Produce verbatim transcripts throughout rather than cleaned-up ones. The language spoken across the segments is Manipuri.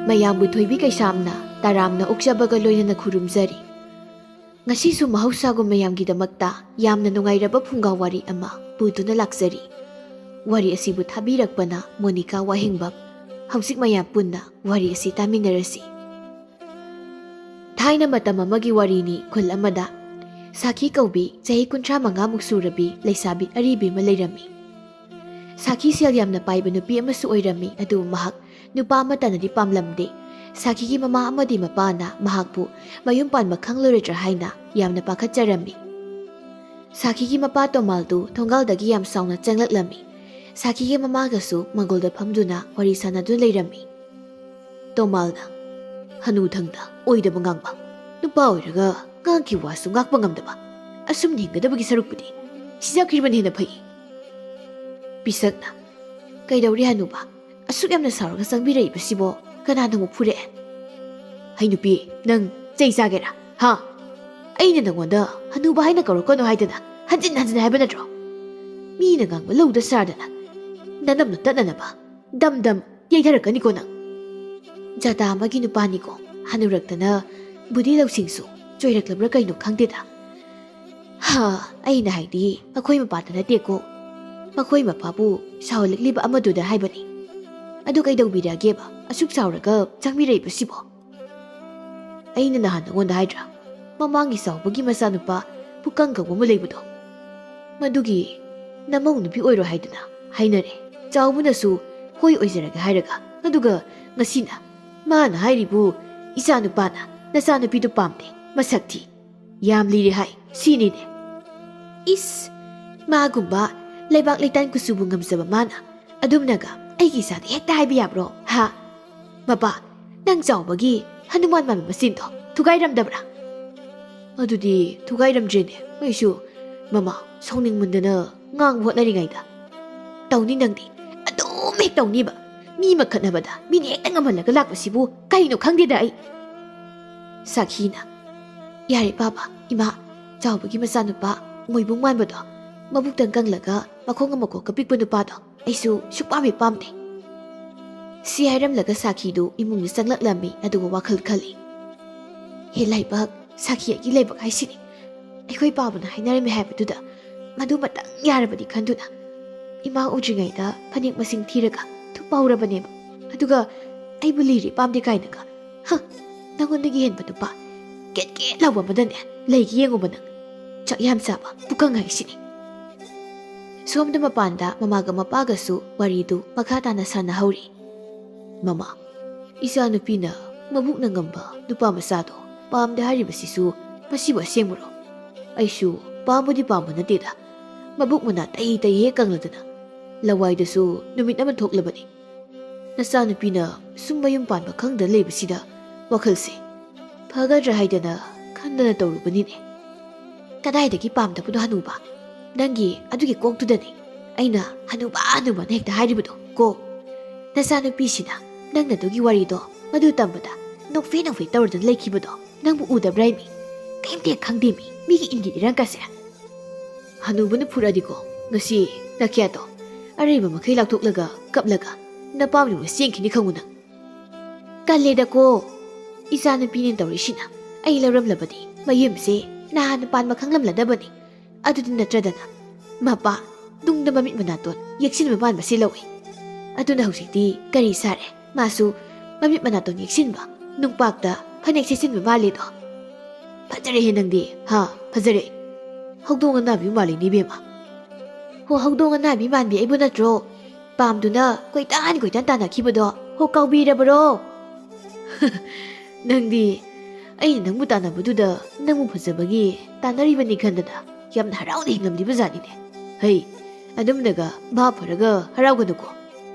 ꯃꯌꯥꯝꯕꯨ ꯊꯣꯏꯕꯤ ꯀꯩꯁꯥꯝꯅ ꯇꯔꯥꯝꯅ ꯑꯣꯛꯆꯕꯒ ꯂꯣꯏꯅꯅ ꯈꯨꯔꯨꯝꯖꯔꯤ꯫ ꯉꯁꯤꯁꯨ ꯃꯍꯧꯁꯥꯒꯨꯝ ꯃꯌꯥꯝꯒꯤꯗꯃꯛꯇ ꯌꯥꯝꯅ ꯅꯨꯡꯉꯥꯏꯔꯕ ꯐꯨꯡꯒꯥ ꯋꯥꯔꯤ ꯑꯃ ꯄꯨꯗꯨꯅ ꯂꯥꯛꯆꯔꯤ꯫ ꯋꯥꯔꯤ ꯑꯁꯤꯕꯨ ꯊꯥꯕꯤꯔꯛꯄꯅ ꯃꯣꯅꯤꯀꯥ ꯋꯥꯍꯦꯡꯕꯝ꯫ ꯍꯧꯖꯤꯛ ꯃꯌꯥꯝ ꯄꯨꯟꯅ ꯋꯥꯔꯤ ꯑꯁꯤ ꯇꯥꯃꯤꯟꯅꯔꯁꯤ꯫ ꯊꯥꯏꯅ ꯃꯇꯝ ꯑꯃꯒꯤ ꯋꯥꯔꯤꯅꯤ꯫ ꯈꯨꯜ ꯑꯃꯗ ꯁꯥꯈꯤ ꯀꯧꯕꯤ ꯆꯍꯤ ꯀꯨꯟꯊ꯭ꯔꯥ ꯃꯉꯥꯃꯨꯛ ꯁꯨꯔꯕꯤ ꯂꯩꯁꯥꯕꯤ ꯑꯔꯤꯕꯤ ꯑꯃ ꯂꯩꯔꯝꯃꯤ꯫ ꯁꯥꯈꯤ ꯁꯦꯜ ꯌꯥꯝꯅ ꯄꯥꯏꯕ ꯅꯨꯄꯤ ꯑꯃꯁꯨ ꯑꯣꯏꯔꯝꯃꯤ, ꯑꯗꯨꯕꯨ ꯃꯍꯥꯛ ꯅꯨꯄꯥ ꯑꯃꯠꯇꯅꯗꯤ ꯄꯥꯝꯂꯝꯗꯦ꯫ ꯁꯥꯈꯤꯒꯤ ꯃꯃꯥ ꯑꯃꯗꯤ ꯃꯄꯥꯅ ꯃꯍꯥꯛꯄꯨ ꯃꯌꯨꯝ ꯄꯥꯟꯕ ꯈꯪꯂꯔꯣꯏꯗ꯭ꯔꯥ ꯍꯥꯏꯅ ꯌꯥꯝꯅ ꯄꯥꯈꯠꯆꯔꯝꯃꯤ꯫ ꯁꯥꯈꯤꯒꯤ ꯃꯄꯥ ꯇꯣꯃꯥꯜꯗꯨ ꯊꯣꯡꯒꯥꯜꯗꯒꯤ ꯌꯥꯝ ꯁꯥꯎꯅ ꯆꯪꯂꯛꯂꯝꯃꯤ꯫ ꯁꯥꯈꯤꯒꯤ ꯃꯃꯥꯒꯁꯨ ꯃꯪꯒꯣꯜꯗ ꯐꯝꯗꯨꯅ ꯋꯥꯔꯤ ꯁꯥꯟꯅꯗꯨꯅ ꯂꯩꯔꯝꯃꯤ꯫ ꯇꯣꯃꯥꯜꯅ, "ꯍꯅꯨꯊꯪꯗ ꯑꯣꯏꯗꯕ ꯉꯥꯡꯕ꯫ ꯅꯨꯄꯥ ꯑꯣꯏꯔꯒ ꯉꯥꯡꯈꯤ ꯋꯥꯁꯨ ꯉꯥꯛꯄ ꯉꯝꯗꯕ꯫ ꯑꯁꯨꯝ ꯍꯤꯡꯒꯗꯕꯒꯤ ꯁꯔꯨꯛꯄꯨꯗꯤ ꯁꯤꯖꯈ꯭ꯔꯤꯕꯅ ꯍꯦꯟꯅ ꯐꯩ꯫" ꯄꯤꯁꯛꯅ, "ꯀꯩꯗꯧꯔꯦ ꯍꯅꯨꯕ? ꯑꯁꯨꯛ ꯌꯥꯝꯅ ꯁꯥꯎꯔꯒ ꯆꯪꯕꯤꯔꯛꯏꯕꯁꯤꯕꯣ ꯀꯅꯥꯅ ꯑꯃꯨꯛ ꯐꯨꯔꯛꯑꯦ?" "ꯍꯩ ꯅꯨꯄꯤ, ꯅꯪ ꯆꯩ ꯆꯥꯒꯦꯔꯥ? ꯍꯥ? ꯑꯩꯅ ꯅꯪꯉꯣꯟꯗ ꯍꯅꯨꯕ ꯍꯥꯏꯅ ꯀꯧꯔꯛꯀꯅꯨ ꯍꯥꯏꯗꯅ ꯍꯟꯖꯤꯟ ꯍꯟꯖꯤꯟ ꯍꯥꯏꯕ ꯅꯠꯇ꯭ꯔꯣ? ꯃꯤꯅ ꯉꯥꯡꯕ ꯂꯧꯗ ꯁꯥꯗꯅ ꯅꯅꯝꯅ ꯇꯠꯅꯅꯕ ꯗꯝ ꯗꯝ ꯌꯩꯊꯔꯛꯀꯅꯤꯀꯣ ꯅꯪ꯫ ꯖꯥꯇꯥ ꯑꯃꯒꯤ ꯅꯨꯄꯥꯅꯤꯀꯣ, ꯍꯅꯨꯔꯛꯇꯅ ꯕꯨꯙꯤ ꯂꯧꯁꯤꯡꯁꯨ ꯆꯣꯏꯔꯛꯂꯕ꯭ꯔꯥ ꯀꯩꯅꯣ ꯈꯪꯗꯦꯗ꯫ ꯍꯥ, ꯑꯩꯅ ꯍꯥꯏꯗꯤ ꯃꯈꯣꯏ ꯃꯄꯥꯗ ꯅꯠꯇꯦꯀꯣ, ꯃꯈꯣꯏ ꯃꯄꯥꯕꯨ ꯁꯥꯎꯍꯜꯂꯛꯂꯤꯕ ꯑꯃꯗꯨꯗ ꯍꯥꯏꯕꯅꯤ꯫ ꯑꯗꯨ ꯀꯩꯗꯧꯕꯤꯔꯒꯦꯕ? ꯑꯁꯨꯛ ꯁꯥꯎꯔꯒ ꯆꯪꯕꯤꯔꯛꯏꯕꯁꯤꯕꯣ?" "ꯑꯩꯅ ꯅꯍꯥꯟ ꯅꯉꯣꯟꯗ ꯍꯥꯏꯗ꯭ꯔꯥ? ꯃꯃꯥꯡꯒꯤ ꯆꯥꯎꯕꯒꯤ ꯃꯆꯥꯅꯨꯄꯥ ꯄꯨꯀꯪ ꯀꯧꯕ ꯑꯃ ꯂꯩꯕꯗꯣ, ꯃꯗꯨꯒꯤ ꯅꯃꯧ ꯅꯨꯄꯤ ꯑꯣꯏꯔꯣ ꯍꯥꯏꯗꯅ ꯍꯥꯏꯅꯔꯦ꯫ ꯆꯥꯎꯕꯅꯁꯨ ꯍꯣꯏ ꯑꯣꯏꯖꯔꯒꯦ ꯍꯥꯏꯔꯒ, ꯑꯗꯨꯒ ꯉꯁꯤꯅ ꯃꯥꯅ ꯍꯥꯏꯔꯤꯕꯨ ꯏꯆꯥꯅꯨꯄꯥꯅ ꯅꯆꯥꯅꯨꯄꯤꯗꯨ ꯄꯥꯝꯗꯦ, ꯃꯁꯛ ꯊꯤ, ꯌꯥꯝ ꯂꯤꯔꯦ ꯍꯥꯏ, ꯁꯤꯅꯤꯅꯦ꯫ ꯏꯁ, ꯃꯥꯒꯨꯝꯕ ꯂꯩꯕꯥꯛ ꯂꯩꯇꯥꯟ ꯀꯨꯆꯨꯕꯨ ꯉꯝꯖꯕ ꯃꯥꯅ ꯑꯗꯨꯝꯅꯒ ꯑꯩꯒꯤ ꯏꯆꯥꯗ ꯍꯦꯛꯇ ꯍꯥꯏꯕ ꯌꯥꯕ꯭ꯔꯣ? ꯍꯥ? ꯃꯄꯥ, ꯅꯪ ꯆꯥꯎꯕꯒꯤ ꯍꯅꯨꯃꯥꯟ ꯃꯥꯟꯕ ꯃꯆꯤꯟꯗꯣ ꯊꯨꯒꯥꯏꯔꯝꯗꯕ꯭ꯔꯥ?" "ꯑꯗꯨꯗꯤ ꯊꯨꯒꯥꯏꯔꯝꯗ꯭ꯔꯦꯅꯦ꯫ ꯑꯩꯁꯨ ꯃꯃꯥ ꯁꯥꯎꯅꯤꯡꯃꯟꯗꯅ ꯉꯥꯡꯕ ꯍꯣꯠꯅꯔꯤꯉꯩꯗ ꯇꯧꯅꯤ ꯅꯪꯗꯤ꯫ ꯑꯗꯨꯝ ꯍꯦꯛ ꯇꯧꯅꯤꯕ꯫ ꯃꯤ ꯑꯃ ꯈꯠꯅꯕꯗ ꯃꯤꯅ ꯍꯦꯛꯇ ꯉꯝꯍꯜꯂꯒ ꯂꯥꯛꯄꯁꯤꯕꯨ ꯀꯔꯤꯅꯣ ꯈꯪꯗꯦꯗ ꯑꯩ꯫" ꯁꯥꯈꯤꯅ, "ꯌꯥꯔꯦ ꯄꯥꯕ, ꯏꯃꯥ, ꯆꯥꯎꯕꯒꯤ ꯃꯆꯥꯅꯨꯄꯥ ꯃꯣꯏꯕꯨꯡ ꯃꯥꯟꯕꯗꯣ, ꯃꯕꯨꯛꯇꯪ ꯀꯪꯂꯒ ꯃꯈꯣꯡ ꯑꯃ ꯀꯣꯛꯀ ꯄꯤꯛꯄ ꯅꯨꯄꯥꯗꯣ ꯑꯩꯁꯨ ꯁꯨꯛꯄꯥꯝ ꯍꯦꯛ ꯄꯥꯝꯗꯦ꯫" ꯁꯤ ꯍꯥꯏꯔꯝꯂꯒ ꯁꯥꯈꯤꯗꯨ ꯏꯃꯨꯡꯗ ꯆꯪꯂꯛꯂꯝꯃꯤ꯫ ꯑꯗꯨꯒ ꯋꯥꯈꯜ ꯈꯜꯂꯤ, "ꯍꯦ ꯂꯥꯏꯕꯛ, ꯁꯥꯈꯤ ꯑꯩꯒꯤ ꯂꯥꯏꯕꯛ ꯍꯥꯏꯁꯤꯅꯤ꯫ ꯑꯩꯈꯣꯏ ꯄꯥꯕꯅ ꯍꯥꯏꯅꯔꯝꯃꯤ ꯍꯥꯏꯕꯗꯨꯗ ꯃꯗꯨꯃꯇꯪ ꯌꯥꯔꯕꯗꯤ ꯈꯟꯗꯨꯅ ꯏꯃꯥ ꯎꯗ꯭ꯔꯤꯉꯩꯗ ꯐꯅꯦꯛ ꯃꯁꯤꯡ ꯊꯤꯔꯒ ꯊꯨꯞꯄ ꯍꯧꯔꯕꯅꯦꯕ꯫ ꯑꯗꯨꯒ ꯑꯩꯕꯨ ꯂꯤꯔꯦ ꯄꯥꯝꯗꯦ ꯀꯥꯏꯅꯒ꯫ ꯍ! ꯅꯪꯉꯣꯟꯗꯒꯤ ꯍꯦꯟꯕ ꯅꯨꯄꯥ ꯀꯦꯠ ꯀꯦꯠ ꯂꯥꯎꯕ ꯑꯃꯗꯅꯦ ꯂꯩꯒꯦ ꯌꯦꯡꯉꯨꯕ ꯅꯪ꯫ ꯆꯥꯛ ꯌꯥꯝ ꯆꯥꯕ ꯄꯨꯀꯪ ꯍꯥꯏꯁꯤꯅꯤ꯫" ꯁꯣꯝꯗ ꯃꯄꯥꯟꯗ ꯃꯃꯥꯒ ꯃꯄꯥꯒꯁꯨ ꯋꯥꯔꯤꯗꯨ ꯃꯈꯥ ꯇꯥꯅ ꯁꯥꯟꯅꯍꯧꯔꯤ꯫ "ꯃꯃꯥ, ꯏꯆꯥꯅꯨꯄꯤꯅ ꯃꯕꯨꯛꯅ ꯉꯝꯕ ꯅꯨꯄꯥ ꯃꯆꯥꯗꯣ ꯄꯥꯝꯗꯦ ꯍꯥꯏꯔꯤꯕꯁꯤꯁꯨ ꯃꯁꯤꯕꯨ ꯑꯁꯦꯡꯕꯔꯣ? ꯑꯩꯁꯨ ꯄꯥꯝꯕꯨꯗꯤ ꯄꯥꯝꯕ ꯅꯠꯇꯦꯗ꯫ ꯃꯕꯨꯛ ꯃꯅꯥ ꯇꯩ ꯇꯩ ꯍꯦꯛ ꯀꯪꯂꯗꯅ ꯂꯋꯥꯏꯗꯁꯨ ꯅꯨꯃꯤꯠ ꯑꯃ ꯊꯣꯛꯂꯕꯅꯤ꯫ ꯅꯆꯥꯅꯨꯄꯤꯅ ꯁꯨꯝ ꯃꯌꯨꯝ ꯄꯥꯟꯕ ꯈꯪꯗ ꯂꯩꯕꯁꯤꯗ ꯋꯥꯈꯜꯁꯦ ꯐꯒꯗ꯭ꯔꯥ ꯍꯥꯏꯗꯅ ꯈꯟꯗꯅ ꯇꯧꯔꯨꯕꯅꯤꯅꯦ꯫" "ꯀꯗꯥꯏꯗꯒꯤ ꯄꯥꯝꯗꯕꯅꯣ ꯍꯅꯨꯕ? ꯅꯪꯒꯤ ꯑꯗꯨꯒꯤ ꯀꯣꯛꯇꯨꯗꯅꯤ ꯑꯩꯅ ꯍꯅꯨꯕ ꯍꯅꯨꯕꯅ ꯍꯦꯛꯇ ꯍꯥꯏꯔꯤꯕꯗꯣ ꯀꯣ꯫ ꯅꯆꯥꯅꯨꯄꯤꯁꯤꯅ ꯅꯪꯅ ꯑꯗꯨꯒꯤ ꯋꯥꯔꯤꯗꯣ ꯃꯗꯨ ꯇꯝꯕꯗ ꯅꯣꯛꯐꯦ ꯅꯣꯛꯐꯦ ꯇꯧꯔꯗꯨꯅ ꯂꯩꯈꯤꯕꯗꯣ ꯅꯪꯕꯨ ꯎꯗꯕ꯭ꯔꯥ ꯃꯤ? ꯀꯩꯝꯇ ꯍꯦꯛ ꯈꯪꯗꯦ ꯃꯤ, ꯃꯤꯒꯤ ꯏꯟꯒꯤ ꯏꯔꯪꯀꯁꯦ꯫" ꯍꯅꯨꯕꯅ ꯐꯨꯔꯛꯑꯗꯤꯀꯣ, ꯉꯁꯤ ꯇꯈ꯭ꯌꯥꯗꯣ ꯑꯔꯩꯕ ꯃꯈꯩ ꯂꯥꯎꯊꯣꯛꯂꯒ ꯀꯞꯂꯒ ꯅꯄꯥꯝ ꯌꯧꯅ ꯆꯦꯟꯈꯤꯅꯤ ꯈꯪꯉꯨ ꯅꯪ꯫ "ꯀꯜꯂꯦꯗꯀꯣ, ꯏꯆꯥꯅꯨꯄꯤꯅ ꯇꯧꯔꯤꯁꯤꯅ ꯑꯩ ꯂꯧꯔꯝꯂꯕꯗꯤ ꯃꯌꯨꯝꯁꯦ ꯅꯍꯥꯟꯅ ꯄꯥꯟꯕ ꯈꯪꯂꯝꯂꯗꯕꯅꯤ꯫ ꯑꯗꯨꯗꯤ ꯅꯠꯇ꯭ꯔꯗꯅ ꯃꯄꯥ ꯅꯨꯡꯗ ꯃꯃꯤꯠ ꯃꯅꯥꯇꯣꯟ ꯌꯦꯛꯁꯤꯟꯕ ꯃꯥꯟꯕꯁꯤ ꯂꯧꯏ꯫ ꯑꯗꯨꯅ ꯍꯧꯖꯤꯛꯇꯤ ꯀꯔꯤ ꯁꯥꯔꯦ? ꯃꯥꯁꯨ ꯃꯃꯤꯠ ꯃꯅꯥꯇꯣꯟ ꯌꯦꯛꯁꯤꯟꯕ, ꯅꯨꯡꯄꯥꯛꯇ ꯐꯅꯦꯛ ꯁꯦꯠꯆꯤꯟꯕ ꯃꯥꯜꯂꯦꯗꯣ꯫ ꯐꯖꯔꯦꯍꯦ ꯅꯪꯗꯤ, ꯍꯥ? ꯐꯖꯔꯦ꯫ ꯍꯧꯗꯣꯡ ꯑꯅꯥꯕꯤ ꯃꯥꯜꯂꯤꯅꯦ ꯏꯕꯦꯝꯃ꯫ ꯍꯣ, ꯍꯧꯗꯣꯡ ꯑꯅꯥꯕꯤ ꯃꯥꯟꯕꯤ ꯑꯩꯕꯨ ꯅꯠꯇ꯭ꯔꯣ? ꯄꯥꯝꯗꯨꯅ ꯀꯣꯏꯇꯥꯟ ꯀꯣꯏꯇꯥꯟ ꯇꯥꯟꯅꯈꯤꯕꯗꯣ ꯍꯣ ꯀꯥꯎꯕꯤꯔꯕꯔꯣ?" "ꯅꯪꯗꯤ ꯑꯩꯅ ꯅꯪꯕꯨ ꯇꯥꯟꯅꯕꯗꯨꯗ ꯅꯪꯕꯨ ꯐꯖꯕꯒꯤ ꯇꯥꯟꯅꯔꯤꯕꯅꯤ ꯈꯟꯗꯅ ꯌꯥꯝꯅ ꯍꯔꯥꯎꯅ ꯍꯤꯡꯂꯝꯂꯤꯕ ꯖꯥꯠꯅꯤꯅꯦ꯫ ꯍꯩ, ꯑꯗꯨꯝꯅꯒ ꯚꯥꯞ ꯐꯔꯒ ꯍꯔꯥꯎꯒꯅꯨꯀꯣ꯫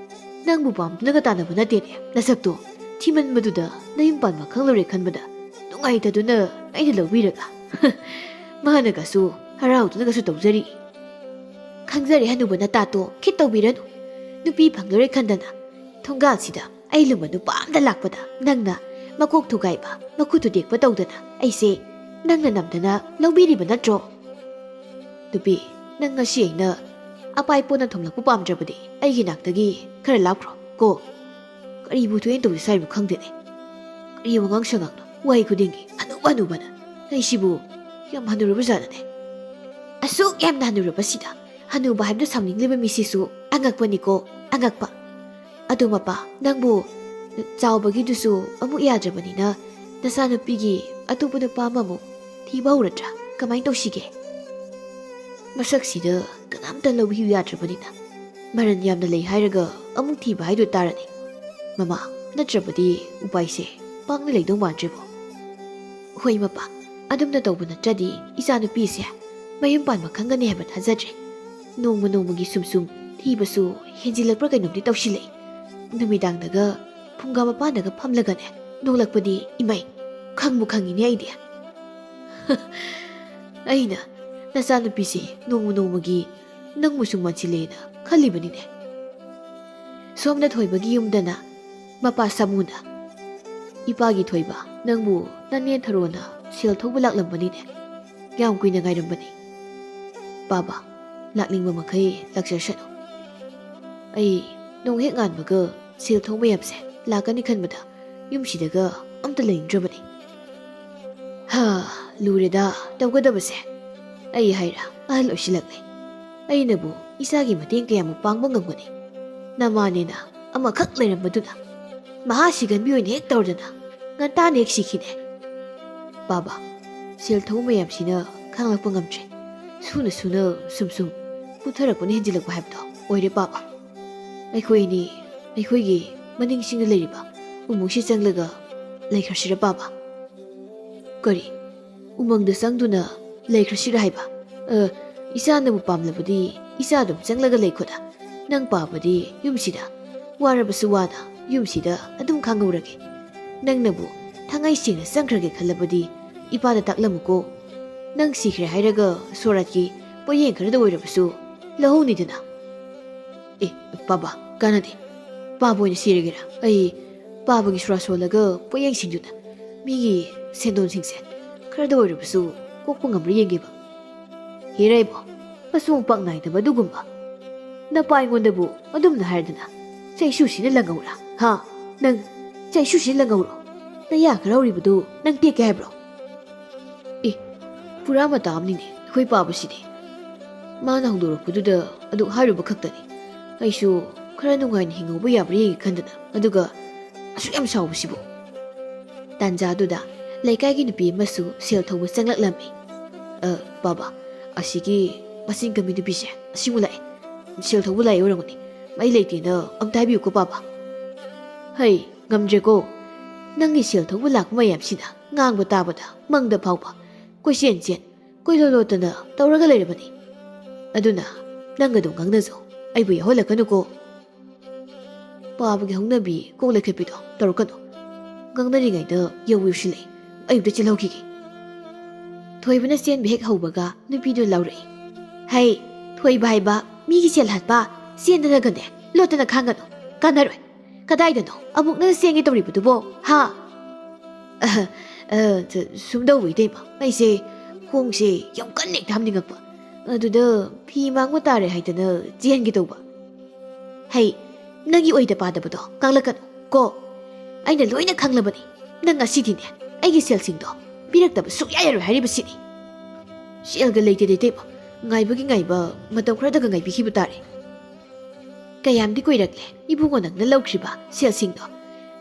ꯅꯪꯕꯨ ꯄꯥꯝꯗꯨꯅꯒ ꯇꯥꯟꯅꯕ ꯅꯠꯇꯦꯅꯦ꯫ ꯅꯁꯛꯇꯣ ꯊꯤꯃꯟꯕꯗꯨꯗ ꯅꯌꯨꯝ ꯄꯥꯟꯕ ꯈꯪꯂꯨꯔꯦ ꯈꯟꯕꯗ ꯅꯨꯡꯉꯥꯏꯇꯗꯨꯅ ꯑꯩꯅ ꯂꯧꯕꯤꯔꯒ ꯃꯥꯅꯒꯁꯨ ꯍꯔꯥꯎꯗꯨꯅꯒꯁꯨ ꯇꯧꯖꯔꯤ꯫ ꯈꯪꯖꯔꯦ ꯍꯅꯨꯕ ꯅꯇꯥꯇꯣ ꯈꯤꯠ ꯇꯧꯕꯤꯔꯅꯨ꯫ ꯅꯨꯄꯤ ꯐꯪꯂꯔꯣꯏ ꯈꯟꯗꯅ ꯊꯣꯡꯒꯥꯜꯁꯤꯗ ꯑꯩ ꯂꯨꯝꯕ ꯅꯨꯄꯥ ꯑꯝꯗ ꯂꯥꯛꯄꯗ ꯅꯪꯅ ꯃꯀꯣꯛ ꯊꯨꯒꯥꯏꯕ, ꯃꯈꯨꯠ ꯊꯨꯗꯦꯛꯄ ꯇꯧꯗꯅ ꯑꯩꯁꯦ ꯅꯪꯅ ꯅꯝꯗꯅ ꯂꯧꯕꯤꯔꯤꯕ ꯅꯠꯇ꯭ꯔꯣ? ꯅꯨꯄꯤ, ꯅꯪ ꯉꯁꯤ ꯑꯩꯅ ꯑꯄꯥꯏ ꯄꯣꯅ ꯊꯣꯝꯂꯛꯄ ꯄꯥꯝꯗ꯭ꯔꯕꯗꯤ ꯑꯩꯒꯤ ꯅꯥꯛꯇꯒꯤ ꯈꯔ ꯂꯥꯞꯈ꯭ꯔꯣ ꯀꯣ꯫ ꯀꯔꯤꯕꯨ ꯊꯣꯏꯅ ꯇꯧꯖ ꯁꯥꯏꯕꯨ ꯈꯪꯗꯦꯅꯦ꯫ ꯀꯔꯤ ꯋꯥꯉꯥꯡ ꯁꯉꯥꯡꯅꯣ? ꯋꯥꯍꯩ ꯈꯨꯗꯤꯡꯒꯤ "ꯍꯅꯨꯕ, ꯍꯅꯨꯕꯅ"꯫ ꯑꯩꯁꯤꯕꯨ ꯌꯥꯝ ꯍꯅꯨꯔꯕ ꯖꯥꯠꯅꯅꯦ꯫ ꯑꯁꯨꯛ ꯌꯥꯝꯅ ꯍꯅꯨꯔꯕꯁꯤꯗ ꯍꯅꯨꯕ ꯍꯥꯏꯕꯗꯨ ꯁꯥꯎꯅꯤꯡꯂꯤꯕ ꯃꯤꯁꯤꯁꯨ ꯑꯉꯛꯄꯅꯤꯀꯣ, ꯑꯉꯛꯄ꯫ ꯑꯗꯨ ꯃꯄꯥ, ꯅꯪꯕꯨ ꯆꯥꯎꯕꯒꯤꯗꯨꯁꯨ ꯑꯃꯨꯛ ꯌꯥꯗ꯭ꯔꯕꯅꯤꯅ, ꯅꯆꯥꯅꯨꯄꯤꯒꯤ ꯑꯇꯣꯞꯄ ꯅꯨꯄꯥ ꯑꯃꯃꯨꯛ ꯊꯤꯕ ꯍꯧꯔꯗ꯭ꯔꯥ? ꯀꯃꯥꯏꯅ ꯇꯧꯁꯤꯒꯦ? ꯃꯁꯛꯁꯤꯗ ꯀꯅꯥꯝꯇ ꯂꯧꯕꯤꯌꯨ ꯌꯥꯗ꯭ꯔꯕꯅꯤꯅ, ꯃꯔꯟ ꯌꯥꯝꯅ ꯂꯩ ꯍꯥꯏꯔꯒ ꯑꯃꯨꯛ ꯊꯤꯕ ꯍꯥꯏꯗꯨ ꯇꯥꯔꯅꯤ꯫ ꯃꯃꯥ, ꯅꯠꯇ꯭ꯔꯕꯗꯤ ꯎꯄꯥꯏꯁꯦ ꯄꯥꯛꯅ ꯂꯩꯗꯧ ꯃꯥꯟꯗ꯭ꯔꯦꯕꯣ꯫ ꯍꯣꯏ ꯃꯄꯥ, ꯑꯗꯨꯝꯅ ꯇꯧꯕ ꯅꯠꯇ꯭ꯔꯗꯤ ꯏꯆꯥꯅꯨꯄꯤꯁꯦ ꯃꯌꯨꯝ ꯄꯥꯟꯕ ꯈꯪꯒꯅꯤ ꯍꯥꯏꯕ ꯊꯥꯖꯗ꯭ꯔꯦ꯫ ꯅꯣꯡꯃ ꯅꯣꯡꯃꯒꯤ ꯁꯨꯝ ꯁꯨꯝ ꯊꯤꯕꯁꯨ ꯍꯦꯟꯖꯤꯜꯂꯛꯄ꯭ꯔꯥ ꯀꯩꯅꯣꯝꯗꯤ ꯇꯧꯁꯤꯜꯂꯛꯏ꯫ ꯅꯨꯃꯤꯗꯥꯡꯗꯒ ꯐꯨꯡꯒꯥ ꯃꯄꯥꯟꯗꯒ ꯐꯝꯂꯒꯅꯦ ꯅꯣꯛꯂꯛꯄꯗꯤ ꯏꯃꯩ, ꯈꯪꯕꯨ ꯈꯪꯉꯤꯅꯦ ꯑꯩꯗꯤ꯫ ꯑꯩꯅ ꯅꯆꯥꯅꯨꯄꯤꯁꯦ ꯅꯣꯡꯃ ꯅꯣꯡꯃꯒꯤ ꯅꯪꯕꯨ ꯁꯨꯝ ꯃꯥꯟꯁꯤꯜꯂꯦꯅ ꯈꯜꯂꯤꯕꯅꯤꯅꯦ꯫ ꯁꯣꯝꯗ ꯊꯣꯏꯕꯒꯤ ꯌꯨꯝꯗꯅ ꯃꯄꯥ ꯁꯥꯃꯨꯅ, "ꯏꯄꯥꯒꯤ ꯊꯣꯏꯕ, ꯅꯪꯕꯨ ꯅꯅꯦ ꯊꯔꯣꯅ ꯁꯦꯜ ꯊꯧꯕ ꯂꯥꯛꯂꯝꯕꯅꯤꯅꯦ꯫ ꯌꯥꯝ ꯀꯨꯏꯅ ꯉꯥꯏꯔꯝꯕꯅꯤ꯫ ꯄꯥꯕ, ꯂꯥꯛꯅꯤꯡꯕ ꯃꯈꯩ ꯂꯥꯛꯆꯁꯅꯨ꯫ ꯑꯩ ꯅꯣꯡ ꯍꯦꯛ ꯉꯥꯟꯕꯒ ꯁꯦꯜ ꯊꯧ ꯃꯌꯥꯝꯁꯦ ꯂꯥꯛꯀꯅꯤ ꯈꯟꯕꯗ ꯌꯨꯝꯁꯤꯗꯒ ꯑꯝꯇ ꯂꯩꯅꯤꯡꯗ꯭ꯔꯕꯅꯤ"꯫ ꯍꯥ, ꯂꯨꯔꯦꯗ ꯇꯧꯒꯗꯕꯁꯦ꯫ ꯑꯩ ꯍꯥꯏꯔ ꯑꯍꯜ ꯑꯣꯏꯁꯤꯜꯂꯛꯂꯦ꯫ ꯑꯩꯅꯕꯨ ꯏꯆꯥꯒꯤ ꯃꯇꯦꯡ ꯀꯌꯥꯃꯨꯛ ꯄꯥꯡꯕ ꯉꯝꯒꯅꯤ? ꯅꯃꯥꯅꯦꯅ ꯑꯃꯈꯛ ꯂꯩꯔꯝꯕꯗꯨꯅ ꯃꯍꯥ ꯁꯤꯒꯟꯕꯤ ꯑꯣꯏꯅ ꯍꯦꯛ ꯇꯧꯔꯗꯅ ꯉꯟꯇꯥꯅ ꯍꯦꯛ ꯁꯤꯈꯤꯅꯦ꯫ ꯄꯥꯕ, ꯁꯦꯜ ꯊꯧꯕ ꯃꯌꯥꯝꯁꯤꯅ ꯈꯥꯡꯂꯛꯄ ꯉꯝꯗ꯭ꯔꯦ꯫ ꯁꯨꯅ ꯁꯨꯅ ꯁꯨꯝ ꯁꯨꯝ ꯄꯨꯊꯔꯛꯄꯅ ꯍꯦꯟꯖꯤꯜꯂꯛꯄ ꯍꯥꯏꯕꯗꯣ ꯑꯣꯏꯔꯦ ꯄꯥꯕ꯫ ꯑꯩꯈꯣꯏ ꯑꯅꯤ ꯑꯩꯈꯣꯏꯒꯤ ꯃꯅꯤꯡꯁꯤꯡꯗ ꯂꯩꯔꯤꯕ ꯎꯃꯪꯁꯤ ꯆꯪꯂꯒ ꯂꯩꯈ꯭ꯔꯁꯤꯔ ꯄꯥꯕ? ꯀꯔꯤ? ꯎꯃꯪꯗ ꯆꯪꯗꯨꯅ ꯂꯩꯈ꯭ꯔꯁꯤꯔ ꯍꯥꯏꯕ? ꯑ, ꯏꯆꯥꯅꯕꯨ ꯄꯥꯝꯂꯕꯗꯤ ꯏꯆꯥ ꯑꯗꯨꯝ ꯆꯪꯂꯒ ꯂꯩꯈꯣꯗ꯫ ꯅꯪ ꯄꯥꯕꯗꯤ ꯌꯨꯝꯁꯤꯗ ꯋꯥꯔꯕꯁꯨ ꯋꯥꯅ ꯌꯨꯝꯁꯤꯗ ꯑꯗꯨꯝ ꯈꯥꯡꯍꯧꯔꯒꯦ꯫ ꯅꯪꯅꯕꯨ ꯊꯉꯩ ꯁꯦꯡꯅ ꯆꯪꯈ꯭ꯔꯒꯦ ꯈꯜꯂꯕꯗꯤ ꯏꯄꯥꯗ ꯇꯥꯛꯂꯝꯃꯨꯀꯣ꯫ ꯅꯪ ꯁꯤꯈ꯭ꯔꯦ ꯍꯥꯏꯔꯒ ꯁꯣꯔꯥꯠꯀꯤ ꯄꯣꯠꯌꯦꯡ ꯈꯔꯗ ꯑꯣꯏꯔꯕꯁꯨ ꯂꯧꯍꯧꯅꯤꯗꯅ꯫ ꯑꯦ, ꯄꯥꯕ, ꯀꯥꯟꯅꯗꯦ꯫ ꯄꯥꯕ ꯑꯣꯏꯅ ꯁꯤꯔꯒꯦꯔꯥ? ꯑꯩ ꯄꯥꯕꯒꯤ ꯁꯣꯔꯥꯠ ꯁꯣꯜꯂꯒ ꯄꯣꯠꯌꯦꯡꯁꯤꯡꯗꯨꯅ ꯃꯤꯒꯤ ꯁꯦꯟꯗꯣꯟꯁꯤꯡꯁꯦ ꯈꯔꯗ ꯑꯣꯏꯔꯕꯁꯨ ꯀꯣꯛꯄ ꯉꯝꯕ꯭ꯔꯥ ꯌꯦꯡꯒꯦꯕ꯫ ꯍꯦꯔꯥ ꯏꯕꯣ, ꯃꯁꯨꯡ ꯄꯥꯛ ꯅꯥꯏꯗꯕ ꯑꯗꯨꯒꯨꯝꯕ꯫ ꯅꯄꯥ ꯑꯩꯉꯣꯟꯗꯕꯨ ꯑꯗꯨꯝꯅ ꯍꯥꯏꯔꯗꯅ ꯆꯩꯁꯨꯁꯤꯅ ꯂꯪꯍꯧꯔꯥ? ꯍꯥ? ꯅꯪ ꯆꯩꯁꯨꯁꯤ ꯂꯪꯍꯧꯔꯣ꯫ ꯅꯌꯥ ꯈꯔ ꯍꯧꯔꯤꯕꯗꯨ ꯅꯪ ꯇꯦꯛꯀꯦ ꯍꯥꯏꯕ꯭ꯔꯣ? ꯑꯦ, ꯄꯨꯔꯥ ꯃꯇꯥ ꯑꯃꯅꯤꯅꯦ ꯑꯩꯈꯣꯏ ꯄꯥꯕꯁꯤꯗꯤ꯫ ꯃꯥꯅ ꯍꯧꯗꯣꯔꯛꯄꯗꯨꯗ ꯑꯗꯨꯛ ꯍꯥꯏꯔꯨꯕ ꯈꯛꯇꯅꯤ꯫ ꯑꯩꯁꯨ ꯈꯔ ꯅꯨꯡꯉꯥꯏꯅ ꯍꯤꯡꯍꯧꯕ ꯌꯥꯕ꯭ꯔꯥ ꯌꯦꯡꯒꯦ ꯈꯟꯗꯅ, ꯑꯗꯨꯒ ꯑꯁꯨꯛ ꯌꯥꯝ ꯁꯥꯎꯕꯁꯤꯕꯨ꯫ ꯇꯥꯟꯖꯥꯗꯨꯗ ꯂꯩꯀꯥꯏꯒꯤ ꯅꯨꯄꯤ ꯑꯃꯁꯨ ꯁꯦꯜ ꯊꯧꯕ ꯆꯪꯂꯛꯂꯝꯃꯤ꯫ "ꯑ, ꯄꯥꯕ, ꯑꯁꯤꯒꯤ ꯃꯆꯤꯟ ꯀꯟꯕꯤ ꯅꯨꯄꯤꯁꯦ ꯑꯁꯤꯃꯨꯛ ꯂꯥꯛꯑꯦ꯫ ꯁꯦꯜ ꯊꯧꯕ ꯂꯥꯛꯑꯦ ꯑꯣꯏꯔꯝꯒꯅꯤ꯫ ꯃꯩ ꯂꯩꯇꯦꯅ ꯑꯝꯇ ꯍꯥꯏꯕꯤꯌꯨꯀꯣ, ꯄꯥꯕ꯫" "ꯍꯩ, ꯉꯝꯗ꯭ꯔꯦꯀꯣ꯫ ꯅꯪꯒꯤ ꯁꯦꯜ ꯊꯧꯕ ꯂꯥꯛꯄ ꯃꯌꯥꯝꯁꯤꯅ ꯉꯥꯡꯕ ꯇꯥꯕꯗ ꯃꯪꯗ ꯐꯥꯎꯕ ꯀꯣꯏꯆꯦꯟ ꯆꯦꯟ, ꯀꯣꯏꯂꯣꯠ ꯂꯣꯠꯇꯅ ꯇꯧꯔꯒ ꯂꯩꯔꯕꯅꯤ꯫ ꯑꯗꯨꯅ ꯅꯪ ꯑꯗꯨꯝ ꯉꯥꯡꯅꯖꯧ, ꯑꯩꯕꯨ ꯌꯥꯎꯍꯜꯂꯛꯀꯅꯨꯀꯣ꯫ ꯄꯥꯕꯒꯤ ꯍꯧꯅꯕꯤ ꯀꯣꯛ ꯂꯩꯈꯠꯄꯤꯗꯣ ꯇꯧꯔꯛꯀꯅꯨ꯫ ꯉꯥꯡꯅꯔꯤꯉꯩꯗ ꯌꯧ ꯌꯧꯁꯤꯜꯂꯛꯏ꯫ ꯑꯩ ꯑꯝꯇ ꯆꯦꯜꯍꯧꯈꯤꯒꯦ꯫" ꯊꯣꯏꯕꯅ ꯆꯦꯟꯕ ꯍꯦꯛ ꯍꯧꯕꯒ ꯅꯨꯄꯤꯗꯨ ꯂꯥꯎꯔꯛꯏ꯫ "ꯍꯩ, ꯊꯣꯏꯕ ꯍꯥꯏꯕ ꯃꯤꯒꯤ ꯁꯦꯜ ꯍꯥꯠꯄ, ꯆꯦꯟꯗꯅꯒꯅꯦ ꯂꯣꯠꯇꯅ ꯈꯥꯡꯒꯅꯨ꯫ ꯀꯥꯟꯅꯔꯣꯏ꯫ ꯀꯗꯥꯏꯗꯅꯣ ꯑꯃꯨꯛ ꯅꯪ ꯆꯦꯟꯒꯦ ꯇꯧꯔꯤꯕꯗꯨꯕꯣ, ꯍꯥ?" "ꯑ, ꯑ, ꯁꯨꯝ ꯇꯧꯕ ꯏꯇꯩꯃ, ꯑꯩꯁꯦ ꯈꯣꯡꯁꯦ ꯌꯥꯝ ꯀꯟꯅ ꯍꯦꯛꯇ ꯍꯥꯝꯅꯤꯡꯉꯛꯄ꯫ ꯑꯗꯨꯗ ꯐꯤ ꯃꯥꯡꯕ ꯇꯥꯔꯦ ꯍꯥꯏꯗꯅ ꯆꯦꯟꯒꯦ ꯇꯧꯕ꯫" "ꯍꯩ, ꯅꯪꯒꯤ ꯑꯣꯏꯗ ꯄꯥꯗꯕꯗꯣ ꯉꯥꯡꯂꯛꯀꯅꯨ ꯀꯣ꯫ ꯑꯩꯅ ꯂꯣꯏꯅ ꯈꯪꯂꯕꯅꯤ꯫ ꯅꯪ ꯉꯁꯤꯗꯤꯅꯦ ꯑꯩꯒꯤ ꯁꯦꯜꯁꯤꯡꯗꯣ ꯄꯤꯔꯛꯇꯕ ꯁꯨꯛꯌꯥ ꯌꯥꯔꯣꯏ ꯍꯥꯏꯔꯤꯕꯁꯤꯅꯤ꯫" "ꯁꯦꯜꯒ ꯂꯩꯇꯦꯗ ꯏꯇꯩꯃ, ꯉꯥꯏꯕꯒꯤ ꯉꯥꯏꯕ, ꯃꯇꯝ ꯈꯔꯗꯒ ꯉꯥꯏꯕꯤꯈꯤꯕ ꯇꯥꯔꯦ꯫" "ꯀꯌꯥꯝꯗꯤ ꯀꯨꯏꯔꯛꯂꯦ ꯏꯕꯨꯡꯉꯣ ꯅꯪꯅ ꯂꯧꯈ꯭ꯔꯤꯕ ꯁꯦꯜꯁꯤꯡꯗꯣ?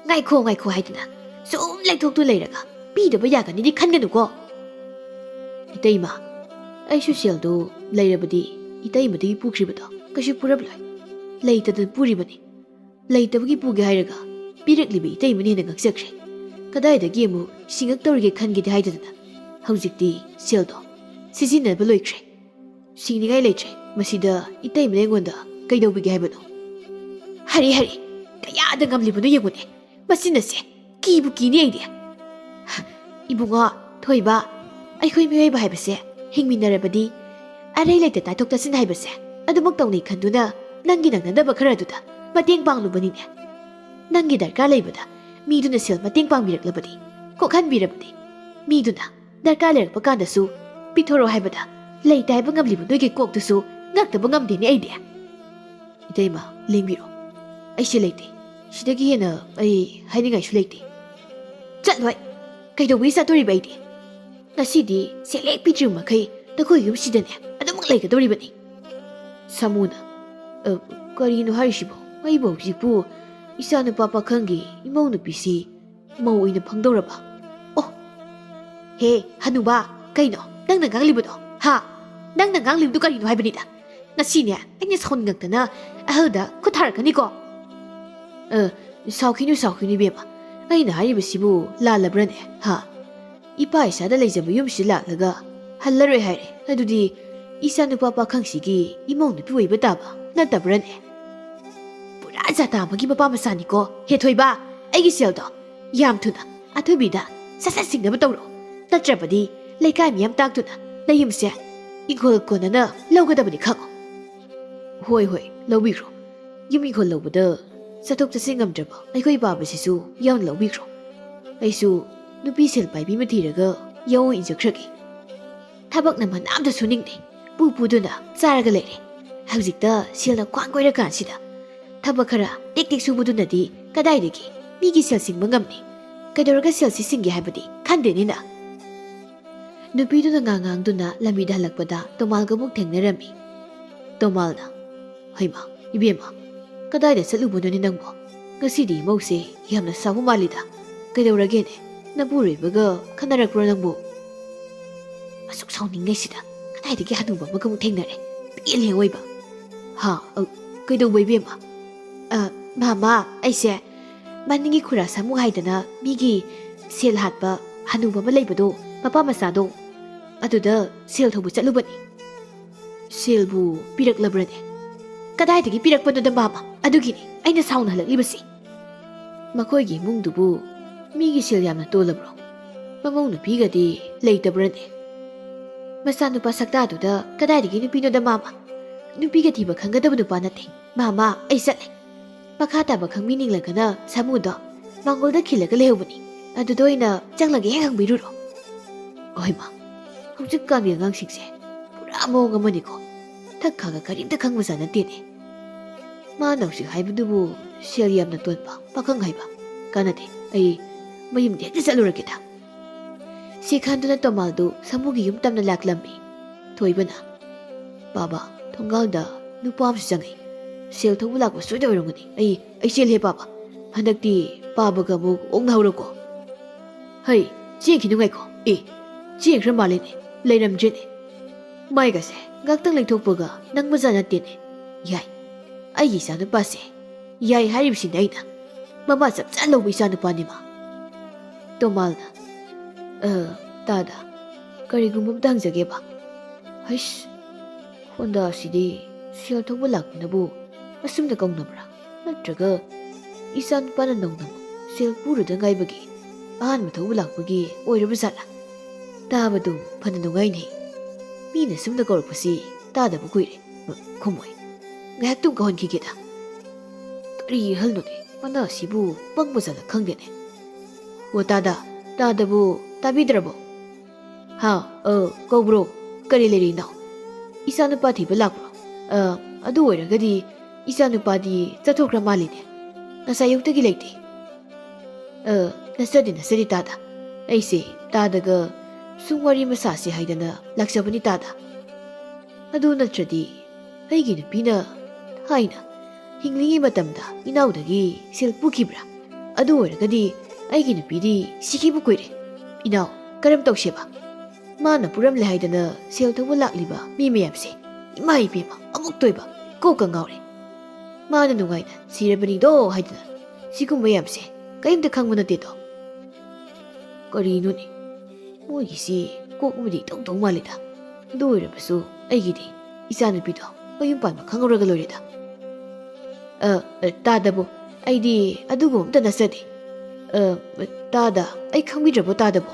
ꯉꯥꯏꯈꯣ, ꯉꯥꯏꯈꯣ ꯍꯥꯏꯗꯅ ꯁꯨꯝ ꯂꯩꯊꯣꯛꯇꯨ ꯂꯩꯔꯒ ꯄꯤꯗꯕ ꯌꯥꯒꯅꯤꯗꯤ ꯈꯟꯒꯅꯨꯀꯣ꯫" "ꯏꯇꯩꯃ, ꯑꯩꯁꯨ ꯁꯦꯜꯗꯨ ꯂꯩꯔꯕꯗꯤ ꯏꯇꯩꯃꯗꯒꯤ ꯄꯨꯈ꯭ꯔꯤꯕꯗꯣ ꯀꯩꯁꯨ ꯄꯨꯔꯞꯂꯣꯏ꯫ ꯂꯩꯇꯗꯅ ꯄꯨꯔꯤꯕꯅꯤ꯫ ꯂꯩꯇꯕꯒꯤ ꯄꯨꯒꯦ ꯍꯥꯏꯔꯒ ꯄꯤꯔꯛꯂꯤꯕ ꯏꯇꯩꯃꯅ ꯍꯦꯟꯅ ꯉꯛꯆꯈ꯭ꯔꯦ꯫ ꯀꯗꯥꯏꯗꯒꯤ ꯑꯃꯨꯛ ꯁꯤꯡꯉꯛꯇꯧꯔꯤꯒꯦ ꯈꯟꯒꯦꯗꯤ ꯍꯥꯏꯗꯗꯅ ꯍꯧꯖꯤꯛꯇꯤ ꯁꯦꯜꯗꯣ ꯁꯤꯖꯤꯟꯅꯕ ꯂꯣꯏꯈ꯭ꯔꯦ꯫ ꯁꯤꯡꯅꯤꯡꯉꯥꯏ ꯂꯩꯇ꯭ꯔꯦ꯫ ꯃꯁꯤꯗ ꯏꯇꯩꯃꯅ ꯑꯩꯉꯣꯟꯗ ꯀꯩꯗꯧꯕꯤꯒꯦ ꯍꯥꯏꯕꯅꯣ?" "ꯍꯔꯦ, ꯍꯔꯦ, ꯀꯌꯥꯗ ꯉꯝꯂꯤꯕꯅꯣ ꯌꯦꯡꯉꯨꯅꯦ꯫ ꯃꯁꯤꯅꯁꯦ ꯀꯤꯕꯨ ꯀꯤꯅꯤ ꯑꯩꯗꯤ꯫" "ꯏꯕꯨꯡꯉꯣ, ꯊꯣꯏꯕ, ꯑꯩꯈꯣꯏ ꯃꯤꯑꯣꯏꯕ ꯍꯥꯏꯕꯁꯦ ꯍꯤꯡꯃꯤꯟꯅꯔꯕꯗꯤ ꯑꯔꯩ ꯂꯩꯇ ꯇꯥꯊꯣꯛ ꯇꯥꯁꯤꯟ ꯍꯥꯏꯕꯁꯦ ꯑꯗꯨꯃꯛ ꯇꯧꯅꯩ ꯈꯟꯗꯨꯅ ꯅꯪꯒꯤ ꯅꯪꯅꯗꯕ ꯈꯔꯗꯨꯗ ꯃꯇꯦꯡ ꯄꯥꯡꯂꯨꯕꯅꯤꯅꯦ꯫ ꯅꯪꯒꯤ ꯗꯔꯀꯥꯔ ꯂꯩꯕꯗ ꯃꯤꯗꯨꯅ ꯁꯦꯜ ꯃꯇꯦꯡ ꯄꯥꯡꯕꯤꯔꯛꯂꯕꯗꯤ, ꯀꯣꯛꯍꯟꯕꯤꯔꯕꯗꯤ, ꯃꯤꯗꯨꯅ ꯗꯔꯀꯥꯔ ꯂꯩꯔꯛꯄ ꯀꯥꯟꯗꯁꯨ ꯄꯤꯊꯣꯔꯛꯑꯣ ꯍꯥꯏꯕꯗ ꯂꯩꯇꯦ ꯍꯥꯏꯕ ꯉꯝꯂꯤꯕ ꯅꯣꯏꯒꯤ ꯀꯣꯛꯇꯨꯁꯨ ꯉꯛꯇꯕ ꯉꯝꯗꯦꯅꯦ ꯑꯩꯗꯤ꯫" "ꯏꯇꯩꯃ, ꯂꯦꯡꯕꯤꯔꯣ꯫ ꯑꯩꯁꯦ ꯂꯩꯇꯦ꯫ ꯁꯤꯗꯒꯤ ꯍꯦꯟꯅ ꯑꯩ ꯍꯥꯏꯅꯤꯡꯉꯥꯏꯁꯨ ꯂꯩꯇꯦ꯫ ꯆꯠꯂꯣꯏ꯫ ꯀꯩꯗꯧꯕꯩ ꯆꯠꯇꯣꯔꯤꯕ ꯑꯩꯗꯤ? ꯉꯁꯤꯗꯤ ꯁꯦꯜ ꯍꯦꯛ ꯄꯤꯗ꯭ꯔꯤꯕ ꯃꯈꯩ ꯅꯈꯣꯏ ꯌꯨꯝꯁꯤꯗꯅꯦ ꯑꯗꯨꯃꯛ ꯂꯩꯒꯗꯧꯔꯤꯕꯅꯤ꯫ ꯁꯥꯃꯨꯅ, "ꯑ, ꯀꯔꯤꯅꯣ ꯍꯥꯏꯔꯤꯁꯤꯕꯣ? ꯑꯩꯕꯨ ꯍꯧꯖꯤꯛꯄꯨ ꯏꯆꯥꯅꯨꯄꯥ ꯄꯥꯈꯪꯒꯤ ꯏꯃꯧ ꯅꯨꯄꯤꯁꯤ ꯃꯧ ꯑꯣꯏꯅ ꯐꯪꯗꯧꯔꯕ? ꯑꯣ, ꯍꯦ, ꯍꯅꯨꯕꯥ, ꯀꯩꯅꯣ ꯅꯪꯅ ꯉꯥꯡꯂꯤꯕꯗꯣ? ꯍꯥ? ꯅꯪꯅ ꯉꯥꯡꯂꯤꯕꯗꯨ ꯀꯔꯤꯅꯣ ꯍꯥꯏꯕꯅꯤꯗ? ꯉꯁꯤꯅꯦ ꯑꯩꯅ ꯁꯥꯎꯅꯤꯡꯉꯛꯇꯅ ꯑꯍꯜꯗ ꯈꯨꯠ ꯊꯥꯔꯛꯀꯅꯤꯀꯣ꯫ ꯑ, ꯁꯥꯎꯈꯤꯅꯨ, ꯁꯥꯎꯈꯤꯅꯨ, ꯏꯕꯦꯝꯃ꯫ ꯑꯩꯅ ꯍꯥꯏꯔꯤꯕꯁꯤꯕꯨ ꯂꯥꯜꯂꯕ꯭ꯔꯅꯦ? ꯍꯥ? ꯏꯄꯥ ꯏꯆꯥꯗ ꯂꯩꯖꯕ ꯌꯨꯝꯁꯤꯗ ꯂꯥꯛꯂꯒ ꯍꯜꯂꯔꯣꯏ ꯍꯥꯏꯔꯦ꯫ ꯑꯗꯨꯗꯤ ꯏꯆꯥꯅꯨꯄꯥ ꯄꯥꯈꯪꯁꯤꯒꯤ ꯏꯃꯧ ꯅꯨꯄꯤ ꯑꯣꯏꯕ ꯇꯥꯕ ꯅꯠꯇꯕ꯭ꯔꯅꯦ? ꯄꯨꯔꯥ ꯖꯥꯇꯥ ꯑꯃꯒꯤ ꯃꯄꯥ ꯃꯆꯥꯅꯤꯀꯣ꯫ ꯍꯦ ꯊꯣꯏꯕ, ꯑꯩꯒꯤ ꯁꯦꯜꯗꯣ ꯌꯥꯝ ꯊꯨꯅ ꯑꯊꯣꯏꯕꯤꯗ ꯁꯠ ꯁꯠ ꯁꯤꯡꯅꯕ ꯇꯧꯔꯣ꯫ ꯅꯠꯇ꯭ꯔꯕꯗꯤ ꯂꯩꯀꯥꯏ ꯃꯤꯌꯥꯝ ꯇꯥꯛꯇꯨꯅ ꯅꯌꯨꯝꯁꯦ ꯏꯪꯈꯣꯜ ꯀꯣꯟꯅꯅ ꯂꯧꯒꯗꯕꯅꯤ ꯈꯪꯉꯣ꯫ ꯍꯣꯏ, ꯍꯣꯏ, ꯂꯧꯕꯤꯈ꯭ꯔꯣ꯫ ꯌꯨꯝ ꯏꯪꯈꯣꯜ ꯂꯧꯕꯗ ꯆꯠꯊꯣꯛ ꯆꯠꯁꯤꯟ ꯉꯝꯗ꯭ꯔꯕ ꯑꯩꯈꯣꯏ ꯄꯥꯕꯁꯤꯁꯨ ꯌꯥꯎꯅ ꯂꯧꯕꯤꯈ꯭ꯔꯣ꯫ ꯑꯩꯁꯨ ꯅꯨꯄꯤ ꯁꯦꯜ ꯄꯥꯏꯕꯤ ꯑꯃ ꯊꯤꯔꯒ ꯌꯥꯎꯅ ꯏꯟꯖꯈ꯭ꯔꯒꯦ꯫ ꯊꯕꯛꯅ ꯃꯅꯥ ꯑꯝꯇ ꯁꯨꯅꯤꯡꯗꯦ꯫ ꯄꯨ ꯄꯨꯗꯨꯅ ꯆꯥꯔꯒ ꯂꯩꯔꯦ꯫ ꯍꯧꯖꯤꯛꯇ ꯁꯦꯜꯅ ꯈ꯭ꯋꯥꯡ ꯀꯣꯏꯔꯀꯥꯟꯁꯤꯗ ꯊꯕꯛ ꯈꯔ ꯇꯦꯛ ꯇꯦꯛ ꯁꯨꯕꯗꯨꯅꯗꯤ ꯀꯗꯥꯏꯗꯒꯤ ꯃꯤꯒꯤ ꯁꯦꯜ ꯁꯤꯡꯕ ꯉꯝꯅꯤ? ꯀꯩꯗꯧꯔꯒ ꯁꯦꯜꯁꯤ ꯁꯤꯡꯒꯦ ꯍꯥꯏꯕꯗꯤ ꯈꯟꯗꯦꯅꯤꯅ꯫ ꯅꯨꯄꯤꯗꯨꯅ ꯉꯥꯡ ꯉꯥꯡꯗꯨꯅ ꯂꯝꯕꯤꯗ ꯍꯜꯂꯛꯄꯗ ꯇꯣꯃꯥꯜꯒ ꯑꯃꯨꯛ ꯊꯦꯡꯅꯔꯝꯃꯤ꯫ ꯇꯣꯃꯥꯜꯅ, "ꯍꯩꯃꯥ, ꯏꯕꯦꯝꯃ, ꯀꯗꯥꯏꯗ ꯆꯠꯂꯨꯕꯅꯣꯅꯦ ꯅꯪꯕꯣ? ꯉꯁꯤꯗꯤ ꯏꯃꯧꯁꯦ ꯌꯥꯝꯅ ꯁꯥꯎꯕ ꯃꯥꯜꯂꯤꯗ꯫ ꯀꯩꯗꯧꯔꯒꯦꯅꯦ? ꯅꯄꯨꯔꯣꯏꯕꯒ ꯈꯟꯅꯔꯛꯄ꯭ꯔꯣ ꯅꯪꯕꯨ?" ꯑꯁꯨꯛ ꯁꯥꯎꯅꯤꯡꯉꯩꯁꯤꯗ ꯀꯗꯥꯏꯗꯒꯤ ꯍꯅꯨꯕ ꯑꯃꯒ ꯑꯃꯨꯛ ꯊꯦꯡꯅꯔꯦ? ꯄꯦꯜꯂꯦ ꯑꯣꯏꯕ꯫ ꯍꯥ, ꯑ, ꯀꯩꯗꯧꯕ ꯏꯕꯦꯝꯃ? ꯑ, ꯃꯥꯃ, ꯑꯩꯁꯦ ꯃꯅꯤꯡꯒꯤ ꯈꯨꯔꯥ ꯁꯥꯃꯨ ꯍꯥꯏꯗꯅ ꯃꯤꯒꯤ ꯁꯦꯜ ꯍꯥꯠꯄ ꯍꯅꯨꯕ ꯑꯃ ꯂꯩꯕꯗꯣ, ꯃꯄꯥ ꯃꯆꯥꯗꯣ, ꯑꯗꯨꯗ ꯁꯦꯜ ꯊꯧꯕ ꯆꯠꯂꯨꯕꯅꯤ꯫ ꯁꯦꯜꯕꯨ ꯄꯤꯔꯛꯂꯕ꯭ꯔꯅꯦ? ꯀꯗꯥꯏꯗꯒꯤ ꯄꯤꯔꯛꯄꯅꯣꯗ ꯃꯥꯃ? ꯑꯗꯨꯒꯤꯅꯤ ꯑꯩꯅ ꯁꯥꯎꯅ ꯍꯜꯂꯛꯂꯤꯕꯁꯤ꯫ ꯃꯈꯣꯏꯒꯤ ꯏꯃꯨꯡꯗꯨꯕꯨ ꯃꯤꯒꯤ ꯁꯦꯜ ꯌꯥꯝꯅ ꯇꯣꯜꯂꯕ꯭ꯔꯣ? ꯃꯃꯧ ꯅꯨꯄꯤꯒꯗꯤ ꯂꯩꯇꯕ꯭ꯔꯅꯦ? ꯃꯆꯥꯅꯨꯄꯥ ꯁꯛꯇꯥꯗꯨꯗ ꯀꯗꯥꯏꯗꯒꯤ ꯅꯨꯄꯤꯅꯣꯗ ꯃꯥꯃ? ꯅꯨꯄꯤꯒ ꯊꯤꯕ ꯈꯪꯒꯗꯕ ꯅꯨꯄꯥ ꯅꯠꯇꯦ꯫ ꯃꯥꯃ, ꯑꯩ ꯆꯠꯂꯦ꯫ ꯃꯈꯥ ꯇꯥꯕ ꯈꯪꯕꯤꯅꯤꯡꯂꯒꯅ ꯁꯥꯃꯨꯗꯣ ꯃꯥꯡꯒꯣꯜꯗ ꯈꯤꯜꯂꯒ ꯂꯩꯍꯧꯕꯅꯤ꯫ ꯑꯗꯨꯗ ꯑꯣꯏꯅ ꯆꯪꯂꯒ ꯍꯦꯛ ꯍꯪꯕꯤꯔꯨꯔꯣ꯫ ꯍꯣꯏꯃ, ꯍꯧꯖꯤꯛꯀꯥꯟꯒꯤ ꯑꯉꯥꯡꯁꯤꯡꯁꯦ ꯄꯨꯔꯥ ꯃꯑꯣꯡ ꯑꯃꯅꯤꯀꯣ꯫ ꯊꯛ ꯈꯥꯒ ꯀꯔꯤꯝꯇ ꯈꯪꯕꯖꯥꯠ ꯅꯠꯇꯦꯅꯦ꯫ ꯃꯥꯅ ꯍꯧꯖꯤꯛ ꯍꯥꯏꯕꯗꯨꯕꯨ ꯁꯦꯜ ꯌꯥꯝꯅ ꯇꯣꯟꯕ ꯄꯥꯈꯪ ꯍꯥꯏꯕ꯫ ꯀꯥꯟꯅꯗꯦ, ꯑꯩ ꯃꯌꯨꯝꯗ ꯍꯦꯛꯇ ꯆꯠꯂꯨꯔꯒꯦꯗ꯫ ꯁꯤꯈꯥꯟꯗꯨꯅ ꯇꯣꯃꯥꯜꯗꯨ ꯁꯥꯃꯨꯒꯤ ꯌꯨꯝ ꯇꯝꯅ ꯂꯥꯛꯂꯝꯃꯤ꯫ ꯊꯣꯏꯕꯅ, "ꯄꯥꯕ, ꯊꯣꯡꯒꯥꯜꯗ ꯅꯨꯄꯥ ꯑꯃꯁꯨ ꯆꯪꯉꯤ꯫ ꯁꯦꯜ ꯊꯧꯕ ꯂꯥꯛꯄ ꯁꯣꯏꯗ ꯑꯣꯏꯔꯝꯒꯅꯤ꯫ ꯑꯩ, ꯑꯩ ꯆꯦꯜꯂꯦ ꯄꯥꯕ꯫ ꯍꯟꯗꯛꯇꯤ ꯄꯥꯕꯒ ꯑꯃꯨꯛ ꯑꯣꯛꯅꯍꯧꯔꯣꯀꯣ꯫ ꯍꯩ, ꯆꯦꯟꯈꯤꯅꯨ ꯉꯥꯏꯈꯣ꯫ ꯑꯦ, ꯆꯦꯟꯈ꯭ꯔ ꯃꯥꯜꯂꯦꯅꯦ, ꯂꯩꯔꯝꯗ꯭ꯔꯦꯅꯦ꯫ ꯃꯥꯏꯒꯁꯦ ꯉꯥꯛꯇꯪ ꯂꯩꯊꯣꯛꯄꯒ ꯅꯪꯕꯖꯥꯠ ꯅꯠꯇꯦꯅꯦ꯫ ꯌꯥꯏ, ꯑꯩꯒꯤ ꯏꯆꯥꯅꯨꯄꯥꯁꯦ ꯌꯥꯏ ꯍꯥꯏꯔꯤꯕꯁꯤꯅꯦ ꯑꯩꯅ꯫ ꯃꯃꯥ ꯆꯞ ꯆꯥꯅ ꯂꯧꯕ ꯏꯆꯥꯅꯨꯄꯥꯅꯤ ꯃꯥ꯫" ꯇꯣꯃꯥꯜꯅ, "ꯑ, ꯇꯥꯗ, ꯀꯔꯤꯒꯨꯝꯕ ꯑꯝꯇ ꯍꯪꯖꯒꯦꯕ꯫ ꯍꯩꯁ, ꯍꯣꯟꯗꯥꯁꯤꯗꯤ ꯁꯦꯜ ꯊꯧꯕ ꯂꯥꯛꯄꯅꯕꯨ ꯑꯁꯨꯝꯅ ꯀꯧꯅꯕ꯭ꯔꯥ? ꯅꯠꯇ꯭ꯔꯒ ꯏꯆꯥꯅꯨꯄꯥꯅ ꯅꯧꯅ ꯁꯦꯜ ꯄꯨꯔꯨꯗ ꯉꯥꯏꯕꯒꯤ ꯑꯍꯥꯟꯕ ꯊꯧꯕ ꯂꯥꯛꯄꯒꯤ ꯑꯣꯏꯔꯕ ꯖꯥꯠꯂꯥ? ꯇꯥꯕꯗꯨ ꯐꯅ ꯅꯨꯡꯉꯥꯏꯅꯦ꯫ ꯃꯤꯅ ꯁꯨꯝꯅ ꯀꯧꯔꯛꯄꯁꯤ ꯇꯥꯗꯕ ꯀꯨꯏꯔꯦ꯫ ꯈꯨꯝꯃꯣꯏ꯫ ꯉꯥꯏꯍꯥꯛꯇꯪ ꯀꯧꯍꯟꯈꯤꯒꯦꯗ꯫ ꯀꯔꯤ ꯑꯍꯜꯅꯣꯅꯦ? ꯃꯅꯥ ꯑꯁꯤꯕꯨ ꯄꯪꯕ ꯖꯥꯠꯂ ꯈꯪꯗꯦꯅꯦ꯫ ꯑꯣ ꯇꯥꯗ, ꯇꯥꯗꯕꯨ ꯇꯥꯕꯤꯗ꯭ꯔꯕꯣ? ꯍꯥ, ꯑ, ꯀꯧꯕ꯭ꯔꯣ? ꯀꯔꯤ ꯂꯩꯔꯤꯅꯣ? ꯏꯆꯥꯅꯨꯄꯥ ꯊꯤꯕ ꯂꯥꯛꯄ꯭ꯔꯣ? ꯑ, ꯑꯗꯨ ꯑꯣꯏꯔꯒꯗꯤ ꯏꯆꯥꯅꯨꯄꯥꯗꯤ ꯆꯠꯊꯣꯛꯈ꯭ꯔ ꯃꯥꯜꯂꯤꯅꯦ꯫ ꯉꯁꯥꯏ ꯑꯌꯨꯛꯇꯒꯤ ꯂꯩꯇꯦ꯫ ꯑ, ꯅꯠꯆꯗꯦ, ꯅꯠꯆꯗꯦ ꯇꯥꯗ꯫ ꯑꯩꯁꯦ ꯇꯥꯗꯒ ꯁꯨꯝ ꯋꯥꯔꯤ ꯑꯃ ꯁꯥꯁꯤ ꯍꯥꯏꯗꯅ ꯂꯥꯛꯆꯕꯅꯤ ꯇꯥꯗ꯫ ꯑꯗꯨ ꯅꯠꯇ꯭ꯔꯗꯤ ꯑꯩꯒꯤ ꯅꯨꯄꯤꯅ ꯊꯥꯏꯅ ꯍꯤꯡꯂꯤꯉꯩ ꯃꯇꯝꯗ ꯏꯅꯥꯎꯗꯒꯤ ꯁꯦꯜ ꯄꯨꯈꯤꯕ꯭ꯔꯥ? ꯑꯗꯨ ꯑꯣꯏꯔꯒꯗꯤ ꯑꯩꯒꯤ ꯅꯨꯄꯤꯗꯤ ꯁꯤꯈꯤꯕ ꯀꯨꯏꯔꯦ꯫ ꯏꯅꯥꯎ, ꯀꯔꯝ ꯇꯧꯁꯦꯕ? ꯃꯥꯅ ꯄꯨꯔꯝꯂꯦ ꯍꯥꯏꯗꯅ ꯁꯦꯜ ꯊꯧꯕ ꯂꯥꯛꯂꯤꯕ ꯃꯤ ꯃꯌꯥꯝꯁꯦ, ꯏꯃꯥ ꯏꯕꯦꯝꯃ, ꯑꯃꯨꯛꯇꯣꯏꯕ, ꯀꯣꯛꯀ ꯉꯥꯎꯔꯦ꯫ ꯃꯥꯅ ꯅꯨꯡꯉꯥꯏꯅ ꯁꯤꯔꯕꯅꯤꯗꯣ ꯍꯥꯏꯗꯅ ꯁꯤꯒꯨꯝꯕ ꯌꯥꯝꯁꯦ ꯀꯔꯤꯝꯇ ꯈꯪꯕ ꯅꯠꯇꯦꯗꯣ꯫ ꯀꯔꯤꯅꯣꯅꯦ? ꯃꯣꯏꯒꯤꯁꯤ ꯀꯣꯛ ꯑꯃꯗꯤ ꯏꯇꯧ ꯇꯧ ꯃꯥꯜꯂꯤꯗ꯫ ꯑꯗꯨ ꯑꯣꯏꯔꯕꯁꯨ ꯑꯩꯒꯤꯗꯤ ꯏꯆꯥꯅꯨꯄꯤꯗꯣ ꯃꯌꯨꯝ ꯄꯥꯟꯕ ꯈꯪꯍꯧꯔꯒ ꯂꯣꯏꯔꯦꯗ꯫ ꯑ, ꯑ, ꯇꯥꯗꯕꯣ, ꯑꯩꯗꯤ ꯑꯗꯨꯒꯨꯝꯕ ꯑꯝꯇ ꯅꯠꯆꯗꯦ꯫ ꯑ, ꯇꯥꯗ, ꯑꯩ ꯈꯪꯕꯤꯗ꯭ꯔꯕꯣ ꯇꯥꯗꯕꯣ?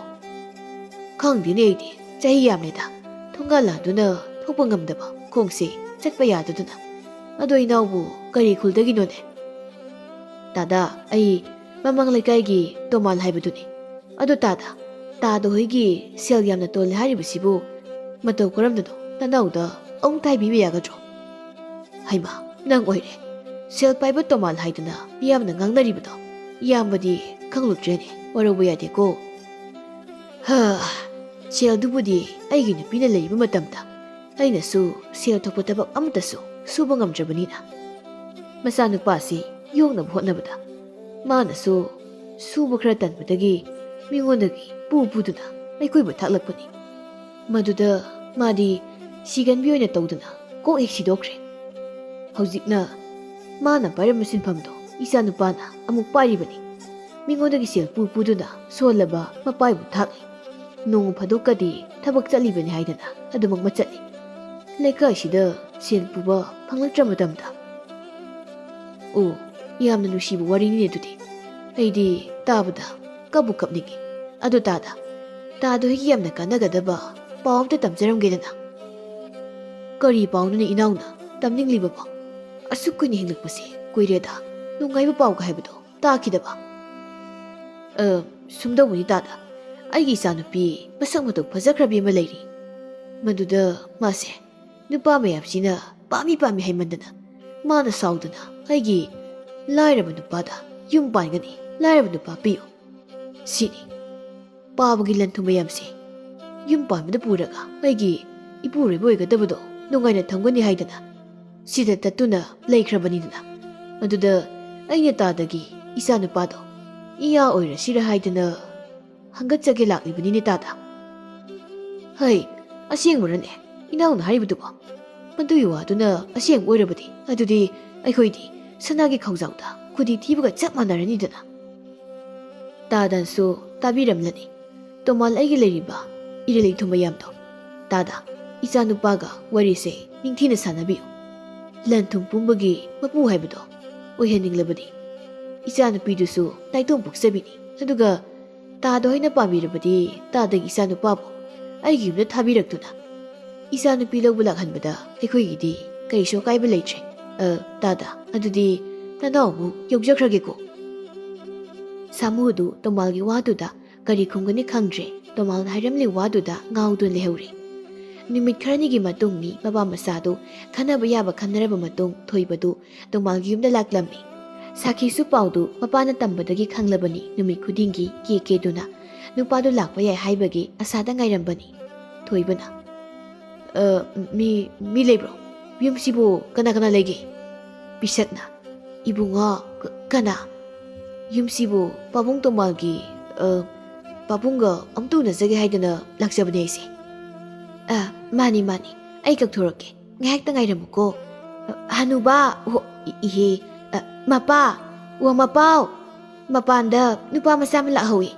ꯈꯪꯗꯦꯅꯦ ꯑꯩꯗꯤ, ꯆꯍꯤ ꯌꯥꯝꯂꯦꯗ꯫ ꯊꯣꯡꯒꯥꯜ ꯂꯥꯟꯗꯨꯅ ꯊꯣꯛꯄ ꯉꯝꯗꯕ, ꯈꯣꯡꯁꯦ ꯆꯠꯄ ꯌꯥꯗꯗꯨꯅ꯫ ꯑꯗꯣ ꯏꯅꯥꯎꯕꯨ ꯀꯔꯤ ꯈꯨꯜꯗꯒꯤꯅꯣꯅꯦ? ꯇꯥꯗ, ꯑꯩ ꯃꯃꯥꯡ ꯂꯩꯀꯥꯏꯒꯤ ꯇꯣꯃꯥꯜ ꯍꯥꯏꯕꯗꯨꯅꯤ꯫ ꯑꯗꯨ ꯇꯥꯗ, ꯇꯥꯗ ꯍꯣꯏꯒꯤ ꯁꯦꯜ ꯌꯥꯝꯅ ꯇꯣꯜꯂꯦ ꯍꯥꯏꯔꯤꯕꯁꯤꯕꯨ ꯃꯇꯧ ꯀꯔꯝꯅꯅꯣ? ꯅꯅꯥꯎꯗ ꯑꯃꯨꯛꯇ ꯍꯥꯏꯕꯤꯕ ꯌꯥꯒꯗ꯭ꯔꯣ? ꯍꯩꯃꯥ, ꯅꯪ ꯑꯣꯏꯔꯦ꯫ ꯁꯦꯜ ꯄꯥꯏꯕ ꯇꯣꯃꯥꯜ ꯍꯥꯏꯗꯅ ꯃꯤꯌꯥꯝꯅ ꯉꯥꯡꯅꯔꯤꯕꯗꯣ ꯏꯌꯥꯝꯕꯗꯤ ꯈꯪꯂꯨꯗ꯭ꯔꯦꯅꯦ꯫ ꯋꯥꯔꯧꯕ ꯌꯥꯗꯦꯀꯣ꯫ ꯍꯥ, ꯁꯦꯜꯗꯨꯕꯨꯗꯤ ꯑꯩꯒꯤ ꯅꯨꯄꯤꯅ ꯂꯩꯕ ꯃꯇꯝꯗ ꯑꯩꯅꯁꯨ ꯁꯦꯜ ꯊꯣꯛꯄ ꯊꯕꯛ ꯑꯃꯠꯇꯁꯨ ꯁꯨꯕ ꯉꯝꯗ꯭ꯔꯕꯅꯤꯅ꯫ ꯃꯆꯥꯅꯨꯄꯥꯁꯤ ꯌꯣꯛꯅꯕ ꯍꯣꯠꯅꯕꯗ ꯃꯥꯅꯁꯨ ꯁꯨꯕ ꯈꯔ ꯇꯟꯕꯗꯒꯤ ꯃꯤꯉꯣꯟꯗꯒꯤ ꯄꯨ ꯄꯨꯗꯨꯅ ꯑꯩꯈꯣꯏꯕꯨ ꯊꯥꯛꯂꯛꯄꯅꯤ꯫ ꯃꯗꯨꯗ ꯃꯥꯗꯤ ꯁꯤꯒꯟꯕꯤ ꯑꯣꯏꯅ ꯇꯧꯗꯨꯅ ꯀꯣꯛ ꯍꯦꯛ ꯁꯤꯗꯣꯛꯈ꯭ꯔꯦ꯫ ꯍꯧꯖꯤꯛꯅ ꯃꯥꯅ ꯄꯥꯏꯔꯝꯕ ꯁꯤꯟꯐꯝꯗꯣ ꯏꯆꯥꯅꯨꯄꯥꯅ ꯑꯃꯨꯛ ꯄꯥꯏꯔꯤꯕꯅꯤ꯫ ꯃꯤꯉꯣꯟꯗꯒꯤ ꯁꯦꯜ ꯄꯨ ꯄꯨꯗꯨꯅ ꯁꯣꯜꯂꯕ ꯃꯄꯥꯏꯕꯨ ꯊꯥꯛꯂꯤ꯫ ꯅꯣꯡꯃ ꯐꯥꯗꯣꯛꯀꯗꯤ ꯊꯕꯛ ꯆꯠꯂꯤꯕꯅꯤ ꯍꯥꯏꯗꯅ ꯑꯗꯨꯃꯛ ꯃꯆꯠꯂꯤ꯫ ꯂꯩꯀꯥꯏꯁꯤꯗ ꯁꯦꯜ ꯄꯨꯕ ꯐꯪꯂꯛꯇ꯭ꯔ ꯃꯇꯝꯗ꯫ ꯑꯣ, ꯌꯥꯝꯅ ꯅꯨꯡꯁꯤꯕ ꯋꯥꯔꯤꯅꯤꯅꯦ ꯑꯗꯨꯗꯤ꯫ ꯑꯩꯗꯤ ꯇꯥꯕꯗ ꯀꯞꯄꯨ ꯀꯞꯅꯤꯡꯉꯤ꯫ ꯑꯗꯨ ꯇꯥꯗ, ꯇꯥꯗ ꯍꯣꯏꯒꯤ ꯌꯥꯝꯅ ꯀꯥꯟꯅꯒꯗꯕ ꯄꯥꯎ ꯑꯝꯇ ꯇꯝꯖꯔꯝꯒꯦꯗꯅ꯫ ꯀꯔꯤ ꯄꯥꯎꯅꯣꯅꯦ ꯏꯅꯥꯎꯅ ꯇꯝꯅꯤꯡꯂꯤꯕꯕꯣ? ꯑꯁꯨꯛ ꯀꯨꯏꯅ ꯍꯤꯡꯂꯛꯄꯁꯦ ꯀꯨꯏꯔꯦꯗ, ꯅꯨꯡꯉꯥꯏꯕ ꯄꯥꯎꯒ ꯍꯥꯏꯕꯗꯣ ꯇꯥꯈꯤꯗꯕ꯫ ꯑ, ꯁꯨꯝꯗꯧꯕꯅꯤ ꯇꯥꯗ, ꯑꯩꯒꯤ ꯏꯆꯥꯅꯨꯄꯤ ꯃꯁꯛ ꯃꯇꯧ ꯐꯖꯈ꯭ꯔꯕꯤ ꯑꯃ ꯂꯩꯔꯤ꯫ ꯃꯗꯨꯗ ꯃꯥꯁꯦ ꯅꯨꯄꯥ ꯃꯌꯥꯝꯁꯤꯅ ꯄꯥꯝꯃꯤ ꯄꯥꯝꯃꯤ ꯍꯥꯏꯃꯟꯗꯅ ꯃꯥꯅ ꯁꯥꯎꯗꯨꯅ ꯑꯩꯒꯤ ꯂꯥꯏꯔꯕ ꯅꯨꯄꯥꯗ ꯌꯨꯝ ꯄꯥꯟꯒꯅꯤ, ꯂꯥꯏꯔꯕ ꯅꯨꯄꯥ ꯄꯤꯌꯨ ꯁꯤꯅꯤ꯫ ꯄꯥꯕꯒꯤ ꯂꯟ ꯊꯨꯝ ꯃꯌꯥꯝꯁꯦ ꯌꯨꯝ ꯄꯥꯟꯕꯗ ꯄꯨꯔꯒ ꯑꯩꯒꯤ ꯏꯄꯨꯔꯣꯏꯕ ꯑꯣꯏꯒꯗꯕꯗꯣ ꯅꯨꯡꯉꯥꯏꯅ ꯊꯝꯒꯅꯤ ꯍꯥꯏꯗꯅ ꯁꯤꯗ ꯇꯠꯇꯨꯅ ꯂꯩꯈ꯭ꯔꯕꯅꯤꯗꯅ꯫ ꯑꯗꯨꯗ ꯑꯩꯅ ꯇꯥꯗꯒꯤ ꯏꯆꯥ ꯅꯨꯄꯥꯗꯣ ꯏꯌꯥ ꯑꯣꯏꯔꯁꯤꯔ ꯍꯥꯏꯗꯅ ꯍꯪꯒꯠꯆꯒꯦ ꯂꯥꯛꯂꯤꯕꯅꯤꯅꯦ ꯇꯥꯗ꯫ ꯍꯩ, ꯑꯁꯦꯡꯕꯔꯅꯦ ꯏꯅꯥꯎꯅ ꯍꯥꯏꯔꯤꯕꯗꯨꯕꯣ? ꯃꯗꯨꯒꯤ ꯋꯥꯗꯨꯅ ꯑꯁꯦꯡꯕ ꯑꯣꯏꯔꯕꯗꯤ ꯑꯗꯨꯗꯤ ꯑꯩꯈꯣꯏꯗꯤ ꯁꯅꯥꯒꯤ ꯈꯧꯖꯥꯎꯗ ꯈꯨꯗꯤ ꯊꯤꯕꯒ ꯆꯞ ꯃꯥꯟꯅꯔꯅꯤꯗꯅ꯫ ꯇꯥꯗꯟꯁꯨ ꯇꯥꯕꯤꯔꯝꯂꯅꯤ꯫ ꯇꯣꯃꯥꯜ ꯑꯩꯒꯤ ꯂꯩꯔꯤꯕ ꯏꯔꯩ ꯂꯩꯊꯨꯝ ꯃꯌꯥꯝꯗꯣ꯫ ꯇꯥꯗ, ꯏꯆꯥꯅꯨꯄꯥꯒ ꯋꯥꯔꯤꯁꯦ ꯅꯤꯡꯊꯤꯅ ꯁꯥꯟꯅꯕꯤꯌꯨ꯫ ꯂꯟ ꯊꯨꯝ ꯄꯨꯝꯕꯒꯤ ꯃꯄꯨ ꯍꯥꯏꯕꯗꯣ ꯑꯣꯏꯍꯟꯅꯤꯡꯂꯕꯗꯤ ꯏꯆꯥꯅꯨꯄꯤꯗꯨꯁꯨ ꯅꯥꯏꯇꯣꯝ ꯄꯣꯛꯆꯕꯤꯅꯤ꯫ ꯑꯗꯨꯒ ꯇꯥꯗ ꯍꯣꯏꯅ ꯄꯥꯝꯕꯤꯔꯕꯗꯤ ꯇꯥꯗꯒꯤ ꯏꯆꯥꯅꯨꯄꯥꯕꯨ ꯑꯩꯒꯤ ꯌꯨꯝꯗ ꯊꯥꯕꯤꯔꯛꯇꯨꯅ ꯏꯆꯥꯅꯨꯄꯤ ꯂꯧꯕ ꯂꯥꯛꯍꯟꯕꯗ ꯑꯩꯈꯣꯏꯒꯤꯗꯤ ꯀꯔꯤꯁꯨ ꯑꯀꯥꯏꯕ ꯂꯩꯇ꯭ꯔꯦ꯫ ꯑ, ꯇꯥꯗ, ꯑꯗꯨꯗꯤ ꯅꯅꯥꯎ ꯑꯃꯨꯛ ꯌꯧꯖꯈ꯭ꯔꯒꯦꯀꯣ꯫ ꯁꯥꯃꯨꯗꯨ ꯇꯣꯃꯥꯜꯒꯤ ꯋꯥꯗꯨꯗ ꯀꯔꯤ ꯈꯨꯝꯒꯅꯤ ꯈꯪꯗ꯭ꯔꯦ꯫ ꯇꯣꯃꯥꯜꯅ ꯍꯥꯏꯔꯝꯂꯤ ꯋꯥꯗꯨꯗ ꯉꯥꯎꯗꯨꯅ ꯂꯩꯍꯧꯔꯦ꯫ ꯅꯨꯃꯤꯠ ꯈꯔꯅꯤꯒꯤ ꯃꯇꯨꯡꯅꯤ ꯃꯄꯥ ꯃꯆꯥꯗꯨ ꯈꯟꯅꯕ ꯌꯥꯕ ꯈꯟꯅꯔꯕ ꯃꯇꯨꯡ ꯊꯣꯏꯕꯗꯨ ꯇꯣꯃꯥꯜꯒꯤ ꯌꯨꯝꯗ ꯂꯥꯛꯂꯝꯃꯤ꯫ ꯁꯥꯈꯤꯁꯨ ꯄꯥꯎꯗꯨ ꯃꯄꯥꯅ ꯇꯝꯕꯗꯒꯤ ꯈꯪꯂꯕꯅꯤ꯫ ꯅꯨꯃꯤꯠ ꯈꯨꯗꯤꯡꯒꯤ ꯀꯦ ꯀꯦꯗꯨꯅ ꯅꯨꯄꯥꯗꯨ ꯂꯥꯛꯄ ꯌꯥꯏ ꯍꯥꯏꯕꯒꯤ ꯑꯁꯥꯗ ꯉꯥꯏꯔꯝꯕꯅꯤ꯫ ꯊꯣꯏꯕꯅ, "ꯑ, ꯃꯤ, ꯃꯤ ꯂꯩꯕ꯭ꯔꯣ? ꯌꯨꯝꯁꯤꯕꯨ ꯀꯅꯥ ꯀꯅꯥ ꯂꯩꯒꯦ?" ꯄꯤꯁꯛꯅ, "ꯏꯕꯨꯡꯉꯣ, ꯀ-, ꯀꯅꯥ? ꯌꯨꯝꯁꯤꯕꯨ ꯄꯥꯕꯨꯡ ꯇꯣꯃꯥꯜꯒꯤ, ꯑ, ꯄꯥꯕꯨꯡꯒ ꯑꯃꯨꯛꯇ ꯎꯅꯖꯒꯦ ꯍꯥꯏꯗꯅ ꯂꯥꯛꯆꯕꯅꯦ ꯑꯩꯁꯦ꯫" "ꯑ, ꯃꯥꯅꯤ, ꯃꯥꯅꯤ, ꯑꯩ ꯀꯧꯊꯣꯔꯛꯀꯦ, ꯉꯥꯏꯍꯥꯛꯇ ꯉꯥꯏꯔꯝꯃꯨꯀꯣ꯫ ꯑ, ꯍꯅꯨꯕ, ꯍꯣ, ꯏ-, ꯏꯍꯦ, ꯑ, ꯃꯄꯥ, ꯋꯥ ꯃꯄꯥꯎ, ꯃꯄꯥꯟꯗ ꯅꯨꯄꯥ ꯃꯆꯥ ꯑꯃ ꯂꯥꯛꯍꯧꯏ꯫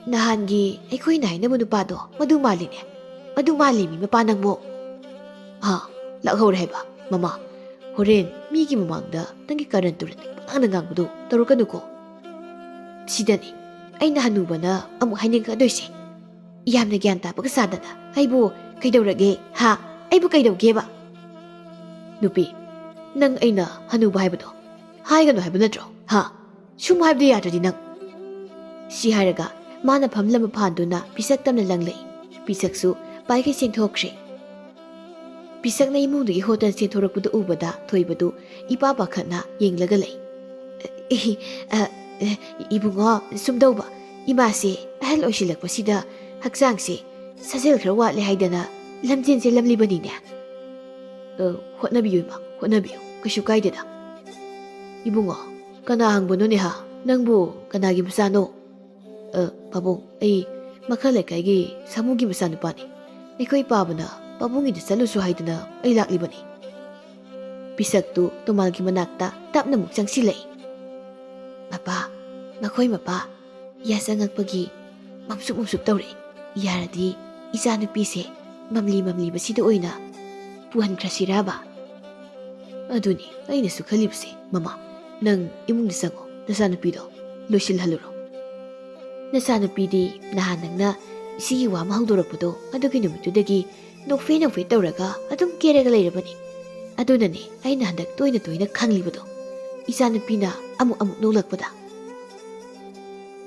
ꯅꯍꯥꯟꯒꯤ ꯑꯩꯈꯣꯏꯅ ꯍꯥꯏꯅꯕ ꯅꯨꯄꯥꯗꯣ, ꯃꯗꯨ ꯃꯥꯜꯂꯤꯅꯦ, ꯃꯗꯨ ꯃꯥꯜꯂꯤꯃꯤ ꯃꯄꯥ ꯅꯪꯕꯣ꯫" "ꯍꯥ, ꯂꯥꯛꯍꯧꯔꯦ ꯍꯥꯏꯕ? ꯃꯃꯥ, ꯍꯣꯔꯦꯟ ꯃꯤꯒꯤ ꯃꯃꯥꯡꯗ ꯅꯪꯒꯤ ꯀꯔꯟ ꯇꯨꯔꯟ ꯄꯉꯥꯡꯗ ꯉꯥꯡꯕꯗꯣ ꯇꯧꯔꯛꯀꯅꯨꯀꯣ꯫" "ꯁꯤꯗꯅꯤ ꯑꯩꯅ ꯍꯅꯨꯕꯅ ꯑꯃꯨꯛ ꯍꯥꯏꯅꯤꯡꯉꯛꯀꯗꯣꯏꯁꯦ꯫ ꯌꯥꯝꯅ ꯒ꯭ꯌꯥꯟ ꯇꯥꯕꯒ ꯁꯥꯗꯅ ꯑꯩꯕꯨ ꯀꯩꯗꯧꯔꯒꯦ, ꯍꯥ? ꯑꯩꯕꯨ ꯀꯩꯗꯧꯒꯦꯕ?" "ꯅꯨꯄꯤ, ꯅꯪ ꯑꯩꯅ ꯍꯅꯨꯕ ꯍꯥꯏꯕꯗꯣ ꯍꯥꯏꯒꯅꯨ ꯍꯥꯏꯕ ꯅꯠꯇ꯭ꯔꯣ, ꯍꯥ? ꯁꯨꯝ ꯍꯥꯏꯕꯗꯤ ꯌꯥꯗ꯭ꯔꯗꯤ ꯅꯪ꯫" ꯁꯤ ꯍꯥꯏꯔꯒ ꯃꯥꯅ ꯐꯝꯂꯝꯕ ꯐꯥꯟꯗꯨꯅ ꯄꯤꯁꯛ ꯇꯝꯅ ꯂꯪꯂꯛꯏ꯫ ꯄꯤꯁꯛꯁꯨ ꯄꯥꯏꯈꯩ ꯆꯦꯟꯊꯣꯛꯈ꯭ꯔꯦ꯫ ꯄꯤꯁꯛꯅ ꯏꯃꯨꯡꯗꯒꯤ ꯍꯣꯇꯦꯜ ꯆꯦꯟꯊꯣꯔꯛꯄꯗꯨ ꯎꯕꯗ ꯊꯣꯏꯕꯗꯨ ꯏꯄꯥ ꯄꯥꯈꯠꯅ ꯌꯦꯡꯂꯒ ꯂꯩ꯫ "ꯑꯦ, ꯑ, ꯑꯦ, ꯏꯕꯨꯡꯉꯣ, ꯁꯨꯝꯗꯧꯕ, ꯏꯃꯥꯁꯦ ꯑꯍꯜ ꯑꯣꯏꯁꯤꯜꯂꯛꯄꯁꯤꯗ ꯍꯛꯆꯥꯡꯁꯦ ꯁꯥꯖꯦꯜ ꯈꯔ ꯋꯥꯠꯂꯦ ꯍꯥꯏꯗꯅ ꯂꯝꯖꯦꯟ ꯆꯦꯜꯂꯝꯂꯤꯕꯅꯤꯅꯦ꯫" "ꯑ, ꯍꯣꯠꯅꯕꯤꯌꯨ ꯏꯃꯥ, ꯍꯣꯠꯅꯕꯤꯌꯨ, ꯀꯩꯁꯨ ꯀꯥꯏꯗꯦꯗ꯫" "ꯏꯕꯨꯡꯉꯣ, ꯀꯅꯥ ꯍꯪꯕꯅꯣꯅꯦ ꯍꯥ? ꯅꯪꯕꯨ ꯀꯅꯥꯒꯤ ꯃꯆꯥꯅꯣ?" "ꯑ, ꯄꯥꯕꯨꯡ, ꯑꯩ ꯃꯈꯥ ꯂꯩꯀꯥꯏꯒꯤ ꯁꯥꯃꯨꯒꯤ ꯃꯆꯥꯅꯨꯄꯥꯅꯤ꯫ ꯑꯩꯈꯣꯏ ꯄꯥꯕꯅ ꯄꯥꯕꯨꯡꯒꯤꯗ ꯆꯠꯂꯨꯁꯨ ꯍꯥꯏꯗꯅ ꯑꯩ ꯂꯥꯛꯂꯤꯕꯅꯤ꯫" ꯄꯤꯁꯛꯇꯨ ꯇꯣꯃꯥꯜꯒꯤ ꯃꯅꯥꯛꯇ ꯇꯞꯅ ꯑꯃꯨꯛ ꯆꯪꯁꯤꯜꯂꯛꯏ꯫ "ꯃꯄꯥ, ꯃꯈꯣꯏ ꯃꯄꯥ ꯌꯥꯆꯪꯉꯛꯄꯒꯤ ꯃꯝꯁꯨꯞ ꯃꯝꯁꯨꯞ ꯇꯧꯔꯛꯏ꯫ ꯌꯥꯔꯗꯤ ꯏꯆꯥꯅꯨꯄꯤꯁꯦ ꯃꯝꯂꯤ ꯃꯝꯂꯤꯕꯁꯤꯗ ꯑꯣꯏꯅ ꯄꯨꯍꯟꯈ꯭ꯔꯁꯤꯔꯕ?" "ꯑꯗꯨꯅꯤ ꯑꯩꯅꯁꯨ ꯈꯜꯂꯤꯕꯁꯦ, ꯃꯃꯥ꯫ ꯅꯪ ꯏꯃꯨꯡꯗ ꯆꯪꯉꯣ, ꯅꯆꯥꯅꯨꯄꯤꯗꯣ ꯂꯣꯏꯁꯤꯜꯍꯜꯂꯨꯔꯣ꯫" "ꯅꯆꯥꯅꯨꯄꯤꯗꯤ ꯅꯍꯥꯟ ꯅꯪꯅ ꯁꯤꯒꯤ ꯋꯥ ꯑꯃ ꯍꯧꯗꯣꯔꯛꯄꯗꯣ, ꯑꯗꯨꯒꯤ ꯅꯨꯃꯤꯠꯇꯨꯗꯒꯤ ꯅꯣꯛꯐꯦ ꯅꯣꯛꯐꯦ ꯇꯧꯔꯒ ꯑꯗꯨꯝ ꯀꯦꯔꯒ ꯂꯩꯔꯕꯅꯤ꯫ ꯑꯗꯨꯅꯅꯦ ꯑꯩꯅ ꯍꯟꯗꯛ ꯇꯣꯏꯅ ꯇꯣꯏꯅ ꯈꯪꯂꯤꯕꯗꯣ, ꯏꯆꯥꯅꯨꯄꯤꯅ ꯑꯃꯨꯛ ꯑꯃꯨꯛ ꯅꯣꯛꯂꯛꯄꯗ꯫"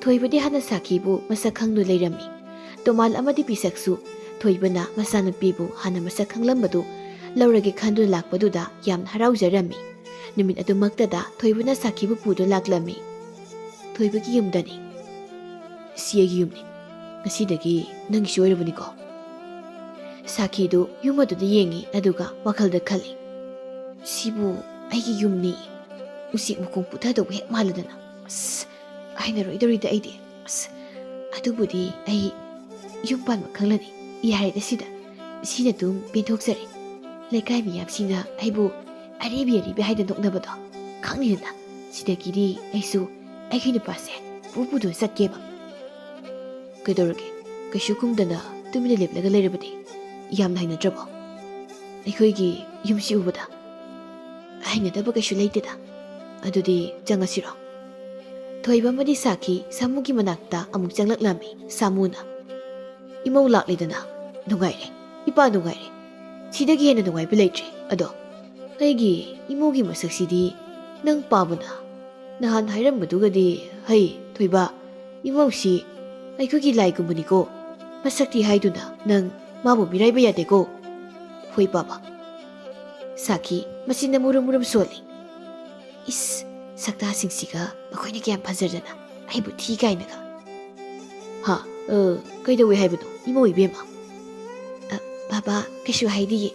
ꯊꯣꯏꯕꯗꯤ ꯍꯥꯟꯅ ꯁꯥꯈꯤꯕꯨ ꯃꯁꯛ ꯈꯪꯗꯨ ꯂꯩꯔꯝꯃꯤ꯫ ꯇꯣꯃꯥꯜ ꯑꯃꯗꯤ ꯄꯤꯁꯛꯁꯨ ꯊꯣꯏꯕꯅ ꯃꯆꯥꯅꯨꯄꯤꯕꯨ ꯍꯥꯟꯅ ꯃꯁꯛ ꯈꯪꯂꯝꯕꯗꯨ ꯂꯧꯔꯒꯦ ꯈꯟꯗꯨꯅ ꯂꯥꯛꯄꯗꯨꯗ ꯌꯥꯝꯅ ꯍꯔꯥꯎꯖꯔꯝꯃꯤ꯫ ꯅꯨꯃꯤꯠ ꯑꯗꯨꯃꯛꯇꯗ ꯊꯣꯏꯕꯅ ꯁꯥꯈꯤꯕꯨ ꯄꯨꯗꯨꯅ ꯂꯥꯛꯂꯝꯃꯤ꯫ "ꯊꯣꯏꯕꯒꯤ ꯌꯨꯝꯗꯅꯤ꯫ ꯁꯤ ꯑꯩꯒꯤ ꯌꯨꯝꯅꯤ꯫ ꯉꯁꯤꯗꯒꯤ ꯅꯪꯒꯤꯁꯨ ꯑꯣꯏꯔꯕꯅꯤꯀꯣ?" ꯁꯥꯈꯤꯗꯨ ꯌꯨꯝ ꯑꯗꯨꯗ ꯌꯦꯡꯉꯤ, ꯑꯗꯨꯒ ꯋꯥꯈꯜꯗ ꯈꯜꯂꯤ, "ꯁꯤꯕꯨ ꯑꯩꯒꯤ ꯌꯨꯝꯅꯤ꯫ ꯎꯆꯦꯛ ꯃꯈꯣꯡ ꯄꯨꯊꯗꯧꯕ ꯍꯦꯛ ꯃꯥꯜꯂꯗꯅ꯫ ꯑꯁ, ꯍꯩꯅꯔꯣꯏꯗꯧꯔꯤꯗ ꯑꯩꯗꯤ꯫ ꯑꯁ, ꯑꯗꯨꯕꯨꯗꯤ ꯑꯩ ꯌꯨꯝ ꯄꯥꯟꯕ ꯈꯪꯂꯅꯤ꯫ ꯌꯥꯔꯦꯗ ꯁꯤꯗ꯫ ꯁꯤꯅ ꯑꯗꯨꯝ ꯄꯦꯟꯊꯣꯛꯆꯔꯦ꯫ ꯂꯩꯀꯥꯏ ꯃꯤꯌꯥꯝꯁꯤꯡꯅ ꯑꯩꯕꯨ ꯑꯔꯤꯕꯤ ꯑꯔꯤꯕꯤ ꯍꯥꯏꯗꯅ ꯅꯣꯛꯅꯕꯗꯣ ꯈꯪꯉꯤꯗꯅ꯫ ꯁꯤꯗꯒꯤꯗꯤ ꯑꯩꯁꯨ ꯑꯩꯒꯤ ꯅꯨꯄꯥꯁꯦ ꯄꯨ ꯄꯨꯗꯨꯅ ꯆꯠꯀꯦꯕ꯫" "ꯀꯩꯗꯧꯔꯒꯦ? ꯀꯩꯁꯨ ꯈꯨꯝꯗꯅ ꯇꯨꯃꯤꯟꯅ ꯂꯦꯞꯂꯒ ꯂꯩꯔꯕꯗꯤ ꯌꯥꯝꯅ ꯍꯩꯅꯗ꯭ꯔꯕꯣ? ꯑꯩꯈꯣꯏꯒꯤ ꯌꯨꯝꯁꯤ ꯎꯕꯗ ꯍꯩꯅꯗꯕ ꯀꯩꯁꯨ ꯂꯩꯇꯦꯗ꯫ ꯑꯗꯨꯗꯤ ꯆꯪꯉꯁꯤꯔꯣ?" ꯊꯣꯏꯕ ꯑꯃꯗꯤ ꯁꯥꯈꯤ ꯁꯥꯃꯨꯒꯤ ꯃꯅꯥꯛꯇ ꯑꯃꯨꯛ ꯆꯪꯂꯛꯂꯝꯃꯤ꯫ ꯁꯥꯃꯨꯅ, "ꯏꯃꯧ ꯂꯥꯛꯂꯦꯗꯅ꯫ ꯅꯨꯡꯉꯥꯏꯔꯦ, ꯏꯄꯥ ꯅꯨꯡꯉꯥꯏꯔꯦ꯫ ꯁꯤꯗꯒꯤ ꯍꯦꯟꯅ ꯅꯨꯡꯉꯥꯏꯕ ꯂꯩꯇ꯭ꯔꯦ꯫ ꯑꯗꯣ ꯑꯩꯒꯤ ꯏꯃꯧꯒꯤ ꯃꯁꯛꯁꯤꯗꯤ ꯅꯪ ꯄꯥꯕꯅ ꯅꯍꯥꯟ ꯍꯥꯏꯔꯝꯕꯗꯨꯒꯗꯤ, ꯍꯩ, ꯊꯣꯏꯕ, ꯏꯃꯧꯁꯤ ꯑꯩꯈꯣꯏꯒꯤ ꯂꯥꯏꯒꯨꯝꯕꯅꯤꯀꯣ꯫ ꯃꯁꯛꯇꯤ ꯍꯥꯏꯗꯨꯅ ꯅꯪ ꯃꯥꯕꯨ ꯃꯤꯔꯥꯏꯕ ꯌꯥꯗꯦꯀꯣ꯫" "ꯍꯣꯏ, ꯄꯥꯕ꯫" ꯁꯥꯈꯤ ꯃꯆꯤꯟꯗ ꯃꯨꯔꯨꯝ ꯃꯨꯔꯨꯝ ꯁꯣꯜꯂꯤ꯫ "ꯏꯁ, ꯁꯛꯇꯥꯁꯤꯡꯁꯤꯒ ꯃꯈꯣꯏꯅ ꯀꯌꯥꯝ ꯐꯖꯗꯅ ꯑꯩꯕꯨ ꯊꯤ ꯀꯥꯏꯅꯒ꯫" "ꯍꯥ? ꯑ, ꯀꯩꯗꯧꯏ ꯍꯥꯏꯕꯅꯣ, ꯏꯃꯧ ꯏꯕꯦꯝꯃ?" "ꯑ, ꯕꯥꯕꯥ, ꯀꯩꯁꯨ ꯍꯥꯏꯗꯤꯌꯦ꯫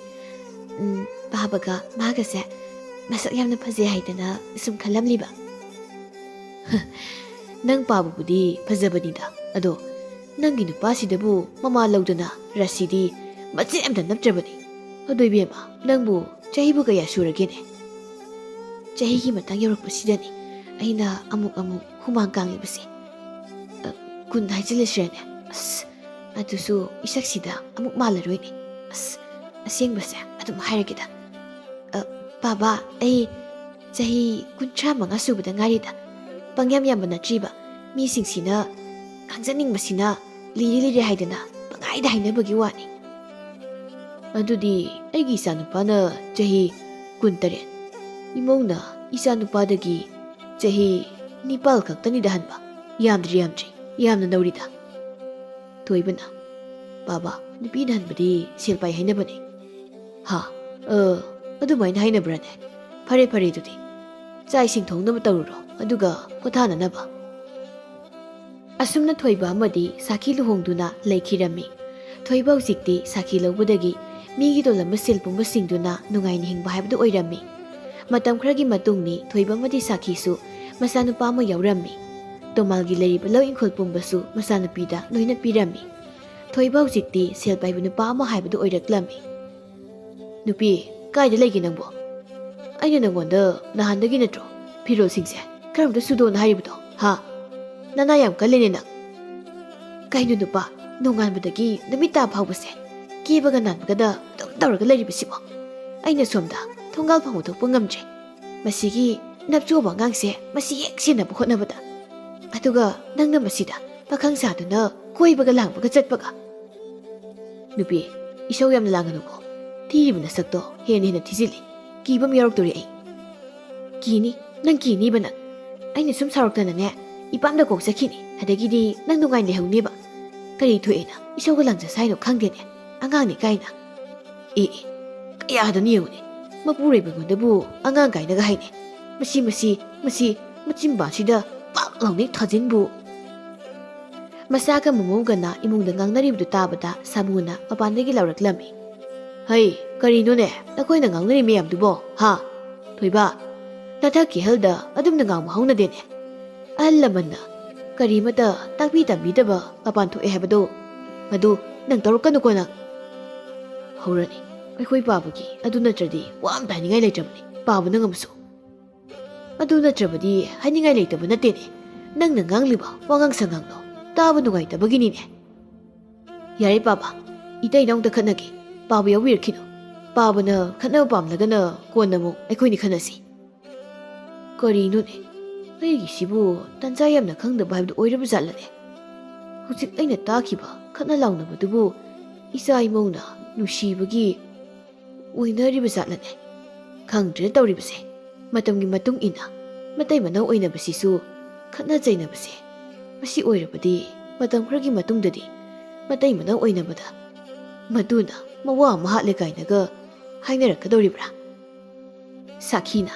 ꯎꯝ, ꯕꯥꯕꯥꯒ ꯃꯥꯒꯁꯦ ꯃꯁꯛ ꯌꯥꯝꯅ ꯐꯖꯩ ꯍꯥꯏꯗꯅ ꯁꯨꯝ ꯈꯜꯂꯝꯂꯤꯕ꯫" "ꯅꯪ ꯄꯥꯕꯕꯨꯗꯤ ꯐꯖꯕꯅꯤꯗ, ꯑꯗꯣ ꯅꯪꯒꯤ ꯅꯨꯄꯥꯁꯤꯗꯕꯨ ꯃꯃꯥ ꯂꯧꯗꯅ ꯔꯥꯁꯤꯗꯤ ꯃꯆꯦꯠ ꯑꯝꯇ ꯅꯞꯇ꯭ꯔꯕꯅꯤ꯫ ꯑꯗꯣ ꯏꯕꯦꯝꯃ, ꯅꯪꯕꯨ ꯆꯍꯤꯕꯨ ꯀꯌꯥ ꯁꯨꯔꯒꯦꯅꯦ?" "ꯆꯍꯤꯒꯤ ꯃꯇꯥꯡ ꯌꯧꯔꯛꯄꯁꯤꯗꯅꯤ ꯑꯩꯅ ꯑꯃꯨꯛ ꯑꯃꯨꯛ ꯍꯨꯃꯥꯡ ꯀꯥꯡꯂꯤꯕꯁꯦ꯫ ꯑ, ꯀꯨꯟ ꯍꯥꯏꯖꯤꯜꯂꯁꯤꯔꯅꯦ? ꯑꯁ, ꯑꯗꯨꯁꯨ ꯏꯁꯛꯁꯤꯗ ꯑꯃꯨꯛ ꯃꯥꯜꯂꯔꯣꯏꯅꯦ꯫ ꯑꯁ, ꯑꯁꯦꯡꯕꯁꯦ ꯑꯗꯨꯝ ꯍꯥꯏꯔꯒꯦꯗ꯫ ꯑ, ꯕꯥꯕꯥ, ꯑꯩ ꯆꯍꯤ ꯀꯨꯟꯊ꯭ꯔꯥ ꯃꯉꯥ ꯁꯨꯕꯗ ꯉꯥꯏꯔꯤꯗ꯫ ꯄꯪꯌꯥꯝ ꯌꯥꯝꯕ ꯅꯠꯇ꯭ꯔꯤꯕ꯫ ꯃꯤꯁꯤꯡꯁꯤꯅ ꯈꯪꯖꯅꯤꯡꯕꯁꯤꯅ ꯂꯤꯔꯦ ꯂꯤꯔꯦ ꯍꯥꯏꯗꯅ ꯄꯪꯍꯥꯏꯗ ꯍꯥꯏꯅꯕꯒꯤ ꯋꯥꯅꯤ꯫" "ꯑꯗꯨꯗꯤ ꯑꯩꯒꯤ ꯏꯆꯥꯅꯨꯄꯥꯅ ꯆꯍꯤ ꯀꯨꯟꯇꯔꯦꯠ꯫ ꯏꯃꯧꯅ ꯏꯆꯥꯅꯨꯄꯥꯗꯒꯤ ꯆꯍꯤ ꯅꯤꯄꯥꯜ ꯈꯛꯇꯅꯤꯗ ꯍꯟꯕ꯫ ꯌꯥꯝꯗ꯭ꯔꯤ, ꯌꯥꯝꯗ꯭ꯔꯤ, ꯌꯥꯝꯅ ꯅꯧꯔꯤꯗ꯫" ꯊꯣꯏꯕꯅ, "ꯕꯥꯕꯥ, ꯅꯨꯄꯤꯅ ꯍꯟꯕꯗꯤ ꯁꯦꯜ ꯄꯥꯏ ꯍꯥꯏꯅꯕꯅꯦ"꯫ "ꯍꯥ? ꯑ, ꯑꯗꯨꯃꯥꯏꯅ ꯍꯥꯏꯅꯕ꯭ꯔꯥꯅꯦ? ꯐꯔꯦ, ꯐꯔꯦ, ꯑꯗꯨꯗꯤ ꯆꯥꯛ ꯏꯁꯤꯡ ꯊꯣꯡꯅꯕ ꯇꯧꯔꯨꯔꯣ, ꯑꯗꯨꯒ ꯄꯣꯊꯥꯅꯅꯕ"꯫ ꯑꯁꯨꯝꯅ ꯊꯣꯏꯕ ꯑꯃꯗꯤ ꯁꯥꯈꯤ ꯂꯨꯍꯣꯡꯗꯨꯅ ꯂꯩꯈꯤꯔꯝꯃꯤ꯫ ꯊꯣꯏꯕ ꯍꯧꯖꯤꯛꯇꯤ ꯁꯥꯈꯤ ꯂꯧꯕꯗꯒꯤ ꯃꯤꯒꯤ ꯇꯣꯜꯂꯝꯕ ꯁꯦꯜ ꯄꯨꯝꯕꯁꯤꯡꯗꯨꯅ ꯅꯨꯡꯉꯥꯏꯅ ꯍꯤꯡꯕ ꯍꯥꯏꯕꯗꯨ ꯑꯣꯏꯔꯝꯃꯤ꯫ ꯃꯇꯝ ꯈꯔꯒꯤ ꯃꯇꯨꯡꯅꯤ ꯊꯣꯏꯕ ꯑꯃꯗꯤ ꯁꯥꯈꯤꯁꯨ ꯃꯆꯥꯅꯨꯄꯥ ꯑꯃ ꯌꯥꯎꯔꯝꯃꯤ꯫ ꯇꯣꯃꯥꯜꯒꯤ ꯂꯩꯔꯤꯕ ꯂꯧ ꯏꯪꯈꯣꯜ ꯄꯨꯝꯕꯁꯨ ꯃꯆꯥꯅꯨꯄꯤꯗ ꯂꯣꯏꯅ ꯄꯤꯔꯝꯃꯤ꯫ ꯊꯣꯏꯕ ꯍꯧꯖꯤꯛꯇꯤ ꯁꯦꯜ ꯄꯥꯏꯕ ꯅꯨꯄꯥ ꯑꯃ ꯍꯥꯏꯕꯗꯨ ꯑꯣꯏꯔꯛꯂꯝꯃꯤ꯫ "ꯅꯨꯄꯤ, ꯀꯥꯏꯗ ꯂꯩꯒꯦ ꯅꯪꯕꯣ? ꯑꯩꯅ ꯅꯪꯉꯣꯟꯗ ꯅꯍꯥꯟꯗꯒꯤ ꯅꯠꯇ꯭ꯔꯣ ꯐꯤꯔꯣꯜꯁꯤꯡꯁꯦ ꯈꯔ ꯑꯝꯇ ꯁꯨꯗꯣꯛꯑꯣꯅ ꯍꯥꯏꯔꯤꯕꯗꯣ, ꯍꯥ? ꯅꯅꯥ ꯌꯥꯝ ꯀꯜꯂꯦꯅꯦ ꯅꯪ꯫ ꯀꯩꯅꯣ ꯅꯨꯄꯥ, ꯅꯣꯡꯉꯥꯟꯕꯗꯒꯤ ꯅꯨꯃꯤꯠ ꯇꯥ ꯐꯥꯎꯕꯁꯦ ꯀꯦꯕꯒ ꯅꯥꯟꯕꯒꯗ ꯑꯗꯨꯝ ꯇꯧꯔꯒ ꯂꯩꯔꯤꯕꯁꯤꯕꯣ? ꯑꯩꯅ ꯁꯣꯝꯗ ꯊꯣꯡꯒꯥꯜ ꯐꯥꯎꯕ ꯊꯣꯛꯄ ꯉꯝꯗ꯭ꯔꯦ꯫ ꯃꯁꯤꯒꯤ ꯅꯞꯆꯣꯕ ꯑꯉꯥꯡꯁꯦ, ꯃꯁꯤ ꯍꯦꯛ ꯁꯦꯟꯅꯕ ꯍꯣꯠꯅꯕꯗ꯫ ꯑꯗꯨꯒ ꯅꯪꯅ ꯃꯁꯤꯗ ꯄꯥꯈꯪ ꯁꯥꯗꯨꯅ ꯀꯣꯏꯕꯒ ꯂꯥꯡꯕꯒ ꯆꯠꯄꯒ꯫ ꯅꯨꯄꯤ, ꯏꯁꯧ ꯌꯥꯝꯅ ꯂꯥꯡꯒꯅꯨꯀꯣ꯫ ꯊꯤꯔꯤꯕ ꯅꯁꯛꯇꯣ ꯍꯦꯟꯅ ꯍꯦꯟꯅ ꯊꯤꯖꯤꯜꯂꯤ꯫ ꯀꯤꯕ ꯑꯃ ꯌꯥꯎꯔꯛꯇꯣꯔꯦ ꯑꯩ꯫ ꯀꯤꯅꯤ, ꯅꯪ ꯀꯤꯅꯤꯕ ꯅꯪ꯫ ꯑꯩꯅ ꯁꯨꯝ ꯁꯥꯎꯔꯛꯇꯅꯅꯦ, ꯏꯄꯥꯝꯗ ꯀꯣꯛ ꯆꯠꯈꯤꯅꯤ꯫ ꯑꯗꯒꯤꯗꯤ ꯅꯪ ꯅꯨꯡꯉꯥꯏꯅ ꯂꯩꯍꯧꯅꯦꯕ꯫ ꯀꯔꯤ ꯊꯣꯛꯑꯦꯅ ꯏꯁꯧꯒ ꯂꯥꯡꯖ ꯁꯥꯏꯅꯣ ꯈꯪꯗꯦꯅꯦ, ꯑꯉꯥꯡꯅꯤ ꯀꯥꯏꯅ꯫ ꯑꯦ, ꯑꯦ, ꯀꯌꯥꯗꯅꯤ ꯌꯦꯡꯉꯨꯅꯦ, ꯃꯄꯨꯔꯣꯏꯕꯉꯣꯟꯗꯕꯨ ꯑꯉꯥꯡ ꯀꯥꯏꯅꯒ ꯍꯥꯏꯅꯦ꯫ ꯃꯁꯤ, ꯃꯁꯤ, ꯃꯁꯤ, ꯃꯆꯤꯟꯕꯥꯁꯤꯗ ꯄꯥꯛ ꯂꯥꯎꯅ ꯊꯥꯖꯤꯟꯕꯨ꯫ ꯃꯆꯥꯒ ꯃꯃꯧꯒꯅ ꯏꯃꯨꯡꯗ ꯉꯥꯡꯅꯔꯤꯕꯗꯨ ꯇꯥꯕꯗ ꯁꯥꯃꯨꯅ ꯃꯄꯥꯟꯗꯒꯤ ꯂꯥꯎꯔꯛꯂꯝꯃꯤ꯫ "ꯍꯩ, ꯀꯔꯤꯅꯣꯅꯦ ꯅꯈꯣꯏꯅ ꯉꯥꯡꯅꯔꯤ ꯃꯌꯥꯝꯗꯨꯕꯣ, ꯍꯥ? ꯊꯣꯏꯕ, ꯅꯊꯛꯀꯤ ꯑꯍꯜꯗ ꯑꯗꯨꯝꯅ ꯉꯥꯡꯕ ꯍꯧꯅꯗꯦꯅꯦ꯫ ꯑꯍꯜ ꯂꯃꯟꯅ ꯀꯔꯤꯃꯇ ꯇꯥꯛꯄꯤ ꯇꯝꯕꯤꯗꯕ ꯃꯄꯥꯟ ꯊꯣꯛꯑꯦ ꯍꯥꯏꯕꯗꯣ, ꯃꯗꯨ ꯅꯪ ꯇꯧꯔꯛꯀꯅꯨꯀꯣ ꯅꯪ"꯫ "ꯍꯧꯔꯅꯤ, ꯑꯩꯈꯣꯏ ꯄꯥꯕꯒꯤ ꯑꯗꯨ ꯅꯠꯇ꯭ꯔꯗꯤ ꯋꯥ ꯑꯝꯇ ꯍꯥꯏꯅꯤꯡꯉꯥꯏ ꯂꯩꯇ꯭ꯔꯕꯅꯤ, ꯄꯥꯕ ꯅꯪ ꯑꯃꯁꯨ꯫ ꯑꯗꯨ ꯅꯠꯇ꯭ꯔꯕꯗꯤ ꯍꯥꯏꯅꯤꯡꯉꯥꯏ ꯂꯩꯇꯕ ꯅꯠꯇꯦꯅꯦ꯫ ꯅꯪꯅ ꯉꯥꯡꯂꯤꯕ ꯋꯥꯉꯥꯡ ꯁꯉꯥꯡꯗꯣ ꯇꯥꯕ ꯅꯨꯡꯉꯥꯏꯇꯕꯒꯤꯅꯤꯅꯦ"꯫ "ꯌꯥꯔꯦ ꯄꯥꯕ, ꯏꯇꯩ ꯏꯅꯥꯎꯗ ꯈꯠꯅꯒꯦ꯫ ꯄꯥꯕ ꯌꯥꯎꯕꯤꯔꯛꯈꯤꯅꯨ꯫ ꯄꯥꯕꯅ ꯈꯠꯅꯕ ꯄꯥꯝꯂꯒꯅ ꯀꯣꯟꯅ ꯑꯃꯨꯛ ꯑꯩꯈꯣꯏꯅꯤ ꯈꯠꯅꯁꯤ"꯫ ꯀꯔꯤꯅꯣꯅꯦ? ꯑꯩꯒꯤꯁꯤꯕꯨ ꯇꯟꯖꯥ ꯌꯥꯝꯅ ꯈꯪꯗꯕ ꯍꯥꯏꯕꯗꯨ ꯑꯣꯏꯔꯕ ꯖꯥꯠꯂꯅꯦ? ꯍꯧꯖꯤꯛ ꯑꯩꯅ ꯇꯥꯈꯤꯕ ꯈꯠꯅ ꯂꯥꯎꯅꯕꯗꯨꯕꯨ ꯏꯆꯥ ꯏꯃꯧꯅ ꯅꯨꯡꯁꯤꯕꯒꯤ ꯑꯣꯏꯅꯔꯤꯕ ꯖꯥꯠꯂꯅꯦ? ꯈꯪꯗ꯭ꯔꯦ ꯇꯧꯔꯤꯕꯁꯦ꯫ ꯃꯇꯝꯒꯤ ꯃꯇꯨꯡ ꯏꯟꯅ ꯃꯇꯩ ꯃꯅꯥꯎ ꯑꯣꯏꯅꯕꯁꯤꯁꯨ ꯈꯠꯅ ꯆꯩꯅꯕꯁꯦ꯫ ꯃꯁꯤ ꯑꯣꯏꯔꯕꯗꯤ ꯃꯇꯝ ꯈꯔꯒꯤ ꯃꯇꯨꯡꯗꯗꯤ ꯃꯇꯩ ꯃꯅꯥꯎ ꯑꯣꯏꯅꯕꯗ ꯃꯗꯨꯅ ꯃꯋꯥ ꯑꯃ ꯍꯥꯠꯂꯦ ꯀꯥꯏꯅꯒ ꯍꯥꯏꯅꯔꯛꯀꯗꯧꯔꯤꯕ꯭ꯔꯥ? ꯁꯥꯈꯤꯅ,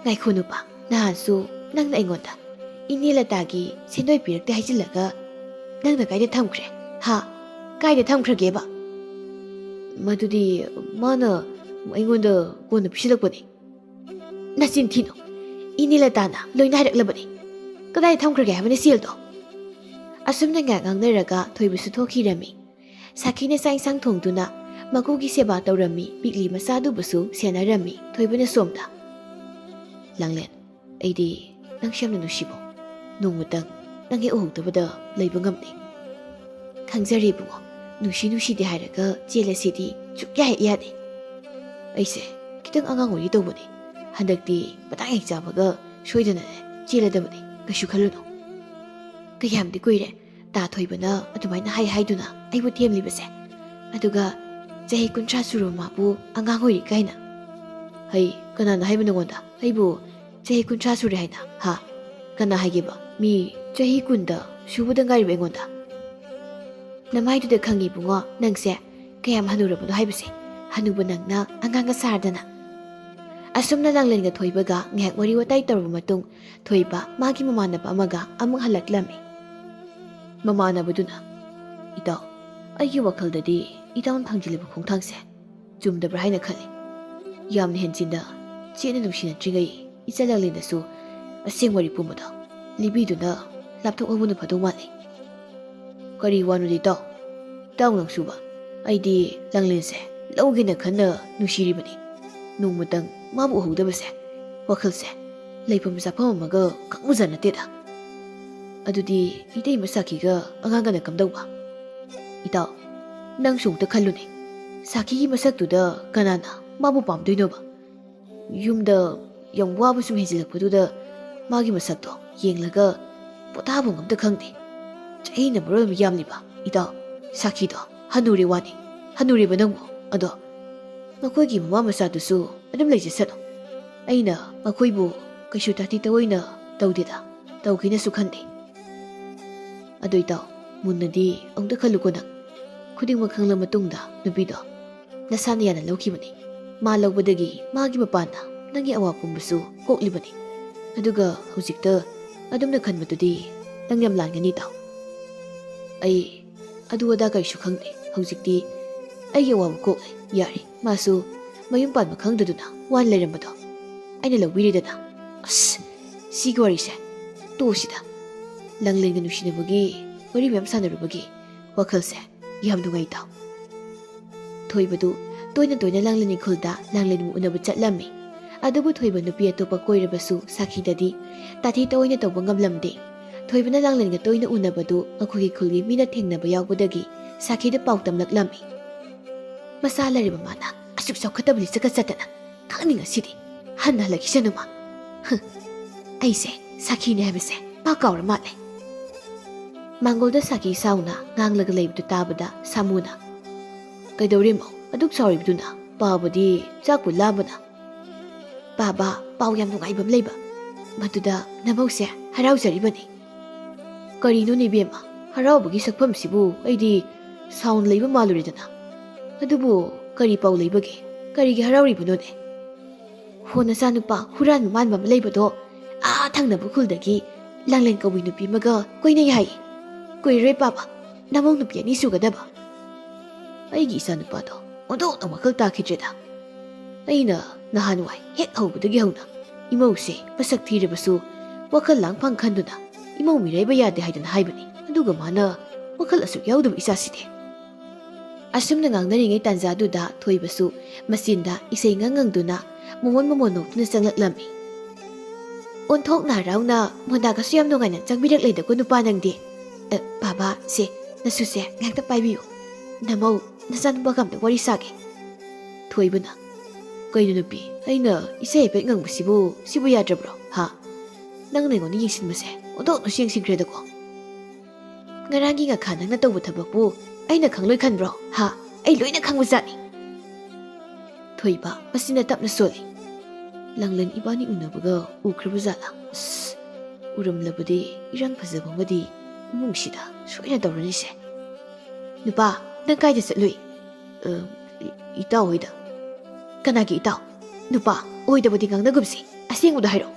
"ꯉꯥꯏꯈꯣ ꯅꯨꯄꯥ, ꯅꯍꯥꯟꯁꯨ ꯅꯪꯅ ꯑꯩꯉꯣꯟꯗ ꯏꯅꯦ ꯂꯇꯥꯒꯤ ꯁꯦꯟꯗꯣꯏ ꯄꯤꯔꯛꯇꯦ ꯍꯥꯏꯖꯤꯜꯂꯒ ꯅꯪꯅ ꯀꯥꯏꯗ ꯊꯝꯈ꯭ꯔꯦ? ꯍꯥ? ꯀꯥꯏꯗ ꯊꯝꯈ꯭ꯔꯒꯦꯕ?" "ꯃꯗꯨꯗꯤ ꯃꯥꯅ ꯑꯩꯉꯣꯟꯗ ꯀꯣꯟꯅ ꯄꯤꯁꯤꯜꯂꯛꯄꯅꯤ꯫" "ꯅꯆꯤꯟ ꯊꯤꯅꯨ꯫ ꯏꯅꯦ ꯂꯇꯥꯅ ꯂꯣꯏꯅ ꯍꯥꯏꯔꯛꯂꯕꯅꯤ꯫ ꯀꯗꯥꯏꯗ ꯊꯝꯈ꯭ꯔꯒꯦ ꯍꯥꯏꯕꯅ ꯁꯦꯜꯗꯣ?" ꯑꯁꯨꯝꯅ ꯉꯥꯏꯍꯥꯛ ꯉꯥꯡꯅꯔꯒ ꯊꯣꯏꯕꯁꯨ ꯊꯣꯛꯈꯤꯔꯝꯃꯤ꯫ ꯁꯥꯈꯤꯅ ꯆꯥꯛ ꯏꯟꯁꯥꯡ ꯊꯣꯡꯗꯨꯅ ꯃꯀꯨꯒꯤ ꯁꯦꯕꯥ ꯇꯧꯔꯝꯃꯤ, ꯄꯤꯛꯂꯤ ꯃꯆꯥꯗꯨꯕꯨꯁꯨ ꯁꯦꯟꯅꯔꯝꯃꯤ꯫ ꯊꯣꯏꯕꯅ ꯁꯣꯝꯗ, "ꯂꯥꯡꯂꯦꯟ, ꯑꯩꯗꯤ ꯅꯪꯁꯦ ꯌꯥꯝꯅ ꯅꯨꯡꯁꯤꯕꯣ꯫ ꯅꯣꯡꯃꯇꯪ ꯅꯪ ꯍꯦꯛ ꯎꯍꯧꯗꯕꯗ ꯂꯩꯕ ꯉꯝꯗꯦ꯫" "ꯈꯪꯖꯔꯦ ꯏꯕꯨꯡꯉꯣ, ꯅꯨꯡꯁꯤ ꯅꯨꯡꯁꯤꯗꯦ ꯍꯥꯏꯔꯒ ꯆꯦꯜꯂꯁꯤꯗꯤ ꯁꯨꯛꯌꯥ ꯍꯦꯛ ꯌꯥꯗꯦ꯫ ꯑꯩꯁꯦ ꯈꯤꯇꯪ ꯑꯉꯥꯡ ꯑꯣꯏꯔꯤ ꯇꯧꯕꯅꯤ꯫ ꯍꯟꯗꯛꯇꯤ ꯃꯇꯥꯡ ꯍꯦꯛ ꯆꯥꯕꯒ ꯁꯣꯏꯗꯅꯅꯦ ꯆꯦꯜꯂꯗꯕꯅꯤ, ꯀꯩꯁꯨ ꯈꯜꯂꯨꯅꯨ꯫" ꯀꯌꯥꯝꯗꯤ ꯀꯨꯏꯔꯦ ꯇꯥ ꯊꯣꯏꯕꯅ ꯑꯗꯨꯃꯥꯏꯅ ꯍꯥꯏ ꯍꯥꯏꯗꯨꯅ ꯑꯩꯕꯨ ꯊꯦꯝꯂꯤꯕꯁꯦ꯫ ꯑꯗꯨꯒ ꯆꯍꯤ ꯀꯨꯟꯊ꯭ꯔꯥ ꯁꯨꯔꯕ ꯃꯥꯕꯨ ꯑꯉꯥꯡ ꯑꯣꯏꯔꯤ ꯀꯥꯏꯅ꯫ "ꯍꯩ, ꯀꯅꯥꯅ ꯍꯥꯏꯕ ꯅꯉꯣꯟꯗ? ꯑꯩꯕꯨ ꯆꯍꯤ ꯀꯨꯟꯊ꯭ꯔꯥ ꯁꯨꯔꯦ ꯍꯥꯏꯅ, ꯍꯥ? ꯀꯅꯥ ꯍꯥꯏꯒꯦꯕ? ꯃꯤ ꯆꯍꯤ ꯀꯨꯟꯗ ꯁꯨꯕꯗ ꯉꯥꯏꯔꯤꯕ ꯑꯩꯉꯣꯟꯗ?" "ꯅꯃꯥꯏꯗꯨꯗ ꯈꯪꯉꯤ ꯏꯕꯨꯡꯉꯣ, ꯅꯪꯁꯦ ꯀꯌꯥꯝ ꯍꯅꯨꯔꯕꯅꯣ ꯍꯥꯏꯕꯁꯦ꯫ ꯍꯅꯨꯕ ꯅꯪꯅ ꯑꯉꯥꯡꯒ ꯁꯥꯔꯗꯅ꯫" ꯑꯁꯨꯝꯅ ꯂꯥꯡꯂꯦꯟꯒ ꯊꯣꯏꯕꯒ ꯉꯥꯏꯍꯥꯛ ꯋꯥꯔꯤ ꯋꯥꯇꯥꯏ ꯇꯧꯔꯕ ꯃꯇꯨꯡ, ꯊꯣꯏꯕ ꯃꯥꯒꯤ ꯃꯃꯥꯟꯅꯕ ꯑꯃꯒ ꯑꯃꯨꯛ ꯍꯜꯂꯛꯂꯝꯃꯤ꯫ ꯃꯃꯥꯟꯅꯕꯗꯨꯅ, "ꯏꯇꯥꯎ, ꯑꯩꯒꯤ ꯋꯥꯈꯜꯗꯗꯤ ꯏꯇꯥꯎꯅ ꯊꯥꯡꯖꯤꯜꯂꯤꯕ ꯈꯣꯡꯊꯥꯡꯁꯦ ꯆꯨꯝꯗꯕ꯭ꯔꯥ ꯍꯥꯏꯅ ꯈꯜꯂꯤ꯫ ꯌꯥꯝꯅ ꯍꯦꯟꯖꯤꯟꯅ ꯆꯦꯠꯅ ꯅꯨꯡꯁꯤꯅꯗ꯭ꯔꯤꯉꯩ ꯏꯆꯜ ꯂꯥꯡꯂꯦꯟꯗꯁꯨ ꯑꯁꯦꯡ ꯋꯥꯔꯤ ꯄꯨꯝꯕꯗꯣ ꯂꯤꯕꯤꯗꯨꯅ ꯂꯥꯞꯊꯣꯛꯍꯧꯕꯅ ꯐꯗꯧ ꯃꯥꯜꯂꯤ꯫" "ꯀꯔꯤ ꯋꯥꯅꯣꯗꯤ ꯏꯇꯥꯎ? ꯏꯇꯥꯎ ꯅꯪꯁꯨꯕ? ꯑꯩꯗꯤ ꯂꯥꯡꯂꯦꯟꯁꯦ ꯂꯧꯒꯦꯅ ꯈꯟꯅ ꯅꯨꯡꯁꯤꯔꯤꯕꯅꯤ꯫ ꯅꯣꯡꯃꯇꯪ ꯃꯥꯕꯨ ꯎꯍꯧꯗꯕꯁꯦ ꯋꯥꯈꯜꯁꯦ ꯂꯩꯐꯝ ꯆꯥꯐꯝ ꯑꯃꯒ ꯈꯪꯕꯖꯥꯠ ꯅꯠꯇꯦꯗ꯫ ꯑꯗꯨꯗꯤ ꯏꯇꯩꯃ ꯁꯥꯈꯤꯒ ꯑꯉꯥꯡꯒꯅ ꯀꯝꯗꯧꯕ?" "ꯏꯇꯥꯎ, ꯅꯪꯁꯨ ꯑꯃꯨꯛꯇ ꯈꯜꯂꯨꯅꯦ꯫ ꯁꯥꯈꯤꯒꯤ ꯃꯁꯛꯇꯨꯗ ꯀꯅꯥꯅ ꯃꯥꯕꯨ ꯄꯥꯝꯗꯣꯏꯅꯣꯕ? ꯌꯨꯝꯗ ꯌꯥꯝ ꯋꯥꯕ ꯁꯨꯝ ꯍꯦꯟꯖꯤꯜꯂꯛꯄꯗꯨꯗ ꯃꯥꯒꯤ ꯃꯁꯛꯇꯣ ꯌꯦꯡꯂꯒ ꯄꯣꯊꯥꯐꯝ ꯑꯝꯇ ꯈꯪꯗꯦ꯫ ꯆꯍꯤꯅ ꯃꯔꯣꯜ ꯑꯃ ꯌꯥꯝꯂꯤꯕ ꯏꯇꯥꯎ, ꯁꯥꯈꯤꯗꯣ ꯍꯅꯨꯔꯦ ꯋꯥꯅꯤ꯫ ꯍꯅꯨꯔꯦꯕ ꯅꯪꯕꯨ꯫ ꯑꯗꯣ ꯃꯈꯣꯏꯒꯤ ꯃꯃꯥ ꯃꯆꯥꯗꯨꯁꯨ ꯑꯗꯨꯝ ꯂꯩꯖꯁꯅꯨ꯫ ꯑꯩꯅ ꯃꯈꯣꯏꯕꯨ ꯀꯩꯁꯨ ꯇꯥꯊꯤ ꯇꯑꯣꯏꯅ ꯇꯧꯗꯦꯗ, ꯇꯧꯒꯦꯅꯁꯨ ꯈꯟꯗꯦ꯫ ꯑꯗꯣ ꯏꯇꯥꯎ, ꯃꯨꯟꯅꯗꯤ ꯑꯃꯨꯛꯇ ꯈꯜꯂꯨꯀꯣ ꯅꯪ꯫ ꯈꯨꯗꯤꯡꯃꯛ ꯈꯪꯂ ꯃꯇꯨꯡꯗ ꯅꯨꯄꯤꯗꯣ ꯅꯁꯥꯅ ꯌꯥꯅ ꯂꯧꯈꯤꯕꯅꯤ꯫ ꯃꯥ ꯂꯧꯕꯗꯒꯤ ꯃꯥꯒꯤ ꯃꯄꯥꯟꯅ ꯅꯪꯒꯤ ꯑꯋꯥ ꯄꯨꯝꯕꯁꯨ ꯀꯣꯛꯂꯤꯕꯅꯤ꯫ ꯑꯗꯨꯒ ꯍꯧꯖꯤꯛꯇ ꯑꯗꯨꯝꯅ ꯈꯟꯕꯗꯨꯗꯤ ꯅꯪ ꯌꯥꯝ ꯂꯥꯟꯒꯅꯤ ꯇꯥꯎ꯫ ꯑꯩ ꯑꯗꯨ ꯑꯗꯥ ꯀꯔꯤꯁꯨ ꯈꯪꯗꯦ꯫ ꯍꯧꯖꯤꯛꯇꯤ ꯑꯩꯒꯤ ꯑꯋꯥꯕ ꯀꯣꯛꯂꯦ꯫ ꯌꯥꯔꯦ, ꯃꯥꯁꯨ ꯃꯌꯨꯝ ꯄꯥꯟꯕ ꯈꯪꯗꯗꯨꯅ ꯋꯥꯅ ꯂꯩꯔꯝꯕꯗꯣ ꯑꯩꯅ ꯂꯧꯕꯤꯔꯦꯗꯅ꯫ ꯑꯁ, ꯁꯤꯒꯤ ꯋꯥꯔꯤꯁꯦ ꯇꯣꯛꯑꯁꯤꯗ꯫ ꯂꯥꯡꯂꯦꯟꯒ ꯅꯨꯡꯁꯤꯅꯕꯒꯤ ꯋꯥꯔꯤ ꯃꯌꯥꯝ ꯁꯥꯟꯅꯔꯨꯕꯒꯤ ꯋꯥꯈꯜꯁꯦ ꯌꯥꯝ ꯅꯨꯡꯉꯥꯏ ꯇꯥꯎ꯫ ꯊꯣꯏꯕꯗꯨ ꯇꯣꯏꯅ ꯇꯣꯏꯅ ꯂꯥꯡꯂꯦꯟ ꯏꯪꯈꯣꯜꯗ ꯂꯥꯡꯂꯦꯟꯕꯨ ꯎꯅꯕ ꯆꯠꯂꯝꯃꯤ꯫ ꯑꯗꯨꯕꯨ ꯊꯣꯏꯕ ꯅꯨꯄꯤ ꯑꯇꯣꯞꯄ ꯀꯣꯏꯔꯕꯁꯨ ꯁꯥꯈꯤꯗꯗꯤ ꯇꯥꯊꯤ ꯇꯑꯣꯏꯅ ꯇꯧꯕ ꯉꯝꯂꯝꯗꯦ꯫ ꯊꯣꯏꯕꯅ ꯂꯥꯡꯂꯦꯟꯒ ꯇꯣꯏꯅ ꯎꯅꯕꯗꯨ ꯃꯈꯣꯏꯒꯤ ꯈꯨꯜꯒꯤ ꯃꯤꯅ ꯊꯦꯡꯅꯕ ꯌꯥꯎꯕꯗꯒꯤ ꯁꯥꯈꯤꯗ ꯄꯥꯎ ꯇꯝꯂꯛꯂꯝꯃꯤ꯫ ꯃꯆꯥ ꯂꯩꯔꯕ ꯃꯥꯅ ꯑꯁꯨꯛ ꯆꯥꯎꯈꯠꯇꯕ ꯂꯤꯆꯠꯀ ꯆꯠꯇꯅ ꯈꯪꯅꯤꯡꯉꯁꯤꯗꯤ ꯍꯟꯅ ꯍꯜꯂꯛꯈꯤꯁꯅꯨꯃ꯫ ꯍꯨꯝ, ꯑꯩꯁꯦ ꯁꯥꯈꯤꯅꯦ ꯍꯥꯏꯕꯁꯦ ꯄꯥꯛ ꯀꯥꯎꯔ ꯃꯥꯜꯂꯦ꯫ ꯃꯥꯡꯒꯣꯜꯗ ꯁꯥꯈꯤ ꯁꯥꯎꯅ ꯉꯥꯡꯂꯒ ꯂꯩꯕꯗꯨ ꯇꯥꯕꯗ ꯁꯥꯃꯨꯅ, "ꯀꯩꯗꯧꯔꯦ ꯃꯧ? ꯑꯗꯨꯛ ꯁꯥꯎꯔꯤꯕꯗꯨꯅ? ꯄꯥꯕꯗꯤ ꯆꯥꯛꯄꯨ ꯂꯥꯝꯕꯅ?" "ꯄꯥꯕ, ꯄꯥꯎ ꯌꯥꯝ ꯅꯨꯡꯉꯥꯏꯕ ꯑꯃ ꯂꯩꯕ, ꯃꯗꯨꯗ ꯅꯃꯧꯁꯦ ꯍꯔꯥꯎꯖꯔꯤꯕꯅꯤ꯫" "ꯀꯔꯤꯅꯣꯅꯦ ꯏꯕꯦꯝꯃ, ꯍꯔꯥꯎꯕꯒꯤ ꯁꯛꯐꯝꯁꯤꯕꯨ ꯑꯩꯗꯤ ꯁꯥꯎꯟ ꯂꯩꯕ ꯃꯥꯜꯂꯨꯔꯦꯗꯅ꯫ ꯑꯗꯨꯕꯨ ꯀꯔꯤ ꯄꯥꯎ ꯂꯩꯕꯒꯦ? ꯀꯔꯤꯒꯤ ꯍꯔꯥꯎꯔꯤꯕꯅꯣꯅꯦ?" "ꯍꯣ, ꯅꯆꯥꯅꯨꯄꯥ ꯍꯨꯔꯥꯟꯕ ꯃꯥꯟꯕ ꯑꯃ ꯂꯩꯕꯗꯣ ꯑꯥ ꯊꯪꯅꯕ ꯈꯨꯜꯗꯒꯤ ꯂꯥꯡꯂꯦꯟ ꯀꯧꯕꯤ ꯅꯨꯄꯤ ꯑꯃꯒ ꯀꯣꯏꯅꯩ ꯍꯥꯏ꯫ ꯀꯨꯏꯔꯔꯣꯏ ꯄꯥꯕ, ꯅꯃꯧ ꯅꯨꯄꯤ ꯑꯅꯤ ꯁꯨꯒꯗꯕ꯫" ꯑꯩꯒꯤ ꯏꯆꯥꯅꯨꯄꯥꯗꯣ ꯑꯣꯟꯊꯣꯛꯅ ꯋꯥꯈꯜ ꯇꯥꯈꯤꯗ꯭ꯔꯦꯗ꯫ ꯑꯩꯅ ꯅꯍꯥꯟꯋꯥꯏ ꯍꯦꯛ ꯍꯧꯕꯗꯒꯤ ꯍꯧꯅ ꯏꯃꯧꯁꯦ ꯃꯁꯛ ꯊꯤꯔꯕꯁꯨ ꯋꯥꯈꯜ ꯂꯥꯡꯐꯥꯡ ꯈꯟꯗꯨꯅ ꯏꯃꯧ ꯃꯤꯔꯥꯏꯕ ꯌꯥꯗꯦ ꯍꯥꯏꯗꯨꯅ ꯍꯥꯏꯕꯅꯤ꯫ ꯑꯗꯨꯒ ꯃꯥꯅ ꯋꯥꯈꯜ ꯑꯁꯨꯛ ꯌꯥꯎꯗꯕ ꯏꯆꯥꯁꯤꯗꯤ꯫ ꯑꯁꯨꯝꯅ ꯉꯥꯡꯅꯔꯤꯉꯩ ꯇꯥꯟꯖꯥꯗꯨꯗ ꯊꯣꯏꯕꯁꯨ ꯃꯆꯤꯟꯗ ꯏꯁꯩ ꯉꯪ ꯉꯪꯗꯨꯅ ꯃꯃꯣꯟ ꯃꯃꯣꯟ ꯅꯣꯛꯇꯨꯅ ꯆꯪꯂꯛꯂꯝꯃꯤ꯫ ꯑꯣꯟꯊꯣꯛꯅ ꯍꯔꯥꯎꯅ ꯃꯣꯟꯗꯥꯒꯁꯨ ꯌꯥꯝ ꯅꯨꯡꯉꯥꯏꯅ ꯆꯪꯕꯤꯔꯛꯂꯦꯗꯀꯣ ꯅꯨꯄꯥ ꯅꯪꯗꯤ꯫ ꯑ, ꯄꯥꯕ, ꯁꯦ, ꯅꯁꯨꯁꯦ ꯉꯥꯏꯍꯥꯛꯇ ꯄꯥꯏꯕꯤꯌꯨ꯫ ꯅꯃꯧ, ꯅꯆꯥꯅꯨꯄꯥꯒ ꯑꯝꯇ ꯋꯥꯔꯤ ꯁꯥꯒꯦ꯫ ꯊꯣꯏꯕꯅ, "ꯀꯩꯅꯣ ꯅꯨꯄꯤ, ꯑꯩꯅ ꯏꯁꯩ ꯍꯥꯏꯐꯦꯠ ꯉꯪꯕꯁꯤꯕꯨ ꯁꯤꯕꯨ ꯌꯥꯗ꯭ꯔꯕ꯭ꯔꯣ? ꯍꯥ? ꯅꯪꯅ ꯑꯩꯉꯣꯟꯗ ꯌꯦꯡꯁꯤꯟꯕꯁꯦ ꯑꯣꯟꯊꯣꯛꯅ ꯌꯦꯡꯁꯤꯟꯈ꯭ꯔꯦꯗꯀꯣ꯫ ꯉꯔꯥꯡꯒꯤ ꯉꯥꯈꯥ ꯅꯪꯅ ꯇꯧꯕ ꯊꯕꯛꯄꯨ ꯑꯩꯅ ꯈꯪꯂꯣꯏ ꯈꯟꯕ꯭ꯔꯣ? ꯍꯥ? ꯑꯩ ꯂꯣꯏꯅ ꯈꯪꯕꯖꯥꯠꯅꯤ꯫" ꯊꯣꯏꯕ ꯃꯆꯤꯟꯅ ꯇꯞꯅ ꯁꯣꯜꯂꯤ꯫ "ꯂꯥꯡꯂꯦꯟ ꯏꯕꯥꯅꯤ ꯎꯅꯕꯒ ꯎꯈ꯭ꯔꯕ ꯖꯥꯠꯂꯥ? ꯑꯁ, ꯎꯔꯝꯂꯕꯗꯤ ꯏꯔꯥꯡ ꯐꯖꯕ ꯑꯃꯗꯤ ꯏꯃꯨꯡꯁꯤꯗ ꯁꯣꯏꯅ ꯇꯧꯔꯅꯤꯁꯦ꯫ "ꯅꯨꯄꯥ, ꯅꯪ ꯀꯥꯏꯗ ꯆꯠꯂꯨꯏ?" "ꯑ, ꯏ-, ꯏꯇꯥꯎ ꯍꯣꯏꯗ꯫" "ꯀꯅꯥꯒꯤ ꯏꯇꯥꯎ? ꯅꯨꯄꯥ, ꯑꯣꯏꯗꯕꯗꯤ ꯉꯥꯡꯅꯒꯨꯝꯁꯤ꯫ ꯑꯁꯦꯡꯕꯗꯣ ꯍꯥꯏꯔꯛꯑꯣ꯫"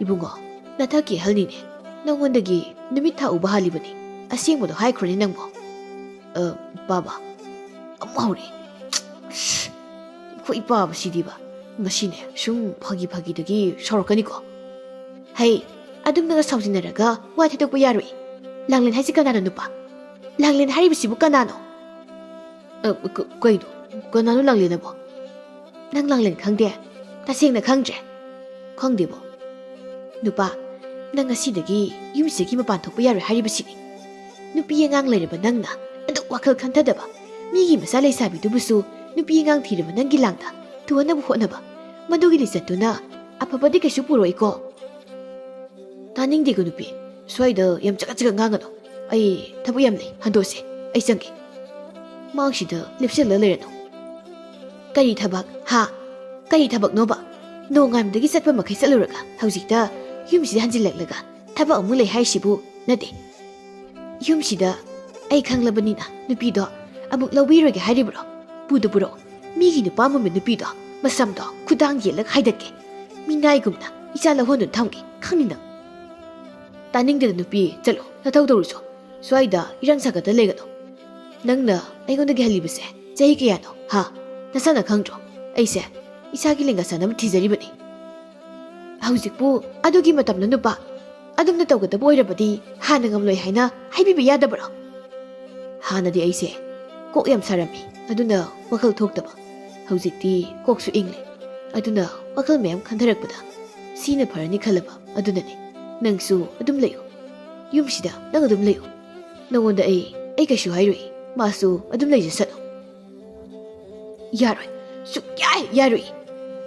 "ꯏꯕꯨꯡꯉꯣ, ꯅꯊꯛꯀꯤ ꯑꯍꯜꯅꯤꯅꯦ꯫ ꯅꯉꯣꯟꯗꯒꯤ ꯅꯨꯃꯤꯠ ꯊꯥ ꯎꯕ ꯍꯥꯜꯂꯤꯕꯅꯤ꯫ ꯑꯁꯦꯡꯕꯗꯣ ꯍꯥꯏꯈ꯭ꯔꯣꯅꯦ ꯅꯪꯕꯣ꯫" "ꯑ, ꯕꯥꯕꯥ, ꯑꯃꯨꯛ ꯍꯧꯔꯦ꯫ ꯑꯩꯈꯣꯏ ꯄꯥꯕꯁꯤꯗꯤꯕ꯫ ꯃꯁꯤꯅꯦ ꯁꯨꯝ ꯐꯥꯒꯤ ꯐꯥꯒꯤꯗꯒꯤ ꯁꯥꯎꯔꯛꯀꯅꯤꯀꯣ꯫" "ꯍꯩ, ꯑꯗꯨꯝꯅꯒ ꯁꯥꯎꯖꯤꯟꯅꯔꯒ ꯋꯥ ꯊꯩꯗꯣꯛꯄ ꯌꯥꯔꯣꯏ꯫ ꯂꯥꯡꯂꯦꯟ ꯍꯥꯏꯁꯤ ꯀꯅꯥꯅꯣ ꯅꯨꯄꯥ? ꯂꯥꯡꯂꯦꯟ ꯍꯥꯏꯔꯤꯕꯁꯤꯕꯨ ꯀꯅꯥꯅꯣ?" "ꯑ, ꯀ-, ꯀꯩꯅꯣ? ꯀꯅꯥꯅꯣ ꯂꯥꯡꯂꯦꯟ ꯑꯕꯣ?" "ꯅꯪ ꯂꯥꯡꯂꯦꯟ ꯈꯪꯗꯦ? ꯇꯁꯦꯡꯅ ꯈꯪꯗ꯭ꯔꯦ?" "ꯈꯪꯗꯦꯕꯣ꯫" "ꯅꯨꯄꯥ, ꯅꯪ ꯉꯁꯤꯗꯒꯤ ꯌꯨꯝꯁꯤꯗꯒꯤ ꯃꯄꯥꯟ ꯊꯣꯛꯄ ꯌꯥꯔꯣꯏ ꯍꯥꯏꯔꯤꯕꯁꯤꯅꯤ꯫ ꯅꯨꯄꯤ ꯑꯉꯥꯡ ꯂꯩꯔꯕ ꯅꯪꯅ ꯑꯗꯨꯛ ꯋꯥꯈꯜ ꯈꯟꯊꯗꯕ, ꯃꯤꯒꯤ ꯃꯆꯥ ꯂꯩꯁꯥꯕꯤꯗꯨꯕꯨꯁꯨ ꯅꯨꯄꯤ ꯑꯉꯥꯡ ꯊꯤꯔꯕ ꯅꯪꯒꯤ ꯂꯥꯡꯗ ꯇꯨꯍꯟꯅꯕ ꯍꯣꯠꯅꯕ, ꯃꯗꯨꯒꯤ ꯂꯤꯆꯠꯇꯨꯅ ꯑꯐꯕꯗꯤ ꯀꯩꯁꯨ ꯄꯨꯔꯛꯏꯀꯣ꯫" "ꯇꯥꯅꯤꯡꯗꯦꯀꯣ ꯅꯨꯄꯤ, ꯁ꯭ꯋꯥꯏꯗ ꯌꯥꯝ ꯆꯒꯠ ꯆꯒꯠ ꯉꯥꯡꯒꯅꯨ꯫ ꯑꯩ ꯊꯕꯛ ꯌꯥꯝ ꯂꯩ, ꯍꯟꯗꯣꯛꯁꯦ, ꯑꯩ ꯆꯪꯒꯦ꯫" "ꯃꯥꯡꯁꯤꯗ ꯂꯦꯞꯁꯤꯜꯂ ꯂꯩꯔꯅꯨ꯫" "ꯀꯔꯤ ꯊꯕꯛ, ꯍꯥ? ꯀꯔꯤ ꯊꯕꯛꯅꯣꯕ? ꯅꯣꯡꯉꯥꯟꯕꯗꯒꯤ ꯆꯠꯄ ꯃꯈꯩ ꯆꯠꯂꯨꯔꯒ ꯍꯧꯖꯤꯛꯇ ꯌꯨꯝꯁꯤꯗ ꯍꯟꯖꯤꯜꯂꯛꯂꯒ ꯊꯕꯛ ꯑꯃꯨꯛ ꯂꯩ ꯍꯥꯏꯁꯤꯕꯨ ꯅꯠꯇꯦ꯫ ꯌꯨꯝꯁꯤꯗ ꯑꯩ ꯈꯪꯂꯕꯅꯤꯅ ꯅꯨꯄꯤꯗꯣ ꯑꯃꯨꯛ ꯂꯧꯕꯤꯔꯣꯏꯒꯦ ꯍꯥꯏꯔꯤꯕ꯭ꯔꯣ? ꯄꯨꯗ ꯄꯨꯔꯛꯑꯣ꯫ ꯃꯤꯒꯤ ꯅꯨꯄꯥ ꯃꯃꯤꯠ ꯅꯨꯄꯤꯗꯣ ꯃꯁꯝꯗꯣ ꯈꯨꯗꯥꯡ ꯌꯦꯜꯂꯒ ꯍꯥꯏꯗꯠꯀꯦ꯫ ꯃꯤꯅꯥꯏꯒꯨꯝꯅ ꯏꯆꯥ ꯂꯧꯍꯣꯟꯗꯨꯅ ꯊꯝꯒꯦ, ꯈꯪꯅꯤ ꯅꯪ꯫" "ꯇꯥꯅꯤꯡꯗꯦꯗ ꯅꯨꯄꯤ, ꯆꯠꯂꯣ, ꯅꯊꯧ ꯇꯧꯔꯨꯆꯣ꯫ ꯁ꯭ꯋꯥꯏꯗ ꯏꯔꯥꯡ ꯁꯥꯒꯠꯇ ꯂꯩꯒꯅꯨ꯫ ꯅꯪꯅ ꯑꯩꯉꯣꯟꯗꯒꯤ ꯍꯜꯂꯤꯕꯁꯦ ꯆꯍꯤ ꯀꯌꯥꯅꯣ, ꯍꯥ? ꯅꯁꯥꯅ ꯈꯪꯗ꯭ꯔꯣ? ꯑꯩꯁꯦ ꯏꯆꯥꯒꯤ ꯂꯦꯡꯒꯥ ꯆꯥꯅꯕ ꯊꯤꯖꯔꯤꯕꯅꯤ꯫" "ꯍꯧꯖꯤꯛꯄꯨ ꯑꯗꯨꯒꯤ ꯃꯇꯝꯅ ꯅꯨꯄꯥ? ꯑꯗꯨꯝꯅ ꯇꯧꯒꯗꯕ ꯑꯣꯏꯔꯕꯗꯤ ꯍꯥꯟꯅ ꯉꯝꯂꯣꯏ ꯍꯥꯏꯅ ꯍꯥꯏꯕꯤꯕ ꯌꯥꯗꯕ꯭ꯔꯣ?" "ꯍꯥꯟꯅꯗꯤ ꯑꯩꯁꯦ ꯀꯣꯛ ꯌꯥꯝ ꯁꯥꯔꯝꯃꯤ, ꯑꯗꯨꯅ ꯋꯥꯈꯜ ꯊꯣꯛꯇꯕ꯫ ꯍꯧꯖꯤꯛꯇꯤ ꯀꯣꯛꯁꯨ ꯏꯪꯂꯦ, ꯑꯗꯨꯅ ꯋꯥꯈꯜ ꯃꯌꯥꯝ ꯈꯟꯊꯔꯛꯄꯗ ꯁꯤꯅ ꯐꯔꯅꯤ ꯈꯜꯂꯕ꯫ ꯑꯗꯨꯅꯅꯦ, ꯅꯪꯁꯨ ꯑꯗꯨꯝ ꯂꯩꯌꯨ꯫ ꯌꯨꯝꯁꯤꯗ ꯅꯪ ꯑꯗꯨꯝ ꯂꯩꯌꯨ꯫ ꯅꯉꯣꯟꯗ ꯑꯩ, ꯑꯩ ꯀꯩꯁꯨ ꯍꯥꯏꯔꯣꯏ, ꯃꯥꯁꯨ ꯑꯗꯨꯝ ꯂꯩꯖꯁꯅꯨ꯫" "ꯌꯥꯔꯣꯏ, ꯁꯨꯛꯌꯥ ꯍꯦꯛ ꯌꯥꯔꯣꯏ꯫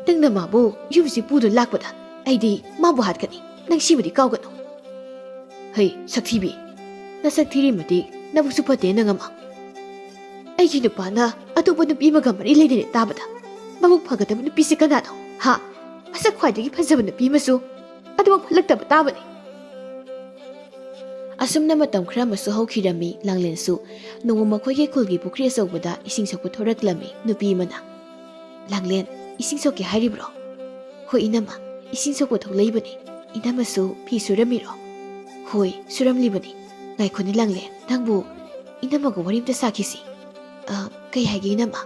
ꯅꯪꯅ ꯃꯥꯕꯨ ꯌꯨꯝꯁꯤ ꯄꯨꯗꯨꯅ ꯂꯥꯛꯄꯗ ꯑꯩꯗꯤ ꯃꯥꯕꯨ ꯍꯥꯠꯀꯅꯤ, ꯅꯪ ꯁꯤꯃꯗꯤ ꯀꯥꯎꯒꯅꯨ꯫" "ꯍꯩ, ꯁꯛꯊꯤꯕꯤ, ꯅꯁꯛ ꯊꯤꯔꯤ ꯃꯇꯤꯛ ꯅꯕꯨꯛꯁꯨ ꯐꯠꯇꯦ ꯅꯪ ꯑꯃ꯫ ꯑꯩꯒꯤ ꯅꯨꯄꯥꯅ ꯑꯇꯣꯞꯄ ꯅꯨꯄꯤ ꯑꯃꯒ ꯃꯔꯤ ꯂꯩꯅꯔꯦ ꯇꯥꯕꯗ ꯃꯕꯨꯛ ꯐꯒꯗꯕ ꯅꯨꯄꯤꯁꯦ ꯀꯅꯥꯅꯣ, ꯍꯥ? ꯃꯁꯛ ꯈ꯭ꯋꯥꯏꯗꯒꯤ ꯐꯖꯕ ꯅꯨꯄꯤ ꯑꯃꯁꯨ ꯑꯗꯨꯃꯛ ꯐꯠꯂꯛꯇꯕ ꯇꯥꯕꯅꯤ꯫" ꯑꯁꯨꯝꯅ ꯃꯇꯝ ꯈꯔ ꯑꯃꯁꯨ ꯍꯧꯈꯤꯔꯝꯃꯤ꯫ ꯂꯥꯡꯂꯦꯟꯁꯨ ꯅꯣꯡꯃ ꯃꯈꯣꯏꯒꯤ ꯈꯨꯜꯒꯤ ꯄꯨꯈ꯭ꯔꯤ ꯑꯆꯧꯕꯗ ꯏꯁꯤꯡ ꯁꯣꯛꯄ ꯊꯣꯔꯛꯂꯝꯃꯤ꯫ ꯅꯨꯄꯤ ꯑꯃꯅ, "ꯂꯥꯡꯂꯦꯟ, ꯏꯁꯤꯡ ꯁꯣꯛꯀꯦ ꯍꯥꯏꯔꯤꯕ꯭ꯔꯣ?" "ꯍꯣꯏ ꯏꯅꯝꯃ, ꯏꯁꯤꯡ ꯁꯣꯛꯄ ꯊꯣꯛꯂꯛꯏꯕꯅꯤ꯫ ꯏꯅꯝꯃꯁꯨ ꯐꯤ ꯁꯨꯔꯝꯃꯤꯔꯣ?" "ꯍꯣꯏ, ꯁꯨꯔꯝꯂꯤꯕꯅꯤ꯫ ꯉꯥꯏꯈꯣꯅꯦ ꯂꯥꯡꯂꯦꯟ, ꯅꯪꯕꯨ ꯏꯅꯝꯃꯒ ꯋꯥꯔꯤ ꯑꯝꯇ ꯁꯥꯈꯤꯁꯤ꯫" "ꯑ, ꯀꯩ ꯍꯥꯏꯒꯦ ꯏꯅꯝꯃ?"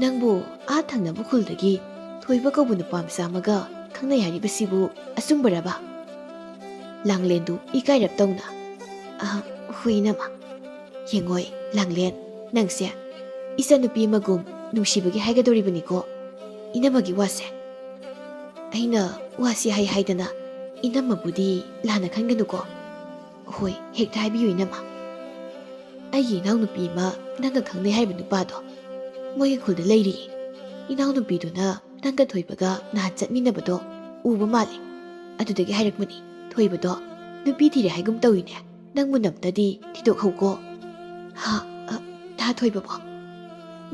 "ꯅꯪꯕꯨ ꯑꯥ ꯊꯪꯅꯕ ꯈꯨꯜꯗꯒꯤ ꯊꯣꯏꯕ ꯀꯧꯕ ꯅꯨꯄꯥ ꯃꯆꯥ ꯑꯃꯒ ꯈꯪꯅꯩ ꯍꯥꯏꯔꯤꯕꯁꯤꯕꯨ ꯑꯆꯨꯝꯕꯔꯕ?" ꯂꯥꯡꯂꯦꯟꯗꯨ ꯏꯀꯥꯏꯔꯞ ꯇꯧꯅ, "ꯑ, ꯍꯣꯏ ꯏꯅꯝꯃ꯫" "ꯌꯦꯡꯉꯣꯏ ꯂꯥꯡꯂꯦꯟ, ꯅꯪꯁꯦ ꯏꯆꯟꯅꯨꯄꯤ ꯑꯃꯒꯨꯝ ꯅꯨꯡꯁꯤꯕꯒꯤ ꯍꯥꯏꯒꯗꯧꯔꯤꯕꯅꯤꯀꯣ ꯏꯅꯝꯃꯒꯤ ꯋꯥꯁꯦ꯫ ꯑꯩꯅ ꯋꯥꯁꯤ ꯍꯥꯏ ꯍꯥꯏꯗꯅ ꯏꯅꯝꯃꯕꯨꯗꯤ ꯂꯥꯟꯅ ꯈꯟꯒꯅꯨꯀꯣ꯫ ꯍꯣꯏ, ꯍꯦꯛꯇ ꯍꯥꯏꯕꯤꯌꯨ ꯏꯅꯝꯃ꯫ ꯑꯩꯒꯤ ꯏꯅꯥꯎꯅꯨꯄꯤ ꯑꯃ ꯅꯪꯒ ꯈꯪꯅꯩ ꯍꯥꯏꯕ ꯅꯨꯄꯥꯗꯣ ꯃꯣꯏꯒꯤ ꯈꯨꯜꯗ ꯂꯩꯔꯤꯌꯦ꯫ ꯏꯅꯥꯎꯅꯨꯄꯤꯗꯨꯅ ꯅꯪꯒ ꯊꯣꯏꯕꯒ ꯅꯍꯥꯟ ꯆꯠꯃꯤꯟꯅꯕꯗꯣ ꯎꯕ ꯃꯥꯜꯂꯦ꯫ ꯑꯗꯨꯗꯒꯤ ꯍꯥꯏꯔꯛꯄꯅꯤ, ꯊꯣꯏꯕꯗꯣ ꯅꯨꯄꯤ ꯊꯤꯔꯦ ꯍꯥꯏꯒꯨꯝ ꯇꯧꯏꯅꯦ꯫ ꯅꯪ ꯃꯨꯟꯅꯝꯇꯗꯤ ꯊꯤꯗꯣꯛꯍꯧꯀꯣ꯫" "ꯍꯥ? ꯑ, ꯇꯥ ꯊꯣꯏꯕꯕꯣ?"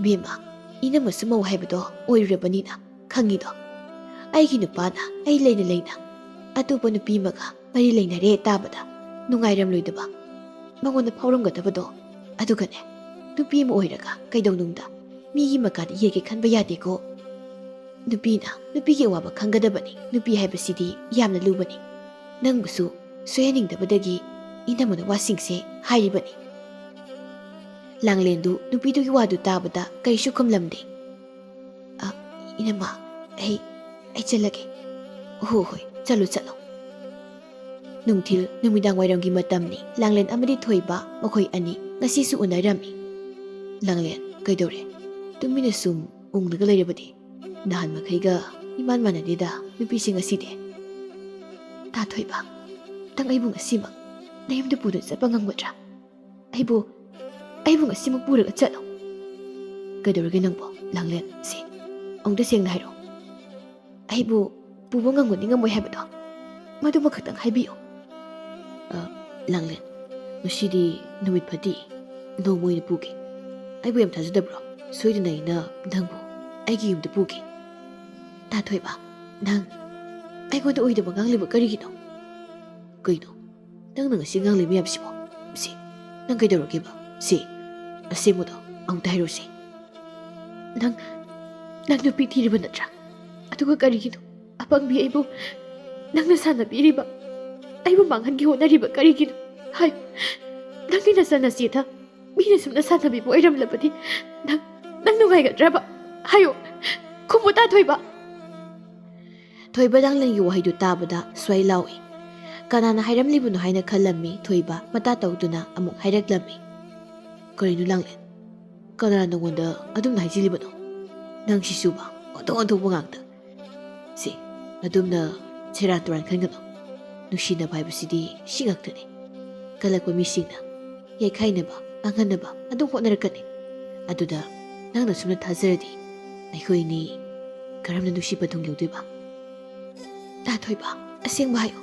"ꯕꯦꯝꯃ, ꯏꯅꯝꯃꯁꯨ ꯃꯧ ꯍꯥꯏꯕꯗꯣ ꯑꯣꯏꯔꯨꯔꯕꯅꯤꯅ ꯈꯪꯉꯤꯗꯣ꯫ ꯑꯩꯒꯤ ꯅꯨꯄꯥꯅ ꯑꯩ ꯂꯩꯅ ꯂꯩꯅ ꯑꯇꯣꯞꯄ ꯅꯨꯄꯤ ꯑꯃꯒ ꯃꯔꯤ ꯂꯩꯅꯔꯦ ꯇꯥꯕꯗ ꯅꯨꯡꯉꯥꯏꯔꯝꯂꯣꯏꯗꯕ ꯃꯉꯣꯟꯗ ꯐꯥꯎꯔꯝꯒꯗꯕꯗꯣ꯫ ꯑꯗꯨꯒꯅꯦ, ꯅꯨꯄꯤ ꯑꯃ ꯑꯣꯏꯔꯒ ꯀꯩꯗꯧꯅꯨꯡꯗ ꯃꯤꯒꯤ ꯃꯀꯥꯗ ꯌꯦꯠꯀꯦ ꯈꯟꯕ ꯌꯥꯗꯦꯀꯣ꯫ ꯅꯨꯄꯤꯅ ꯅꯨꯄꯤꯒꯤ ꯑꯋꯥꯕ ꯈꯪꯒꯗꯕꯅꯤ꯫ ꯅꯨꯄꯤ ꯍꯥꯏꯕꯁꯤꯗꯤ ꯌꯥꯝꯅ ꯂꯨꯕꯅꯤ꯫ ꯅꯪꯕꯨꯁꯨ ꯁꯣꯏꯍꯟꯅꯤꯡꯗꯕꯗꯒꯤ ꯏꯅꯝꯃꯅ ꯋꯥꯁꯤꯡꯁꯦ ꯍꯥꯏꯔꯤꯕꯅꯤ꯫" ꯂꯥꯡꯂꯦꯟꯗꯨ ꯅꯨꯄꯤꯗꯨꯒꯤ ꯋꯥꯗꯨ ꯇꯥꯕꯗ ꯀꯔꯤꯁꯨ ꯈꯨꯝꯂꯝꯗꯦ꯫ "ꯑ, ꯏꯅꯝꯃ, ꯑꯩ, ꯑꯩ ꯆꯠꯂꯒꯦ꯫" "ꯍꯣ ꯍꯣꯏ, ꯆꯠꯂꯨ ꯆꯠꯂꯨ꯫" ꯅꯨꯡꯊꯤꯜ ꯅꯨꯃꯤꯗꯥꯡ ꯋꯥꯏꯔꯝꯒꯤ ꯃꯇꯝꯅꯤ꯫ ꯂꯥꯡꯂꯦꯟ ꯑꯃꯗꯤ ꯊꯣꯏꯕ ꯃꯈꯣꯏ ꯑꯅꯤ ꯉꯁꯤꯁꯨ ꯎꯅꯔꯝꯃꯤ꯫ "ꯂꯥꯡꯂꯦꯟ, ꯀꯩꯗꯧꯔꯦ? ꯇꯨꯃꯤꯟꯅ ꯁꯨꯝ ꯎꯪꯂꯒ ꯂꯩꯔꯕꯗꯤ? ꯅꯍꯥꯟ ꯃꯈꯩꯒ ꯏꯃꯥꯟ ꯃꯥꯟꯅꯗꯦꯗ ꯅꯨꯄꯤꯁꯦ ꯉꯁꯤꯗꯤ꯫" "ꯇꯥ ꯊꯣꯏꯕ, ꯅꯪ ꯑꯩꯕꯨ ꯉꯁꯤꯃꯛ ꯅꯌꯨꯝꯗ ꯄꯨꯗꯨꯅ ꯆꯠꯄ ꯉꯝꯒꯗ꯭ꯔꯥ? ꯑꯩꯕꯨ, ꯑꯩꯕꯨ ꯉꯁꯤꯃꯛ ꯄꯨꯔꯒ ꯆꯠꯂꯣ꯫" "ꯀꯩꯗꯧꯔꯒꯦ ꯅꯪꯕꯣ ꯂꯥꯡꯂꯦꯟ? ꯁꯦ, ꯑꯃꯨꯛꯇ ꯁꯦꯡꯅ ꯍꯥꯏꯔꯣ꯫ ꯑꯩꯕꯨ ꯄꯨꯕ ꯉꯝꯒꯅꯤ ꯉꯝꯃꯣꯏ ꯍꯥꯏꯕꯗꯣ ꯃꯗꯨꯃ ꯈꯛꯇꯪ ꯍꯥꯏꯕꯤꯌꯨ꯫" "ꯑ, ꯂꯥꯡꯂꯦꯟ, ꯉꯁꯤꯗꯤ ꯅꯨꯃꯤꯠ ꯐꯠꯇꯦ꯫ ꯅꯣꯡꯃ ꯑꯣꯏꯅ ꯄꯨꯒꯦ꯫ ꯑꯩꯕꯨ ꯌꯥꯝ ꯊꯥꯖꯗꯕ꯭ꯔꯣ? ꯁꯣꯏꯗꯅ ꯑꯩꯅ ꯅꯪꯕꯨ ꯑꯩꯒꯤ ꯌꯨꯝꯗ ꯄꯨꯒꯦ꯫" "ꯇꯥ ꯊꯣꯏꯕ, ꯅꯪ ꯑꯩꯉꯣꯟꯗ ꯑꯣꯏꯗꯕ ꯉꯥꯡꯂꯤꯕ ꯀꯔꯤꯒꯤꯅꯣ?" "ꯀꯩꯅꯣ? ꯅꯪꯅ ꯉꯁꯤ ꯉꯥꯡꯂꯤ ꯃꯌꯥꯝꯁꯤꯕꯣ? ꯁꯤ, ꯅꯪ ꯀꯩꯗꯧꯔꯒꯦꯕ? ꯁꯤ, ꯑꯁꯦꯡꯕꯗꯣ ꯑꯃꯨꯛꯇ ꯍꯥꯏꯔꯣꯁꯦ꯫ ꯅꯪ, ꯅꯪ ꯅꯨꯄꯤ ꯊꯤꯔꯤꯕ ꯅꯠꯇ꯭ꯔꯥ? ꯑꯗꯨꯒ ꯀꯔꯤꯒꯤꯅꯣ ꯑꯄꯪꯕꯤ ꯑꯩꯕꯨ ꯅꯪꯅ ꯁꯥꯟꯅꯕꯤꯔꯤꯕ, ꯑꯩꯕꯨ ꯃꯥꯡꯍꯟꯒꯦ ꯍꯣꯠꯅꯔꯤꯕ ꯀꯔꯤꯒꯤꯅꯣ? ꯍꯥꯏꯌꯨ, ꯅꯪꯒꯤ ꯅꯆꯟꯅꯆꯦꯗ ꯃꯤꯅ ꯁꯨꯝꯅ ꯁꯥꯟꯅꯕꯤꯕ ꯑꯣꯏꯔꯝꯂꯕꯗꯤ ꯅꯪ, ꯅꯪ ꯅꯨꯡꯉꯥꯏꯒꯗ꯭ꯔꯕ? ꯍꯥꯏꯌꯨ, ꯈꯨꯝꯃꯨ ꯇꯥ ꯊꯣꯏꯕ꯫ ꯊꯣꯏꯕ ꯂꯥꯡꯂꯦꯟꯒꯤ ꯋꯥꯍꯩꯗꯨ ꯇꯥꯕꯗ ꯁ꯭ꯋꯥꯏ ꯂꯥꯎꯏ꯫ ꯀꯅꯥꯅ ꯍꯥꯏꯔꯝꯂꯤꯕꯅꯣ ꯍꯥꯏꯅ ꯈꯜꯂꯝꯃꯤ ꯊꯣꯏꯕ ꯃꯇꯥ ꯇꯧꯗꯨꯅ ꯑꯃꯨꯛ ꯍꯥꯏꯔꯛꯂꯝꯃꯤ꯫ ꯀꯔꯤꯅꯣ ꯂꯥꯡꯂꯦꯟ? ꯀꯅꯥꯅ ꯅꯉꯣꯟꯗ ꯑꯗꯨꯝꯅ ꯍꯥꯏꯖꯤꯜꯂꯤꯕꯅꯣ? ꯅꯪꯁꯤꯁꯨꯕ ꯑꯣꯟꯊꯣꯛ ꯑꯣꯟꯊꯣꯛꯄ ꯉꯥꯛꯇ꯫ ꯁꯤ, ꯑꯗꯨꯝꯅ ꯁꯦꯔꯥꯟ ꯇꯨꯔꯥꯟ ꯈꯟꯒꯅꯨ꯫ ꯅꯨꯡꯁꯤꯅꯕ ꯍꯥꯏꯕꯁꯤꯗꯤ ꯁꯤ ꯉꯥꯛꯇꯅꯤ꯫ ꯀꯜꯂꯛꯄ ꯃꯤꯁꯤꯡꯅ ꯌꯩꯈꯥꯏꯅꯕ, ꯃꯥꯡꯍꯟꯅꯕ ꯑꯗꯨꯝ ꯍꯣꯠꯅꯔꯛꯀꯅꯤ꯫ ꯑꯗꯨꯗ ꯅꯪꯅ ꯁꯨꯝꯅ ꯊꯥꯖꯔꯗꯤ ꯑꯩꯈꯣꯏꯅꯤ ꯀꯔꯝꯅ ꯅꯨꯡꯁꯤꯕ ꯊꯨꯡ ꯌꯧꯗꯣꯏꯕ? ꯇꯥ ꯊꯣꯏꯕ, ꯑꯁꯦꯡꯕ ꯍꯥꯏꯌꯨ꯫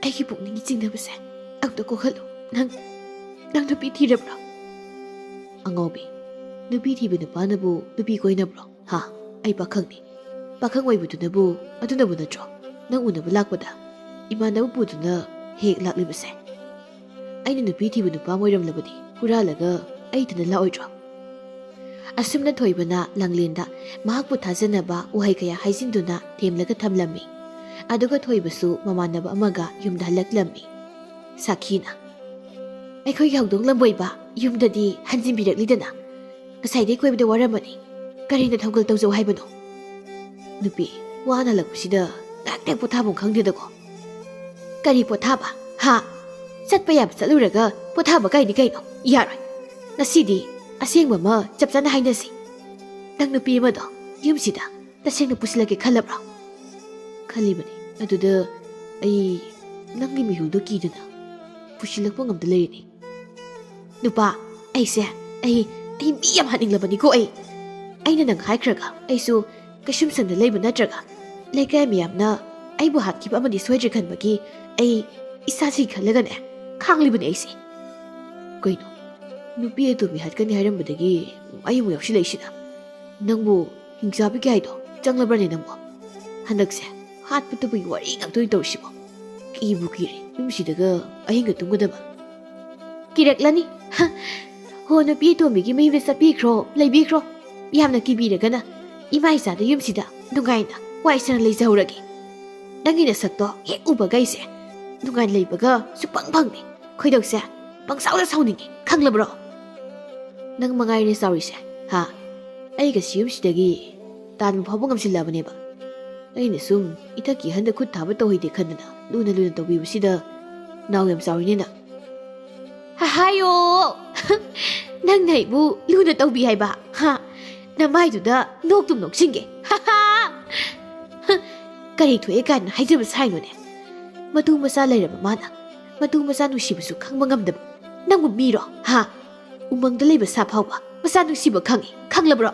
ꯑꯩꯒꯤ ꯄꯨꯛꯅꯤꯡꯒꯤ ꯆꯤꯡꯅꯕꯁꯦ ꯑꯝꯇ ꯀꯣꯛꯍꯜꯂꯨ꯫ ꯅꯪ, ꯅꯪ ꯅꯨꯄꯤ ꯊꯤꯔꯕ꯭ꯔꯣ? ꯑꯉꯥꯎꯕꯤ, ꯅꯨꯄꯤ ꯊꯤꯕ ꯅꯨꯄꯥꯅꯕꯨ ꯅꯨꯄꯤ ꯀꯣꯏꯅꯕ꯭ꯔꯣ? ꯍꯥ? ꯑꯩ ꯄꯥꯈꯪꯅꯤ꯫ ꯄꯥꯈꯪ ꯑꯣꯏꯕꯗꯨꯅꯕꯨ ꯑꯗꯨꯅꯕꯨ ꯅꯠꯇ꯭ꯔꯣ ꯅꯪ ꯎꯅꯕ ꯂꯥꯛꯄꯗ ꯏꯃꯥꯟꯅꯕ ꯄꯨꯗꯨꯅ ꯍꯦꯛ ꯂꯥꯛꯂꯤꯕꯁꯦ? ꯑꯩꯅ ꯅꯨꯄꯤ ꯊꯤꯕ ꯅꯨꯄꯥ ꯑꯃ ꯑꯣꯏꯔꯝꯂꯕꯗꯤ ꯍꯨꯔꯥꯜꯂꯒ ꯑꯩ ꯏꯊꯟꯗ ꯂꯥꯛꯑꯣꯏꯗ꯭ꯔꯣ? ꯑꯁꯨꯝꯅ ꯊꯣꯏꯕꯅ ꯂꯥꯡꯂꯦꯟꯗ ꯃꯍꯥꯛꯄꯨ ꯊꯥꯖꯅꯕ ꯋꯥꯍꯩ ꯀꯌꯥ ꯍꯥꯏꯖꯤꯟꯗꯨꯅ ꯊꯦꯝꯂꯒ ꯊꯝꯂꯝꯃꯤ꯫ ꯑꯗꯨꯒ ꯊꯣꯏꯕꯁꯨ ꯃꯃꯥꯟꯅꯕ ꯑꯃꯒ ꯌꯨꯝꯗ ꯍꯜꯂꯛꯂꯝꯃꯤ꯫ ꯁꯥꯈꯤꯅ, "ꯑꯩꯈꯣꯏꯒꯤ ꯍꯧꯗꯣꯡ ꯂꯝꯕꯣꯏꯕ ꯌꯨꯝꯗꯗꯤ ꯍꯟꯖꯤꯟꯕꯤꯔꯛꯂꯤꯗꯅ꯫ ꯉꯁꯥꯏꯗꯩ ꯀꯣꯏꯕꯗ ꯋꯥꯔꯝꯃꯅꯤ꯫ ꯀꯔꯤꯅ ꯊꯧꯒꯜ ꯇꯧꯖꯧ ꯍꯥꯏꯕꯅꯣ?" ꯅꯨꯄꯤ, ꯋꯥꯅ ꯍꯜꯂꯛꯄꯁꯤꯗ ꯉꯥꯏꯍꯥꯛꯇꯪ ꯄꯣꯊꯥꯐꯝ ꯈꯪꯗꯦꯗꯀꯣ꯫ ꯀꯔꯤ ꯄꯣꯊꯥꯕ? ꯍꯥ? ꯆꯠꯄ ꯌꯥꯕ ꯆꯠꯂꯨꯔꯒ ꯄꯣꯊꯥꯕ ꯀꯥꯏꯗꯤ ꯀꯩꯅꯣ? ꯌꯥꯔꯣꯏ꯫ ꯉꯁꯤꯗꯤ ꯑꯁꯦꯡꯕ ꯑꯃ ꯆꯞ ꯆꯥꯅ ꯍꯥꯏꯅꯁꯤ꯫ ꯅꯪ ꯅꯨꯄꯤ ꯑꯃꯗꯣ ꯌꯨꯝꯁꯤꯗ ꯇꯁꯦꯡꯅ ꯄꯨꯁꯤꯜꯂꯛꯀꯦ ꯈꯜꯂꯕ꯭ꯔꯣ? ꯈꯜꯂꯤꯕꯅꯤ꯫ ꯑꯗꯨꯗ ꯑꯩ ꯅꯪꯒꯤ ꯃꯤꯍꯨꯜꯗꯣ ꯀꯤꯗꯨꯅ ꯄꯨꯁꯤꯜꯂꯛꯄ ꯉꯝꯗ ꯂꯩꯔꯤꯅꯤ꯫ ꯅꯨꯄꯥ, ꯑꯩꯁꯦ, ꯑꯩ, ꯑꯩ ꯃꯤ ꯌꯥꯝ ꯍꯥꯠꯅꯤꯡꯂꯕꯅꯤꯀꯣ ꯑꯩ꯫ ꯑꯩꯅ ꯅꯪ ꯍꯥꯏꯈ꯭ꯔꯒ ꯑꯩꯁꯨ ꯀꯩꯁꯨꯝꯁꯪꯗ ꯂꯩꯕ ꯅꯠꯇ꯭ꯔꯒ ꯂꯩꯀꯥꯏ ꯃꯌꯥꯝꯅ ꯑꯩꯕꯨ ꯍꯥꯠꯈꯤꯕ ꯑꯃꯗꯤ ꯁꯣꯏꯗ꯭ꯔꯦ ꯈꯟꯕꯒꯤ ꯑꯩ ꯏꯁꯥꯁꯤ ꯈꯜꯂꯒꯅꯦ ꯈꯥꯡꯂꯤꯕꯅꯤ ꯑꯩꯁꯦ꯫ ꯀꯩꯅꯣ, ꯅꯨꯄꯤ ꯑꯇꯣꯝꯕꯤ ꯍꯥꯠꯀꯅꯤ ꯍꯥꯏꯔꯝꯕꯗꯒꯤ ꯑꯩ ꯑꯃꯨꯛ ꯌꯥꯎꯁꯤꯜꯂꯛꯏꯁꯤꯅ? ꯅꯪꯕꯨ ꯍꯤꯡꯆꯥꯕꯤꯒꯦ ꯍꯥꯏꯗꯣ ꯆꯪꯂꯕ꯭ꯔꯅꯦ ꯅꯪꯕꯣ? ꯍꯟꯗꯛꯁꯦ ꯍꯥꯠꯄ ꯇꯨꯞꯄꯒꯤ ꯋꯥꯔꯤ ꯉꯥꯛꯇ ꯑꯣꯏꯅ ꯇꯧꯔꯤꯁꯤꯕꯣ? ꯀꯤꯕꯨ ꯀꯤꯔꯦ ꯌꯨꯝꯁꯤꯗꯒ ꯑꯍꯤꯡꯒ ꯇꯨꯝꯒꯗꯕ꯫ ꯀꯤꯔꯛꯂꯅꯤ꯫ ꯍ, ꯍꯣ, ꯅꯨꯄꯤ ꯑꯇꯣꯝꯕꯤꯒꯤ ꯃꯌꯨꯝꯗ ꯆꯠꯄꯤꯈ꯭ꯔꯣ, ꯂꯩꯕꯤꯈ꯭ꯔꯣ꯫ ꯌꯥꯝꯅ ꯀꯤꯕꯤꯔꯒꯅ ꯏꯃꯥ ꯏꯆꯥꯗ ꯌꯨꯝꯁꯤꯗ ꯅꯨꯡꯉꯥꯏꯅ ꯋꯥꯏ ꯁꯪꯅ ꯂꯩꯖꯍꯧꯔꯒꯦ꯫ ꯅꯪꯒꯤ ꯅꯁꯛꯇꯣ ꯍꯦꯛ ꯎꯕꯒ ꯑꯩꯁꯦ ꯅꯨꯡꯉꯥꯏꯅ ꯂꯩꯕꯒ ꯁꯨꯛꯐꯪ ꯐꯪꯗꯦ꯫ ꯈꯣꯏꯗꯧꯁꯦ ꯄꯪꯁꯥꯎꯗ ꯁꯥꯎꯅꯤꯡꯉꯦ, ꯈꯪꯂꯕ꯭ꯔꯣ? ꯅꯪ ꯃꯉꯥꯏꯔꯦ ꯆꯥꯎꯔꯤꯁꯦ, ꯍꯥ? ꯑꯩꯒ ꯁꯤ ꯌꯨꯝꯁꯤꯗꯒꯤ ꯇꯥꯟꯕ ꯐꯥꯎꯕ ꯉꯝꯁꯤꯜꯂꯕꯅꯦꯕ꯫ ꯑꯩꯅ ꯁꯨꯝ ꯏꯊꯛꯀꯤ ꯑꯍꯟꯗ ꯈꯨꯠ ꯊꯥꯕ ꯇꯧꯍꯩꯗꯦ ꯈꯟꯗꯅ ꯂꯨꯅ ꯂꯨꯅ ꯇꯧꯕꯤꯕꯁꯤꯗ ꯅꯥꯎ ꯌꯥꯝ ꯆꯥꯎꯔꯤꯅꯦ ꯅꯪ꯫ ꯍꯥꯏꯌꯣ! ꯅꯪꯅ ꯑꯩꯕꯨ ꯂꯨꯅ ꯇꯧꯕꯤ ꯍꯥꯏꯕ, ꯍꯥ? ꯅꯃꯥꯏꯗꯨꯗ ꯅꯣꯛꯇꯨꯝ ꯅꯣꯛꯁꯤꯟꯒꯦ꯫ ꯀꯔꯤ ꯊꯣꯛꯑꯦ ꯀꯥꯏꯅ ꯍꯥꯏꯖꯕ ꯁꯥꯏꯅꯣꯅꯦ? ꯃꯇꯨ ꯃꯆꯥ ꯂꯩꯔꯕ ꯃꯥꯅ ꯃꯇꯨ ꯃꯆꯥ ꯅꯨꯡꯁꯤꯕꯁꯨ ꯈꯪꯕ ꯉꯝꯗꯕ ꯅꯪꯕꯨ ꯃꯤꯔꯣ, ꯍꯥ? ꯎꯃꯪꯗ ꯂꯩꯕ ꯁꯥ ꯐꯥꯎꯕ ꯃꯆꯥ ꯅꯨꯡꯁꯤꯕ ꯈꯪꯉꯤ, ꯈꯪꯂꯕ꯭ꯔꯣ?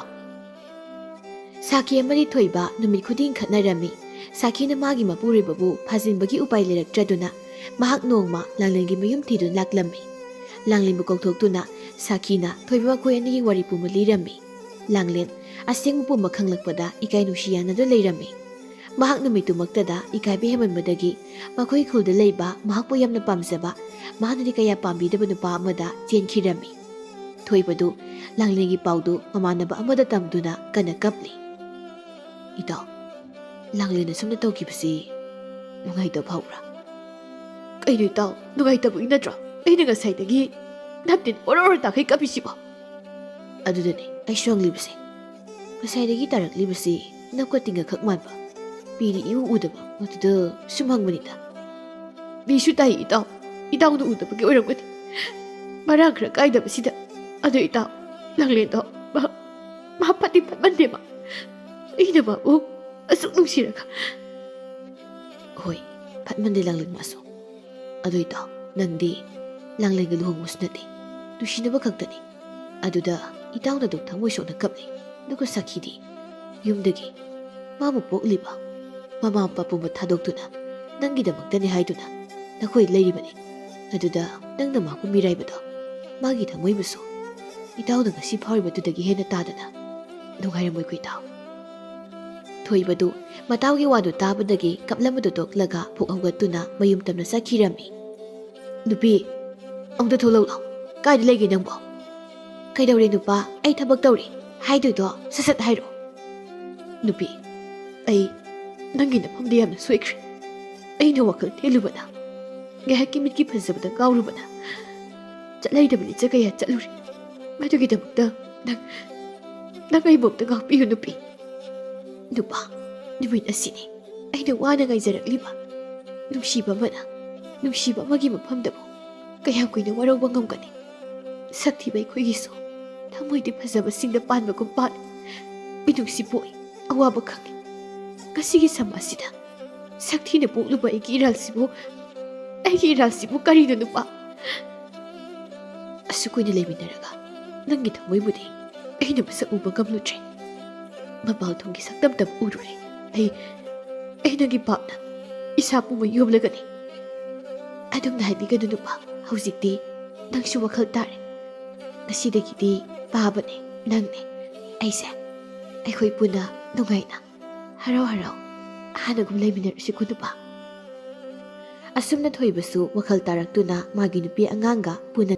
ꯁꯥꯈꯤ ꯑꯃꯗꯤ ꯊꯣꯏꯕ ꯅꯨꯃꯤꯠ ꯈꯨꯗꯤꯡ ꯈꯠꯅꯔꯝꯃꯤ꯫ ꯁꯥꯈꯤꯅ ꯃꯥꯒꯤ ꯃꯄꯨꯔꯣꯏꯕꯕꯨ ꯐꯥꯖꯤꯟꯕꯒꯤ ꯎꯄꯥꯏ ꯂꯩꯔꯛꯇ꯭ꯔꯗꯨꯅ ꯃꯍꯥꯛ ꯅꯣꯡꯃ ꯂꯥꯡꯂꯦꯟꯒꯤ ꯃꯌꯨꯝ ꯊꯤꯗꯨꯅ ꯂꯥꯛꯂꯝꯃꯤ꯫ ꯂꯥꯡꯂꯦꯟꯕꯨ ꯀꯧꯊꯣꯛꯇꯨꯅ ꯁꯥꯈꯤꯅ ꯊꯣꯏꯕ ꯃꯈꯣꯏ ꯑꯅꯤꯒꯤ ꯋꯥꯔꯤ ꯄꯨꯝꯕ ꯂꯤꯔꯝꯃꯤ꯫ ꯂꯥꯡꯂꯦꯟ ꯑꯁꯦꯡꯕ ꯄꯨꯝꯕ ꯈꯪꯂꯛꯄꯗ ꯏꯀꯥꯏ ꯅꯨꯡꯁꯤ ꯌꯥꯅꯗꯨꯅ ꯂꯩꯔꯝꯃꯤ꯫ ꯃꯍꯥꯛ ꯅꯨꯃꯤꯠꯇꯨꯃꯛꯇꯗ ꯏꯀꯥꯏꯕ ꯍꯦꯟꯃꯟꯕꯗꯒꯤ ꯃꯈꯣꯏ ꯈꯨꯜꯗ ꯂꯩꯕ ꯃꯍꯥꯛꯄꯨ ꯌꯥꯝꯅ ꯄꯥꯝꯖꯕ, ꯃꯍꯥꯛꯅꯗꯤ ꯀꯌꯥ ꯄꯥꯝꯕꯤꯗꯕ ꯅꯨꯄꯥ ꯑꯃꯗ ꯆꯦꯟꯈꯤꯔꯝꯃꯤ꯫ ꯊꯣꯏꯕꯗꯨ ꯂꯥꯡꯂꯦꯟꯒꯤ ꯄꯥꯎꯗꯨ ꯃꯃꯥꯟꯅꯕ ꯑꯃꯗ ꯇꯝꯗꯨꯅ ꯀꯟꯅ ꯀꯞꯂꯤ꯫ "ꯏꯇꯥꯎ, ꯂꯥꯡꯂꯦꯟ ꯑꯁꯨꯝꯅ ꯇꯧꯈꯤꯕꯁꯤ ꯅꯨꯡꯉꯥꯏꯇꯕ ꯐꯥꯎꯕ꯭ꯔꯥ?" "ꯀꯩꯅꯣ ꯏꯇꯥꯎ, ꯅꯨꯡꯉꯥꯏꯇꯕꯒꯤ ꯅꯠꯇ꯭ꯔꯣ ꯑꯩꯅ ꯉꯁꯥꯏꯗꯒꯤ ꯅꯞꯇꯤꯟ ꯑꯣꯔꯣ ꯑꯣꯔꯣ ꯇꯥꯈꯩ ꯀꯞꯄꯤꯁꯤꯕꯣ?" "ꯑꯗꯨꯗꯅꯦ ꯑꯩꯁꯨ ꯍꯪꯂꯤꯕꯁꯦ꯫ ꯉꯁꯥꯏꯗꯒꯤ ꯇꯥꯔꯛꯂꯤꯕꯁꯤ ꯅꯞꯀ ꯇꯤꯡꯒ ꯈꯛ ꯃꯥꯟꯕ, ꯃꯤꯗꯤ ꯏꯎ ꯎꯗꯕ, ꯑꯗꯨꯗ ꯁꯨꯝ ꯍꯪꯕꯅꯤꯗ꯫" "ꯃꯤꯁꯨ ꯇꯥꯏ ꯏꯇꯥꯎ, ꯏꯇꯥꯎꯅ ꯎꯗꯕꯒꯤ ꯑꯣꯏꯔꯝꯒꯅꯤ꯫ ꯃꯔꯥꯡ ꯈꯔ ꯀꯥꯏꯗꯕꯁꯤꯗ꯫ ꯑꯗꯨ ꯏꯇꯥꯎ, ꯂꯥꯡꯂꯦꯟꯗꯣ ꯃꯥ, ꯃꯥ ꯐꯠꯇꯤ ꯐꯠꯃꯟꯗꯦꯕ꯫ ꯑꯩꯅ ꯃꯥꯕꯨ ꯑꯁꯨꯛ ꯅꯨꯡꯁꯤꯔꯒ꯫" "ꯍꯣꯏ, ꯐꯠꯃꯟꯗꯦ ꯂꯥꯡꯂꯦꯟ ꯃꯥꯁꯨ꯫ ꯑꯗꯨ ꯏꯇꯥꯎ, ꯅꯪꯗꯤ ꯂꯥꯡꯂꯦꯟꯒ ꯂꯨꯍꯣꯡꯕꯁꯨ ꯅꯠꯇꯦ, ꯅꯨꯡꯁꯤꯅꯕ ꯈꯛꯇꯅꯤ꯫ ꯑꯗꯨꯗ ꯏꯇꯥꯎꯅ ꯑꯗꯨꯝ ꯊꯃꯣꯏ ꯁꯣꯛꯅ ꯀꯞꯂꯤ, ꯑꯗꯨꯒ ꯁꯥꯈꯤꯗꯤ ꯌꯨꯝꯗꯒꯤ ꯃꯥꯕꯨ ꯄꯣꯛꯂꯤꯕ ꯃꯃꯥ ꯃꯄꯥ ꯄꯨꯝꯕ ꯊꯥꯗꯣꯛꯇꯨꯅ ꯅꯪꯒꯤꯗꯃꯛꯇꯅꯤ ꯍꯥꯏꯗꯨꯅ ꯅꯈꯣꯏ ꯂꯩꯔꯤꯕꯅꯤ꯫ ꯑꯗꯨꯗ ꯅꯪꯅ ꯃꯥꯕꯨ ꯃꯤꯔꯥꯏꯕꯗꯣ ꯃꯥꯒꯤ ꯊꯃꯣꯏꯕꯨꯁꯨ ꯏꯇꯥꯎꯅ ꯉꯁꯤ ꯐꯥꯎꯔꯤꯕꯗꯨꯗꯒꯤ ꯍꯦꯟꯅ ꯇꯥꯗꯅ ꯅꯨꯡꯉꯥꯏꯔꯝꯃꯣꯏꯀꯣ ꯏꯇꯥꯎ?" ꯊꯣꯏꯕꯗꯨ ꯃꯇꯥꯎꯒꯤ ꯋꯥꯗꯨ ꯇꯥꯕꯗꯒꯤ ꯀꯞꯂꯝꯕꯗꯨ ꯇꯣꯛꯂꯒ ꯐꯨꯛ ꯍꯧꯒꯠꯇꯨꯅ ꯃꯌꯨꯝ ꯇꯝꯅ ꯆꯠꯈꯤꯔꯝꯃꯤ꯫ "ꯅꯨꯄꯤ, ꯑꯃꯨꯛꯇ ꯊꯣꯛꯂꯛꯂꯣ꯫ ꯀꯥꯏꯗ ꯂꯩꯒꯦ ꯅꯪꯕꯣ? ꯀꯩꯗꯧꯔꯦ ꯅꯨꯄꯥ? ꯑꯩ ꯊꯕꯛ ꯇꯧꯔꯤ ꯍꯥꯏꯗꯣꯏꯗꯣ ꯁꯠ ꯁꯠ ꯍꯥꯏꯔꯛꯑꯣ꯫" "ꯅꯨꯄꯤ, ꯑꯩ ꯅꯪꯒꯤ ꯅꯐꯝꯗ ꯌꯥꯝꯅ ꯁꯣꯏꯈ꯭ꯔꯦ꯫ ꯑꯩꯅ ꯋꯥꯈꯜ ꯊꯦꯜꯂꯨꯕꯅ, ꯉꯥꯏꯍꯥꯛꯀꯤ ꯃꯤꯠꯀꯤ ꯐꯖꯕꯗ ꯉꯥꯎꯔꯨꯕꯅ, ꯆꯠꯂꯩꯗꯕ ꯂꯤꯆꯠ ꯀꯌꯥ ꯆꯠꯂꯨꯔꯦ꯫ ꯃꯗꯨꯒꯤꯗꯃꯛꯇ ꯅꯪ, ꯅꯪ ꯑꯩꯕꯨ ꯑꯝꯇ ꯉꯥꯛꯄꯤꯌꯨ ꯅꯨꯄꯤ꯫" "ꯅꯨꯄꯥ, ꯅꯨꯃꯤꯠ ꯑꯁꯤꯅꯤ ꯑꯩꯅ ꯋꯥꯅ ꯉꯥꯏꯖꯔꯛꯂꯤꯕ꯫ ꯅꯨꯡꯁꯤꯕ ꯑꯃꯅ ꯅꯨꯡꯁꯤꯕ ꯑꯃꯒꯤ ꯃꯐꯝꯗꯕꯨ ꯀꯌꯥꯝ ꯀꯨꯏꯅ ꯋꯥꯔꯧꯕ ꯉꯝꯒꯅꯤ? ꯁꯛ ꯊꯤꯕ ꯑꯩꯈꯣꯏꯒꯤꯁꯨ ꯊꯃꯣꯏꯗꯤ ꯐꯖꯕꯁꯤꯡꯗ ꯄꯥꯟꯕꯒꯨꯝ ꯄꯥꯜꯂꯤ꯫ ꯃꯤꯅꯨꯡꯁꯤ ꯄꯣꯛꯏ, ꯑꯋꯥꯕ ꯈꯪꯏ꯫ ꯉꯁꯤꯒꯤ ꯁꯃꯥꯖꯁꯤꯗ ꯁꯛ ꯊꯤꯅ ꯄꯣꯛꯂꯨꯕ ꯑꯩꯒꯤ ꯏꯔꯥꯜꯁꯤꯕꯨ, ꯑꯩꯒꯤ ꯏꯔꯥꯜꯁꯤꯕꯨ ꯀꯔꯤꯅꯣ ꯅꯨꯄꯥ? ꯑꯁꯨꯛ ꯀꯨꯏꯅ ꯂꯩꯃꯤꯟꯅꯔꯒ ꯅꯪꯒꯤ ꯊꯃꯣꯏꯕꯨꯗꯤ ꯑꯩꯅ ꯃꯁꯛ ꯎꯕ ꯉꯝꯂꯨꯗ꯭ꯔꯦ꯫ ꯃꯄꯥꯜ ꯊꯣꯡꯒꯤ ꯁꯛꯇꯝꯇꯕꯨ ꯎꯔꯨꯔꯦ꯫ ꯑꯩ, ꯑꯩ ꯅꯪꯒꯤ ꯄꯥꯞꯅ ꯏꯁꯥ ꯄꯨꯝꯕ ꯌꯣꯝꯂꯒꯅꯤ꯫ ꯑꯗꯨꯝꯅ ꯍꯥꯏꯕꯤꯒꯅꯨ ꯅꯨꯄꯥ, ꯍꯧꯖꯤꯛꯇꯤ ꯅꯪꯁꯨ ꯋꯥꯈꯜ ꯇꯥꯔꯦ꯫ ꯉꯁꯤꯗꯒꯤꯗꯤ ꯄꯥꯕꯅꯦ, ꯅꯪꯅꯦ, ꯑꯩꯁꯦ, ꯑꯩꯈꯣꯏ ꯄꯨꯟꯅ ꯅꯨꯡꯉꯥꯏꯅ ꯍꯔꯥꯎ ꯍꯔꯥꯎ ꯍꯥꯟꯅꯒꯨꯝ ꯂꯩꯃꯤꯟꯅꯔꯁꯤꯀꯣ ꯅꯨꯄꯥ꯫" ꯑꯁꯨꯝꯅ ꯊꯣꯏꯕꯁꯨ ꯋꯥꯈꯜ ꯇꯥꯔꯛꯇꯨꯅ ꯃꯥꯒꯤ ꯅꯨꯄꯤ ꯑꯉꯥꯡꯒ ꯄꯨꯟꯅ